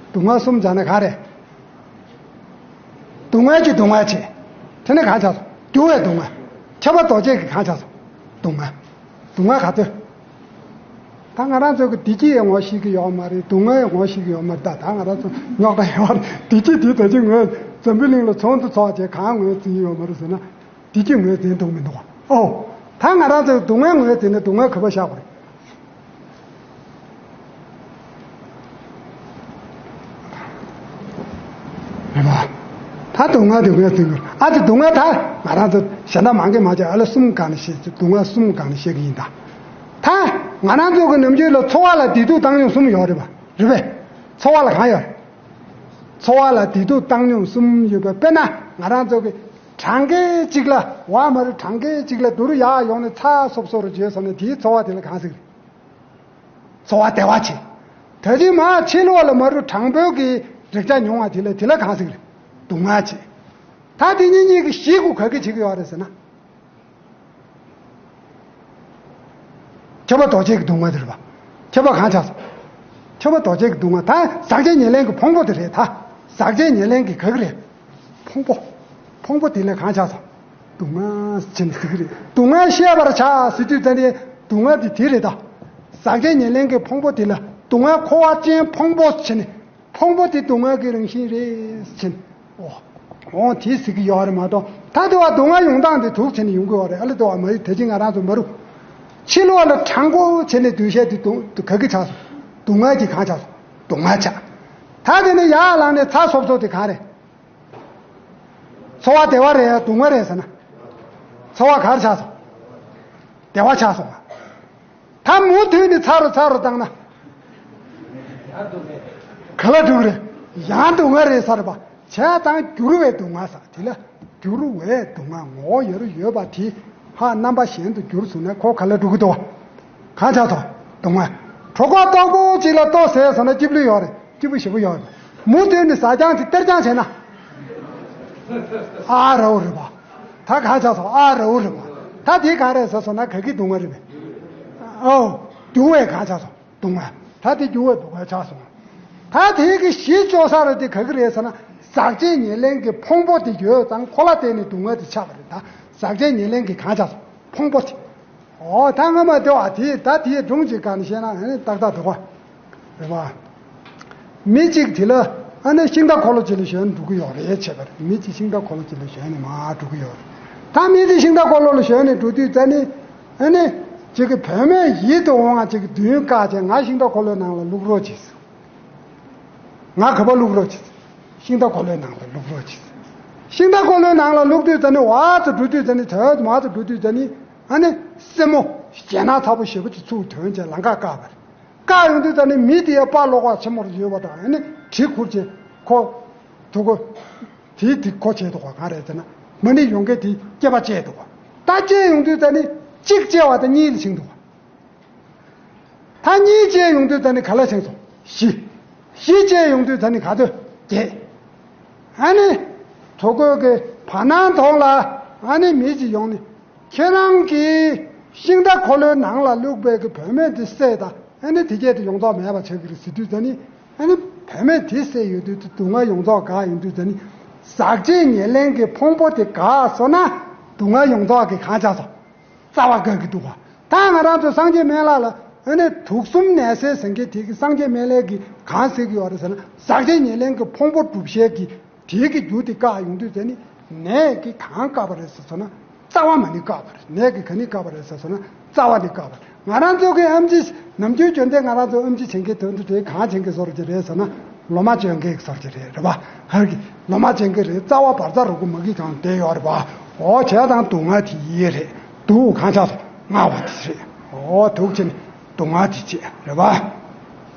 སྡུག་བསྔལ་གསུམ་སྦྱར་ན་ག་རེ། སྡུག་བསྔལ་གྱི་སྡུག་བསྔལ་བྱེད། དེ་ནི་གང་ཆགས་སོང་། འགྱུར་བའི་སྡུག་བསྔལ། ཁྱབ་པ་འདུ་བྱེད་ཀྱི་གང་ཆགས་སོང་། སྡུག་བསྔལ། སྡུག་བསྔལ་ག་ཚོད། ད་ང་རང་ཚོ་གི་བདེ་སྐྱིད་ཡང་ངོ་ཤེས་ཀྱི་ཡོད་མ་རེད། སྡུག་བསྔལ་ཡང་ངོ་ཤེས་ཀྱི་ཡོད་མ་རེད། ད་ད་ང་རང་ཚོ་རྙོག་དྲ་ཡོད་རེད། བདེ་སྐྱིད་དེ་ད་ཅི་ངོས་འཛམ་བུ་གླིང་ལ་ཚོགས་འདུ་ཚོགས་བྱས་གང་ངོས་འཛིན་ཡོད་མ་རེད་ཟེར་ན། བདེ་སྐྱིད་ངོས་འཛིན་ཐུབ་མི་འདུག་བ། ཨོ། ད་ང་རང་ཚོས་སྡུག་བསྔལ་ངོས་འཛིན་ན་སྡུག་བསྔལ་ག་པར་བཞག་དགོས་རེད། རེད་བ། ད་སྡུག་བསྔལ་དེ་ངོས་འཛིན་དགོས། ཨ་ཙི་སྡུག་བསྔལ་ད་ང་རང་ཚོ་གཞན་དག་མང་གི་མ་བྱས་ཨ་ལ་གསུམ་སྒང་ནས་བཤད། སྡུག་བསྔལ་གསུམ་སྒང་ནས་བཤད་ཀྱི་ཡིན་ད། ད་ང་རང་ཚོ་གི་ནམ་རྒྱུན་ལ་འཚོ་བ་ལ་བདེ་སྡུག་བཏང་སྙོམས་གསུམ་ཡོད་རེད་བ། རེད་པས། འཚོ་བ་ལ་གང་ཡོད། འཚོ་བ་ལ་བདེ་སྡུག་བཏང་སྙོམས་གསུམ་ཡོད་པ། དཔེར་ན་ང་རང་ཚོ་གི་གྲངས་ཀའི་གཅིག་ལ་བ་མ་རུ་གྲངས་ཀའི་གཅིག་ལ་དུ་རུ་ཡག་ཡོང་ནས་ཚ་སོབ་སོབ་རུ་བརྗོད་སོང་ན་དེའི་འཚོ་བ་དེ་ལ་གང་ཟེར་གི་རེད། འཚོ་བ་བདེ་བ་བྱེད། ད་ཅི་མ་ཕྱི་ལོགས་ལ་མ་རུ་དྲང་པོའི་གི་རེག་བྱ་མྱོང་བ་དེ་ལ་དེ་ལ་གང་ཟེར་གི་རེད། སྡུག་བསྔལ་བྱེད། ད་དེ་གཉིས་གཉིས་ཀྱི་གཞི་གུ་ག་གི་བྱེད་ཀྱི་ཡོད་རེད་ཟེར་ན། ཁྱབ་པ་འདུ་བྱེད་ཀྱི་སྡུག་བསྔལ་དེ་རེད་པ། ཁྱབ་པ་གང་ཆགས་སོང་། ཁྱབ་པ་འདུ་བྱེད་ཀྱི་སྡུག་བསྔལ་ད་ཟག་བཅས་ཉེར་ལེན་གྱི་ཕུང་པོ་དེ་རེད་ད། ཟག་བཅས་ཉེར་ལེན་གྱི་ག་གི་རེད། ཕུང་པོ། ཕུང་པོ་དེ་ལ་གང་ཆགས་སོང་། སྡུག་བསྔལ་ཅན་ཟེར་གི་རེད། སྡུག་བསྔལ་ཤེས་པར་བྱ་ཟེར་དུས་ཙམ་དེ་སྡུག་བསྔལ་དེ་དེ་རེད་ད། ཟག་བཅས་ཉེར་ལེན་གྱི་ཕུང་པོ་དེ་ལ་སྡུག་བསྔལ་འཁོར་བ་ཅན་ཕུང་པོ་ཟེར་ནས། ཕུང་པོ་དེ་སྡུག་བསྔལ་གྱི་རང་བཞིན་རེད་ཟེར། འོ། འོ་དེ་ཟེར་གྱི་ཡོད་རེད་མ་གཏོགས་ད་དེ་བ་སྡུག་བསྔལ་ཡོང་སྟངས་དེ་དུག་བྱས་ནས་ཡོང་གི་ཡོད་རེད། ཨ་ལེ་དེ་བ་མ་ཡིན་ད་ཅི་ང་རང་ཚོ་མ་རུ། ཕྱི་ལོགས་ལ་དྲང་པོ་བྱས་ནས་འདུ་ཤེས་དེ་སྡུག་ག་གི་ཆགས་སོང་། སྡུག་བསྔལ་གྱི་གང་ཆགས་སོང་། སྡུག་བསྔལ་ཆགས། ད་དེ་ནས་ཡར་ལངས་ནས་ཚ་སོབ་སོབ་དེ་གང་རེད། འཚོ་བ་བདེ་བ་རེད་སྡུག་བསྔལ་རེད་ཟེར་ན། འཚོ་བ་ག་རེ་ཆགས་སོང་། བདེ་བ་ཆགས་སོང་བ། ད་མུ་མཐུད་ནས་ཚ་རུ་ཚ་རུ་བཏང་ན། ག་ལ་འགྲོ་གི་རེད། ཡང་སྡུག་བསྔལ་རེད་ས་རེད་པ། བྱས་ཙང་འགྱུར་བའི་སྡུག་བསྔལ་ས་དེ་ལ་འགྱུར་བའི་སྡུག་བསྔལ་ངོ་བོ་ཡོད་རུ་ཡོད་པ་དེ་ ཕར་རྣམ་པ་གཞན་དུ་གྱུར་སོང་ན་ཁོ་ག་ལ་འགྲོ་གི་འདུག་བ། གང་ཆགས་སོང་། སྡུག་བསྔལ། གྲོད་ཁོག་ལྟོགས་པོ་ཅིག་ལ་ལྟོ་ཟས་སོང་ན་སྐྱིད་པོ་ཡོད་རེད། སྐྱིད་པོ་ཞེ་པོ་ཡོད་རེད། མུ་མཐུད་ནས་ཟ་རྐྱང་ཅིག་སྟེར་རྐྱང་བྱས་ན། ཨ་རའོ་རེད་པ། ད་གང་ཆགས་སོང་། ཨ་རའོ་རེད་པ། ད་དེ་ག་རེད་ཟེར་སོང་ན་ག་གི་སྡུག་བསྔལ་རེད་པས། ཨོ། སྡུག་བས་གང་ཆགས་སོང་། སྡུག་བསྔལ། ད་དེ་འགྱུར་བའི་སྡུག་བསྔལ་ཆགས་སོང་། ད་དེ་གི་གཞི་བཅོ་ས་རེད་དེ་ག་གི་རེད་ཟེར་ན། ཟག་བཅས་ཉེར་ལེན་གྱི་ཕུང་པོ་དེ་ཡོད་ཙང་ཁོ་ལ་བརྟེན་ནས་སྡུག་བསྔལ་དེ་ཆགས་པ་རེད། ད་ཟག་བཅས་ཉེར་ལེན་གྱི་གང་ཆགས་སོང་། ཕུང་པོ་དེ། ཨོ་ད་སྔ་མ་དེ་བ་དེ་ད་དེའི་སྒྲུང་ཅིག་གང་ནས་བཤད་ན་ཨ་ནི་ཏག་ཏག་འགྲོ་བ་རེད་བ། མི་གཅིག་དེ་ལ་ཨ་ནི་ཤིང་རྟ་འཁོར་ལོ་ཅིག་ལ་ཞོན་འགྲོ་གི་ཡོད་རེད་བྱས་པ་རེད། མི་གཅིག་ཤིང་རྟ་འཁོར་ལོ་ཅིག་ལ་ཞོན་ནས་མར་འགྲོ་གི་ཡོད་རེད། ད་མི་དེ་ཤིང་རྟ་འཁོར་ལོ་ལ་ཞོན་ནས་འགྲོ་དུས་ཙ་ནི། ཨ་ནི། ཅིག་གི་བུད་མེད་ཡིད་དུ་འོང་བ་ཅིག་གི་མདུན་བཀག་བྱས། ང་ཤིང་རྟ་འཁོར་ལོའི་ནང་ལ་བླུག་རོགས་གྱིས། ང་ག་པར་བླུག་རོགས་གྱིས། ཤིང་རྟ་འཁོར་ལོའི་ནང་ལ་བླུག་རོགས་གྱིས། ཤིང་རྟ་འཁོར་ལོའི་ནང་ལ་བླུག་དུས་ཙ་ནི་བར་དུ་འགྲོ་དུས་ཙ་ནི་དོན་མར་དུ་འགྲོ་དུས་ཙ་ནི། ཨ་ནི། སེན་མོ། ཞེད་སྣང་ཚ་པོ་ཞེ་པོ་ཅིག་ཚུར་ཐོན་བྱས་ལམ་ཁ་བཀག་པ་རེད། བཀག་ཡོང་དུས་ཙ་ནི་མི་དེའི་པགས་གློ་ཁོག་ཆེན་མོར་ཡོད་པ་དང་ཨ་ནི་གྲི་ཁུར་བྱས་ཁོ། དུ་གོ། དེའི་དེ་ཁོ་བྱས་འདུག་ག་གང་རེད་ཟེར་ན། མ་ཎི་ཡོང་མཁན་དེ་སྐེད་པ་བཅད་འདུག་ག་ད་བཅད་ཡོང་དུས་ཙ་ནི་གཅིག་བཅད་པ་དང་གཉིས་ལ་ཕྱིན་འདུག་ག་ད་གཉིས་བཅད་ཡོང་དུས་ཙ་ནི་ག་ལ་ཕྱིན་སོང་། བཞི། བཞི་བཅད་ཡོང་དུས་ཙ་ནི་ག་ཚོད། བརྒྱད། ཨ་ནི། དུ་གོ་གི་བར་སྣང་དོང་ལ་ཨ་ནི་མི་གཅིག་ཡོང་ནས། ཁྱེད་རང་གིས་ཤིང་རྟ་འཁོར་ལོའི་ནང་ལ་བླུགས་པའི་གི་བུད་མེད་དེ་བསད་དང་། ཨ་ནི་དེ་སྐད་དུ་ཡོངས་རྫོགས་མེད་པ་བྱ་གི་རེད་ཟེར་དུས་ཙ་ནི། ཨ་ནི་བུད་མེད་དེ་བསད་ཡོང་དུས་ཙ་སྡུག་བསྔལ་ཡོངས་རྫོགས་འགག་ཡོང་དུས་ཙ་ནི། ཟག་བཅས་ཉེར་ལེན་གྱི་ཕུང་པོ་དེ་འགག་སོང་ན་སྡུག་བསྔལ་ཡོངས་རྫོགས་ཀྱི་གང་ཆགས་སོང་། རྩ་བ་འགག་གི་འདུག་ག་ད་ང་རང་ཚོ་སངས་རྒྱས་སྨན་བླ་ལ་ཨ་ནི་དུག་གསུམ་ནད་སེལ་ཟེར་མཁན་དེ་གི་སངས་རྒྱས་སྨན་བླའི་གི་གང་ཟེར་གི་ཡོད་རེད་ཟེར་ན། ཟག་བཅས་ཉེར་ལེན་གྱི་ཕུང་པོ་སྒྲུབ་བྱེད་ཀྱི། དེའི་གི་རྒྱུ་དེ་བཀག་ཡོང་དུས་ཙ་ནི། ནད་ཀྱིས་གང་བཀག་པ་རེད་ཟེར་སོང་ན། རྩ་བ་མ་ཎི་བཀག་པ་རེད། ནད་ཀྱིས་ག་ནི་བཀག་པ་རེད་ཟེར་སོང་ན། རྩ་བ་ནི་བཀག་པ་རེད། ང་རང་ཚོ་གི་ཨེམ་ཆི། ནམ་རྒྱུན་བྱོན་ཏེ་ང་རང་ཚོ་ཨེམ་ཆི་བྱེད་མཁན་དོན་དུ་དེ་གང་བྱེད་མཁན་བཟོ་འདྲ་ཅིག་རེད་ཟེར་ན། ལོ་མ་བྱོན་མཁན་བཟོ་འདྲ་ཅིག་རེད། རེད་པ། ཧར་གི་ལོ་མ་བྱེད་མཁན་རེད། རྩ་བ་བར་རྩ་རུ་གུ་མ་གི་གང་བསྡད་ཡོད་རེད་པ། འོ་བྱས་དང་སྡུག་བསྔལ་དེ་ཡིན་རེད། སྡུག་གང་ཆགས་སོང་། བསྔལ་བ་དེ་རེད། འོ་དུག་ཅན་སྡུག་བསྔལ་དེ་བྱེད་རེད་པ།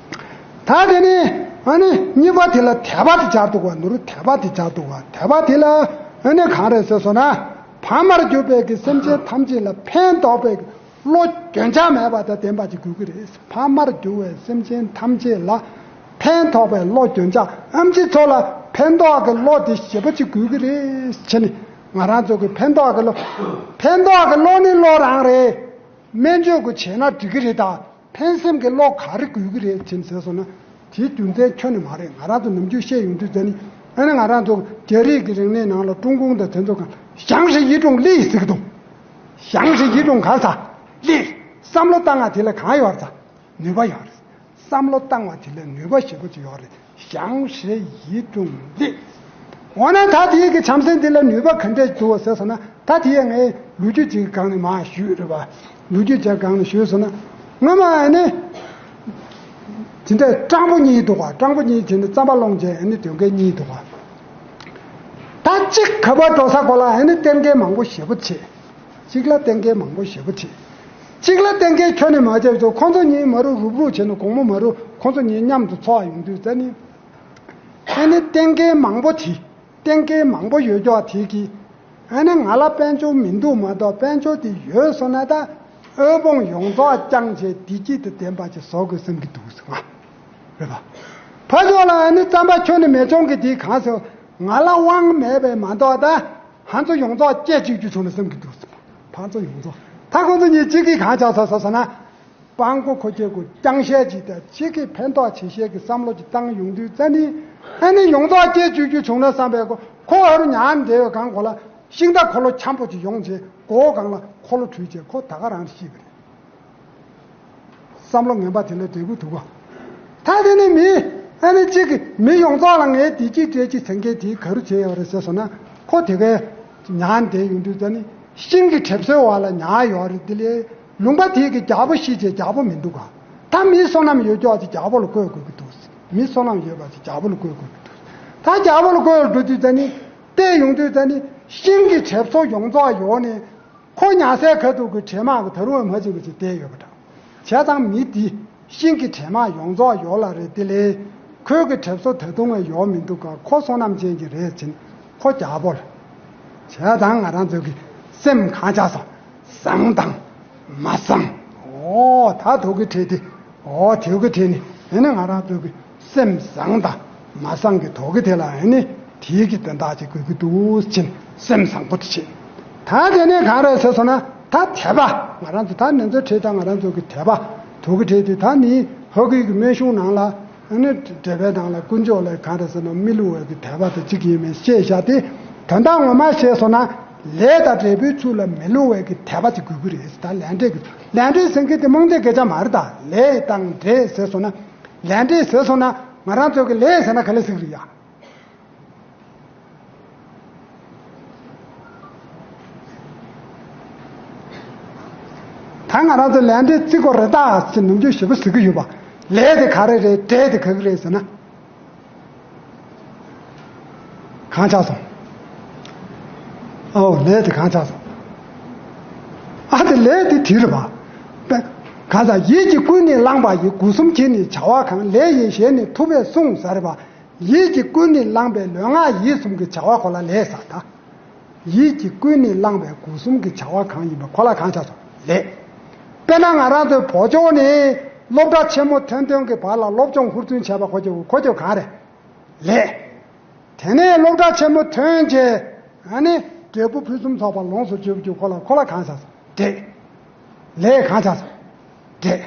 ད་དེ་ནི་ཨ་ནི་གཉིས་པ་དེ་ལ་དད་པ་དེ་སྦྱར་འདུག་ག་ནོར་དད་པ་དེ་སྦྱར་འདུག་ག་དད་པ་དེ་ལ་ཨ་ནི་གང་རེད་ཟེར་སོང་ན། ཕ་མར་གྱུར་པའི་གི་སེམས་ཅན་ཐམས་ཅད་ལ་ཕན་འདོགས་པའི་བློ་རྒྱུན་ཆགས་མེད་པ་དང་ལྡན་པ་ཅིག་དགོས་ཀྱི་རེད། ཕ་མར་གྱུར་བའི་སེམས་ཅན་ཐམས་ཅད་ལ་ཕན་འདོགས་པའི་བློ་རྒྱུན་ཆགས། ཨེམ་ཆི་ཚོ་ལ་ཕན་འདོགས་ཀྱི་བློ་དེ་ཞེ་པོ་ཅིག་དགོས་ཀྱི་རེད་ཟེར་ནས། ང་རང་ཚོ་གི་ཕན་འདོགས་ཀྱི་བློ། ཕན་འདོགས་ཀྱི་བློ་ནི་བློ་རང་རེད། སྨན་བཅོས་ཀྱི་བྱས་ན་འགྲིག་གི་རེད་ད། ཕན་སེམས་ཀྱི་བློ་ག་རེ་དགོས་ཀྱི་རེད་ཅེས་ཟེར་སོང་ན། དེའི་རྒྱུ་མཚན་ཁྱོན་ནས་མ་རེད། ང་རང་ཚོ་ནམ་རྒྱུན་བཤད་ཡོང་དུས་ཙ་ནི། ཨ་ནི་ང་རང་ཚོ་རྒྱ་རིགས་ཀྱི་རིག་གནས་ནང་ལ་ཀྲུང་གུང་དང་དེ་ཚོ་གང་ཞང་ཧྲི་ཡི་ཀྲུང་ལི་ཟེར་གི་འདུག་ཞང་ཧྲི་ཡི་ཀྲུང་གང་ཟ། ལི། བསམ་བློ་བཏང་བ་དེ་ལ་གང་ཡོད་རེད་ཟ། ནུས་པ་ཡོད་རེད། བསམ་བློ་བཏང་བ་དེ་ལ་ནུས་པ་ཞེ་པོ་ཅིག་ཡོད་རེད། ཞང་ཧྲི་ཡི་ཀྲུང་ལི། འོ་ན་ད་དེའི་གི་བྱམས་སེམས་དེ་ལ་ནུས་པ་ག་འདྲས་འདུག་ཟེར་སོང་ན། ད་དེའི་ངས་ལོ་རྒྱུས་ཅིག་སྒང་ནས་མར་ཞུས་རེད་པ། ལོ་རྒྱུས་ཅིག་སྒང་ནས་ཞུས་སོང་ན། སྔོན་མ་ཨ་ནི་དེ་འདྲ་སྤྲང་པོ་གཉིས་འདུག་ག་སྤྲང་པོ་གཉིས་དེ་ནི་རྩམ་པ་སློང་བྱས་ཨ་ནི་སྡོད་མཁན་གཉིས་འདུག་ག་ད་གཅིག་ག་པར་འགྲོ་ས་གོ་ལ་ཨ་ནི་གཏན་འཁེལ་མང་པོ་ཞེ་པོ་བྱེད། གཅིག་ལ་གཏན་འཁེལ་མང་པོ་ཞེ་པོ་བྱེད། གཅིག་ལ་གཏན་འཁེལ་ཁྱོན་ནས་མ་བྱས་ཚོ་ཁོང་ཚོ་གཉིས་མ་རུབ་རུབ་རུབ་བྱས་ནས་དགོང་མོ་མ་རུབ་ཁོང་ཚོ་གཉིས་མཉམ་དུ་འཚོ་བ་ཡོང་དུས་ཙ་ནི། ཨ་ནི་གཏན་འཁེལ་མང་པོ་དེ། གཏན་འཁེལ་མང་པོ་ཡོད་ཀྱོག་དེ་གིས། ཨ་ནི་ང་ལ་དཔལ་འབྱོར་མི་འདུག་མ་གཏོགས་དཔལ་འབྱོར་དེ་ཡོད་སོང་ན་ད། དབུལ་ཕོངས་ཡོངས་རྫོགས་བསྐྱངས་བྱས་བདེ་སྐྱིད་དང་ལྡན་པ་ཅིག་བཟོ་དགོས་བསམ་གྱི་འདུག་ཟེར་ང་། རེད་པ། ཕ་ཕྱོགས་ལ་ཨ་ནི་རྩམ་པ་ཁྱོན་ནས་མེད་ཆུང་གི་དེ་གང་ཟེར། ང་ལ་དབང་མེད་པས་མ་གཏོགས་ད། ཕར་ཚུར་ཡོངས་རྫོགས་སྐྱེ་བཅུག་རྒྱུ་བྱུང་ན་བསམ་གྱི་འདུག་ཟེར། ཕར་ཚུར་ཡོངས་རྫོགས། ད་ཁོང་ཚོ་གཉིས་གཅིག་གིས་གང་ཆགས་སོང་ཟེར་ན། སྤྲང་པོ་ཁོ་སྐྱེ་དགོས་རྐྱང་ཤས་ཅིག་དང་གཅིག་གིས་ཕན་ཐོགས་བྱེད་ཤས་ཀྱི་བསམ་བློ་ཅིག་བཏང་ཡོང་དུས་ཙ་ནི། ཨ་ནི་ཡོངས་རྫོགས་སྐྱེ་བཅུག་རྒྱུ་བྱུང་ན་བསམ་པའི་སྒོ་ཁོ་ཧ་རུ་ཉར་བསྡད་ཡོད་གང་གོ་ལ། ཤིང་རྟ་འཁོར་ལོ་འཁྱམ་པོ་ཅིག་ཡོང་རྗེས་མགོ་བོ་སྒང་ལ་འཁོར་ལོ་དྲུད་རྗེས་ཁོ་ད་ག་རང་ཤི་བ་རེད། བསམ་བློ་ངན་པ་དེ་ལ་འབྲས་བུ་ཐུག་ག་ད་དེ་ནི་མི། ཨ་ནི་གཅིག་གིས་མི་ཡོངས་རྫོགས་ལ་ངའི་བདེ་སྐྱིད་སྤྲད་ཅིག་ཟེར་མཁན་དེ་ག་རུ་བྱས་ཡོད་རེད་ཟེར་སོང་ན། ཁོ་དེ་གའི་ཉར་བསྡད་ཡོང་དུས་ཙ་ནི་ཤིང་གི་གྲིབ་སོའི་འོག་ལ་ཉར་ཡོད་རེད། དེ་ལས་ལུང་པ་དེའི་གི་རྒྱལ་པོ་ཤི་རྗེས་རྒྱལ་པོ་མི་འདུག་ག་ད་མིའི་བསོད་ནམས་ཡོད་ཀྱོག་ཅིག་རྒྱལ་པོ་ལ་བསྐོས་དགོས་ཀྱི་འདུག་མིའི་བསོད་ནམས་ཡོད་པ་ཅིག་རྒྱལ་པོ་ལ་བསྐོས་དགོས་ཀྱི་འདུག་ད་རྒྱལ་པོ་ལ་བསྐོས་ལ་འགྲོ་དུས་ཙ་ནི། བལྟས་ཡོང་དུས་ཙ་ནི་ཤིང་གི་གྲིབ་སོ་ཡོངས་རྫོགས་ཡོང་ནས། ཁོ་ཉར་སའི་ཁ་ཐུག་གི་དྲེད་དམག་གི་ད་རུང་མ་བྱིན་པ་ཅིག་བསྡད་ཡོད་པ་འདྲ། བྱས་ཙང་མི་འདི་ཤིང་གི་དྲེད་དམག་ཡོངས་རྫོགས་ཡོད་ལ་རེད། དེ་ལས་ཁོའི་གི་གྲིབ་སོ་ད་དུང་ཡང་ཡོད་མི་འདུག་ག་ཁོ་བསོད་ནམས་ཅན་གྱི་རེད་ཟེར་ནས་ཁོ་རྒྱལ་པོ་ལ། བྱས་ཙང་ང་རང་ཚོ་གི་སེམས་གང་ཆགས་སོང་། བཟང་དང་མ་བཟང་། འོ་ད་དོགས་ཀྱི་ཕྲད་དེ། འོ་དོགས་ཀྱི་ཕྲད་ནི་ཨེ་ནི་ང་རང་ཚོ་གི་སེམས་བཟང་དང་མ་བཟང་གི་དོགས་ཀྱི་དེ་ལ་ཨེ་ནི་དེའི་གི་དོན་དག་ཅིག་དགོས་ཀྱི་འདུག་ཕྱིན་སེམས་བཟང་པོ་དེ་བྱེད། ད་དེ་ནས་གང་རེད་ཟེར་སོང་ན། ད་དད་པ། ང་རང་ཚོ་ད་ནན་ཚོ་ཁྲེལ་དང་ང་རང་ཚོ་གི་དད་པ་དོགས་ཀྱི་ཕྲད་དེ་ད་ནི་ཧོར་གྱི་སྨན་གཞུང་ནང་ལ་ཨ་ནི་འགྲེལ་པའི་ནང་ལ་དཀོན་མཆོག་ལ་གང་རེད་ཟེར་ན་མི་བསླུ་བའི་གི་དད་པ་དེ་གཅིག་ཡིན་མིན་བཤད་བཞག་སྟེ། དོན་དག་ངོ་མ་བཤད་སོང་ན་ལས་དང་འབྲས་བུའི་ཚུལ་ལ་མི་བསླུ་བའི་གི་དད་པ་ཅིག་དགོས་ཀྱི་རེད། ད་ལས་འབྲས་ཀྱི་ལས་འབྲས་ཟེར་མཁན་དེ་རྨོངས་དད་སྐད་ཆ་མ་རེད། ད་ལས་དང་འབྲས་ཟེར་སོང་ན་ལས་འབྲས་ཟེར་སོང་ན་ང་རང་ཚོ་གི་ལས་ཟེར་ན་ག་ལེ་ཟེར་གི་རེད་ཡ། ད་ང་རང་ཚོ་ལས་འབྲས་བརྩི་དགོས་རེད་ད་ཅེས་ནམ་རྒྱུན་ཞེ་པོ་ཟེར་གྱི་ཡོད་པ། ལས་དེ་ག་རེ་རེད། འབྲས་དེ་ག་གི་རེད་ཟེར་ན། གང་ཆགས་སོང་། ཨོ་ལས་དེ་གང་ཆགས་སོང་། ཨ་དེ་ལས་དེ་དེ་རེད་པ། གང་ཟག་ཡིད་ཀྱིས་ཀུན་ནས་བསླངས་པ་ཡི། སྒོ་གསུམ་གྱི་ནི་བྱ་བ་གང་། ལས་ཡིན་ཞེས་ནི་ཐུབ་པས་གསུངས་ཟེར་བ། ཡིད་ཀྱིས་ཀུན་ནས་བསླངས་པའི་ལུས་ངག་ཡིད་གསུམ་གྱི་བྱ་བ་ཁོ་ལ་ལས་ཟེར་ད། ཡིད་ཀྱིས་ཀུན་ནས་བསླངས་པའི་སྒོ་གསུམ་གྱི་བྱ་བ་གང་ཡིན་པ་ཁོ་ལ་གང་ཆགས་སོང་། ལས། དཔེར་ན་ང་རང་ཚོའི་བོད་ལྗོངས་ནི་སློབ་གྲྭ་ཆེན་མོ་ཐོན་ཐོན་གྱི་བར་ལ་སློབ་སྦྱོང་ཧུར་བརྩོན་བྱས་པ་ཁོ་ཚོ་ཁོ་ཚོ་གང་རེད། ལས། དེ་ནས་སློབ་གྲྭ་ཆེན་མོ་ཐོན་རྗེས་ཨ་ནི་འབྲས་བུ་ཕུན་སུམ་ཚོགས་པ་ལོངས་སུ་སྤྱོད་རྒྱུ་ཁོ་ལ་ཁོ་ལ་གང་ཆགས་སོང་། འབྲས། ལས་གང་ཆགས་སོང་། འབྲས།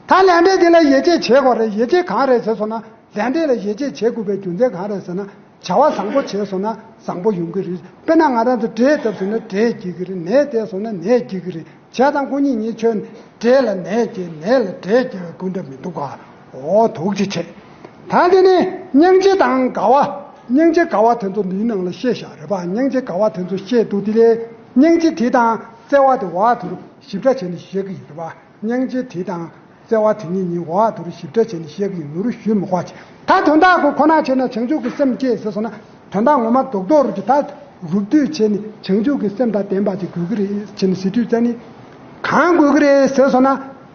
ད་ལས་འབྲས་དེ་ལ་ཡིད་ཆེས་བྱེད་དགོས་རེད། ཡིད་ཆེས་གང་རེད་ཟེར་སོང་ན། ལས་འབྲས་ལ་ཡིད་ཆེས་བྱེད་དགོས་པའི་རྒྱུ་མཚན་གང་རེད་ཟེར་ན། བྱ་བ་བཟང་པོ་བྱས་སོང་ན་བཟང་པོ་ཡོང་གི་རེད། དཔེར་ན་ང་རང་ཚོ་འབྲས་བཏབ་སོང་ན་འབྲས་སྐྱེ་གི་རེད། ནས་བཏབ་སོང་ན་ནས་སྐྱེ་གི་རེད། བྱས་ཙང་སྐུ་ཉིད་ཉིད་ཆོས་ནི་འབྲས་ལ་ནས་སྐྱེ། ནས་ལ་འབྲས་སྐྱེ་བའི་སྐུ་འདྲ་མི་འདུག་ག་འོ་དོགས་ཅི་བྱེད། ད་འདི་ནི་སྙིང་རྗེ་དང་དགའ་བ། སྙིང་རྗེ་དགའ་བ་དེ་ཚོ་འདིའི་ནང་ལ་བཤད་བཞག་རེད་པ། སྙིང་རྗེ་དགའ་བ་དེ་ཚོ་བཤད་འདུག་དེ་ལས་སྙིང་རྗེ་དེ་དང་བརྩེ་བ་དེ་འོ་དེ་རུ་ཞིབ་ཕྲ་བྱས་ནས་བཤད་ཀྱི་ཡིན་རེད་པ། སྙིང་རྗེ་དེ་དང་བརྩེ་བ་དེ་གཉིས་གཉིས་འོ་དེ་རུ་ཞིབ་ཕྲ་བྱས་ནས་བཤད་ཀྱི་ཡིན་ནོ་རུ་ཞུས་མི་དགོས་ཅིག་ད་དོན་དག་ཁོ་ཁོ་ན་བྱས་ན་བྱང་ཆུབ་ཀྱི་སེམས་བསྐྱེད་ཟེར་སོང་ན་དོན་དག་ངོ་མ་རྡོག་རྡོག་རུ་ཅིག་ད་རུབ་བསྡུས་བྱས་ནས་བྱང་ཆུབ་ཀྱི་སེམས་དང་ལྡན་པ་ཅིག་དགོས་ཀྱི་རེད་བྱས་ནས་ཟེར་དུས་ཙ་ནི། གང་དགོས་ཀྱི་རེད་ཟེར་སོང་ན།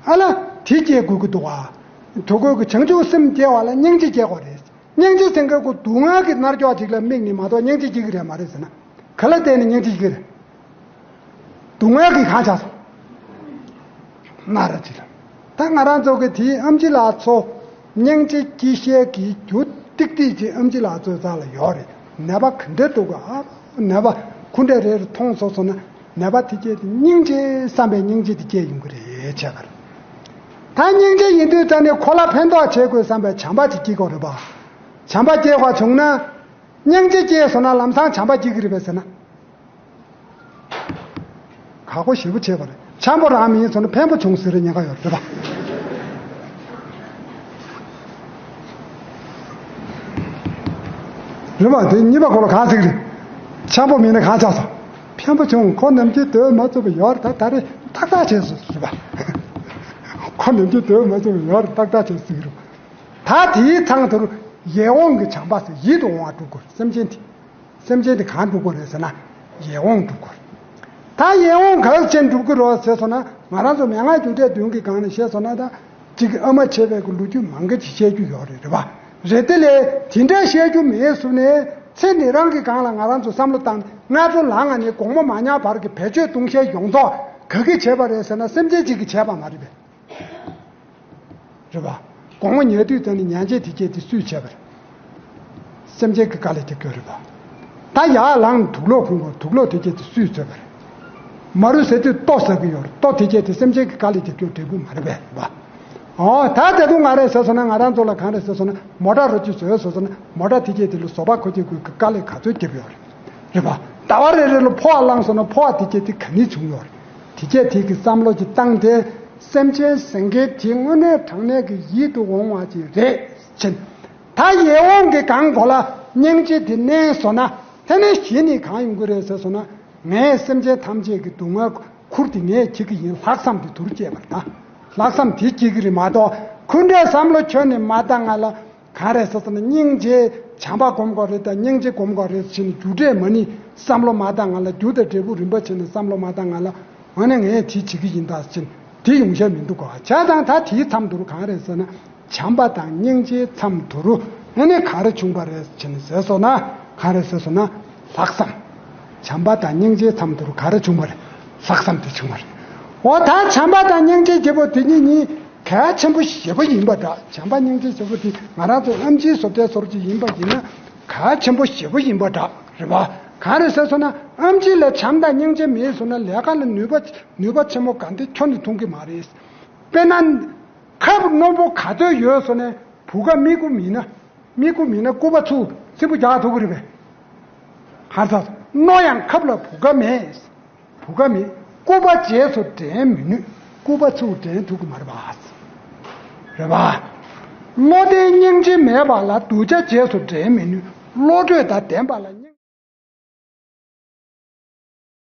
ཨ་ལ་དེ་སྐྱེ་དགོས་ཀྱི་འདུག་ཨ། དུ་ཁོས་ཀྱི་བྱང་ཆུབ་སེམས་སྐྱེ་བ་ལ་སྙིང་རྗེ་སྐྱེ་དགོས་རེད། སྙིང་རྗེ་ཟེར་མཁན་ཁོ་སྡུག་བསྔལ་གྱི་མནར་གཅོད་ཅིག་ལ་དམིགས་ནས་མ་གཏོགས་སྙིང་རྗེ་སྐྱེ་གི་རེད་མ་རེད་ཟེར་ན། ག་ལ་བརྟེན་ནས་སྙིང་རྗེ་སྐྱེ་གི་རེད། སྡུག་བསྔལ་གྱི་གང་ཆགས་སོང་། མནར་ཅིག་ལ། ད་ང་རང་ཚོ་གི་དེའི་ཨེམ་ཆི་ལགས་ཚོ། སྙིང་རྗེ་སྐྱེ་ཤེས་ཀྱི་རྒྱུ་ཏིག་ཏིག་ཅིག་ཨེམ་ཆི་ལགས་ཚོའི་རྩ་ལ་ཡོད་རེད། ནད་པ་ག་འདྲ་འདུག་ག་ཨ་ནད་པ་ཁུ་འདྲ་རེ་རེ་མཐོང་སོང་སོང་ན་ནད་པ་དེ་སྐྱེས་ཏེ་སྙིང་རྗེ་བསམ་པའི་སྙིང་རྗེ་དེ་སྐྱེས་ཡོང་གི་རེད་བྱས་པར། ད་སྙིང་རྗེ་ཡིན་དུས་ཙ་ནས་ཁོ་ལ་ཕན་ཐོགས་བྱེད་དགོས་བསམ་པའི་བྱམས་པ་ཅིག་སྐྱེ་དགོས་རེད་པ། བྱམས་པ་སྐྱེ་དགོས་བྱུང་ན། སྙིང་རྗེ་སྐྱེས་སོང་ན་ལམ་སང་བྱམས་པ་སྐྱེ་གི་རེད་པས་ཟེར་ན། ཁག་པོ་ཞེ་པོ་བྱས་པ་རེད། འཆམ་པོ་རང་མིན་སོང་ན་ཕན་པོ་བྱུང་ཟེར་ཉེན་ཁ་ཡོད་རེད་པ། རེད་པ། དེ་གཉིས་པ་ཁོ་ལ་གང་ཟེར་གི་རེད། འཆམ་པོ་མིན་ན་གང་ཆགས་སོང་། ཕན་པོ་བྱུང་། ཁོ་ནམ་རྒྱུན་དོན་མ་རྩོམ་པ་ཡོད་རེད། ད་ད་རེས་ཏག་ཏག་བྱས་སོང་རེད་པ། ཁོ་ནམ་རྒྱུན་དོན་མ་རྩོམ་པ་ཡོད་རེད། ཏག་ཏག་བྱས་སོང་གི་རེད་པ། ད་དེའི་མཚམས་དེ་རུ་ཡིད་འོང་གི་བྱམས་པ་ཟེར་ཡིད་དུ་འོང་བ་སྒྲུབ་དགོས་རེད། སེམས་ཅན་དེ། སེམས་ཅན་དེ་གང་སྒྲུབ་དགོས་རེད་ཟེར་ན། ཡིད་འོང་སྒྲུབ་དགོས་རེད། ད་ཡིད་འོང་ག་ཅི་སྒྲུབ་དགོས་རེད་ཟེར་སོང་ན། ང་རང་ཚོ་མན་ངག་རྒྱུ་འབྲས་བདུན་གྱི་སྒང་ནས་བཤད་སོང་ན། ད་ཅིག་གི་ཨ་མ་བྱས་པའི་གི་ལོ་རྒྱུས་མང་གི་ཅིག་བཤད་རྒྱུ་ཡོད་རེད། རེད་པ། རེད་དེ་ལས་དེ་འདྲ་བཤད་རྒྱུ་མེད་བཟོས་ནས་ཚེ་འདི་རང་གི་སྒང་ལ་ང་རང་ཚོ་བསམ་བློ་བཏང་ནས་སྔ་དྲོ་ལངས་ནས་དགོང་མོ་མ་ཉལ་བར་གྱི་བེད་སྤྱོད་གཏོང་བཤད་ཡོངས་རྫོགས་ག་གིས་བྱས་པ་རེད་ཟེར་ན། སེམས་ཅན་གཅིག་གིས་བྱས་པ་མ་རེད་པས། རེད་པ། དགོང་མོ་ཉལ་དུས་ཙམ་ནས་ཉལ་ཆས་དེ་སྐྱེས་དེ་སུས་བྱས་པ་རེད། སེམས་ཅན་གྱི་དཀའ་ལས་རྒྱབ་སྐྱོར་རེད་པ། ད་ཡར་ལངས་དུག་སློག་ཕུང་བ་དུག་སློག་དེ་སྐྱེས་དེ་སུས་བཟོས་པ་རེད། མ་རུ་ཟེར་དུས་ལྟོ་ཟ་གི་ཡོད་རེད། ལྟོ་དེ་སྐྱེས་དེ་སེམས་ཅན་གྱི་དཀའ་ལས་རྒྱབ་སྐྱོར་འབྲས་བུ་མ་རེད་པས། རེད་པ། ཨོ་ད་དེ་དུས་ང་རེད་ཟེར་སོང་ན། ང་རང་ཚོ་ལ་གང་རེད་ཟེར་སོང་ན། མོ་ཊ་རོ་གཅིག་བཟོས་སོང་ཟེར་ན། མོ་ཊ་དེ་སྐྱེས་དེ་ལ་བཟོ་པ་ཁོ་སྐྱེས་དགོས་ཀྱི་དཀའ་ལས་ག་ཚོད་རྒྱབ་ཡོད་རེད། རེད་པ། ཟླ་བ་རེ་རེ་ལ་ཕོ་བ་བླངས་སོང་ན་ཕོ་བ་དེ་སྐྱེས་དེ་ག་ནས་བྱུང་ཡོད་རེད། དེ་སྐྱེས་དེ་གི་བསམ་བློ་ཅིག་བཏང་སྟེ། སེམས་ཅན་ཟེར་མཁན་དེ་དངོས་གནས་དྲང་གནས་ཀྱི་ཡིད་དུ་འོང་བ་ཅིག་རེད་ཕྱིན། ད་ཡིད་འོང་གི་སྒང་གོ་ལ་སྙིང་རྗེ་དེ་མནན་སོང་ན། དེ་ནས་གཞི་ནས་གང་ཡོང་གི་རེད་ཟེར་སོང་ན། ངས་སེམས་ཅན་ཐམས་ཅད་ཀྱི་སྡུག་བསྔལ་ཁུར་དེ་ངས་འཁྱེར་གི་ཡིན། ལྷག་བསམ་དེ་དུར་སྐྱེས་པ་རེད། ད་ལྷག་བསམ་དེ་སྐྱེ་གི་རེད་མ་གཏོགས། ཁོ་འདྲའི་བསམ་བློ་ཁྱོན་ནས་མ་བཏང་ང་ལ། གང་རེད་ཟེར་ཟེར་ན། སྙིང་རྗེ་བྱམས་པ་སྒོམ་དགོས་རེད་དང་། སྙིང་རྗེ་སྒོམ་དགོས་རེད་ཟེར་ནས་རྒྱུ་འབྲས་མ་ནི་བསམ་བློ་མ་བཏང་ང་ལ། རྒྱུ་དང་འབྲས་བུ་རིམ་པ་བྱས་ནས་བསམ་བློ་མ་བཏང་ང་ལ། འོ་ན་ངས་དེ་བྱེད་ཀྱི་ཡིན་ད་ཟེར་ནས་དེ་ཡོང་བྱ་མི་འདུག་ག་བྱས་ཙང་ད་དེའི་མཚམས་དུ་གང་རེད་ཟེར་ན། བྱམས་པ་དང་སྙིང་རྗེའི་མཚམས་དུ་རུ་ཨ་ནི་ག་རེ་བྱུང་བ་རེད་ཟེར་ནས་ཟེར་སོང་ན། ག་རེ་ཟེར་སོང་ན་ལྷག་བསམ། བྱམས་པ་དང་སྙིང་རྗེའི་མཚམས་དུ་རུ་ག་རེ་བྱུང་བ་རེད། ལྷག་བསམ་དེ་བྱུང་བ་རེད། འོ་ད་བྱམས་པ་དང་སྙིང་རྗེ་ཆེན་པོ་དེ་གཉིས་གཉིས་གལ་ཆེན་པོ་ཞེ་པོ་ཡིན་པ་འདྲ། བྱམས་པ་སྙིང་རྗེ་ཆེན་པོ་དེ་ང་རང་ཚོ་ཨེམ་ཆིའི་བཟོ་ལྟའི་བཟོ་འདྲ་ཅིག་ཡིན་པ་ཡིན་ན་གལ་ཆེན་པོ་ཞེ་པོ་ཡིན་པ་འདྲ་རེད་པ། གང་རེད་ཟེར་སོང་ན་ཨེམ་ཆི་ལ་བྱམས་དང་སྙིང་རྗེ་མེད་སོང་ན་ལས་ཀ་ལ་ནུས་པ་ནུས་པ་ཆེན་པོ་གང་དེ་ཁྱོན་ནས་ཐོན་གྱི་མ་རེད། དཔེར་ན། ཁབ་རྣོན་པོ་ག་ཚོད་ཡོད་སོང་ནས་བུ་ག་མི་དགུ་མིན་ན། མི་དགུ་མིན་ན་སྐུད་པ་ཚུགས་ཚིམ་པོ་རྒྱག་ཐུབ་ཀྱི་རེད་པས། ཧར་ཚ་རྣོ་ཡང་ཁབ་ལ་བུ་ག་མེད། བུ་ག་མེད། སྐུད་པ་རྗེས་སུ་འདྲེན་མི་ནུས། སྐུད་པ་ཚུགས་འདྲེན་ཐུབ་ཀྱི་མ་རེད་པ། རེད་པ། བློ་ལྡན་སྙིང་རྗེ་མེད་པ་ལ་གདུལ་བྱ་རྗེས་སུ་འདྲེན་མི་ནུས། བློ་གྲོས་དང་ལྡན་པ་ལ།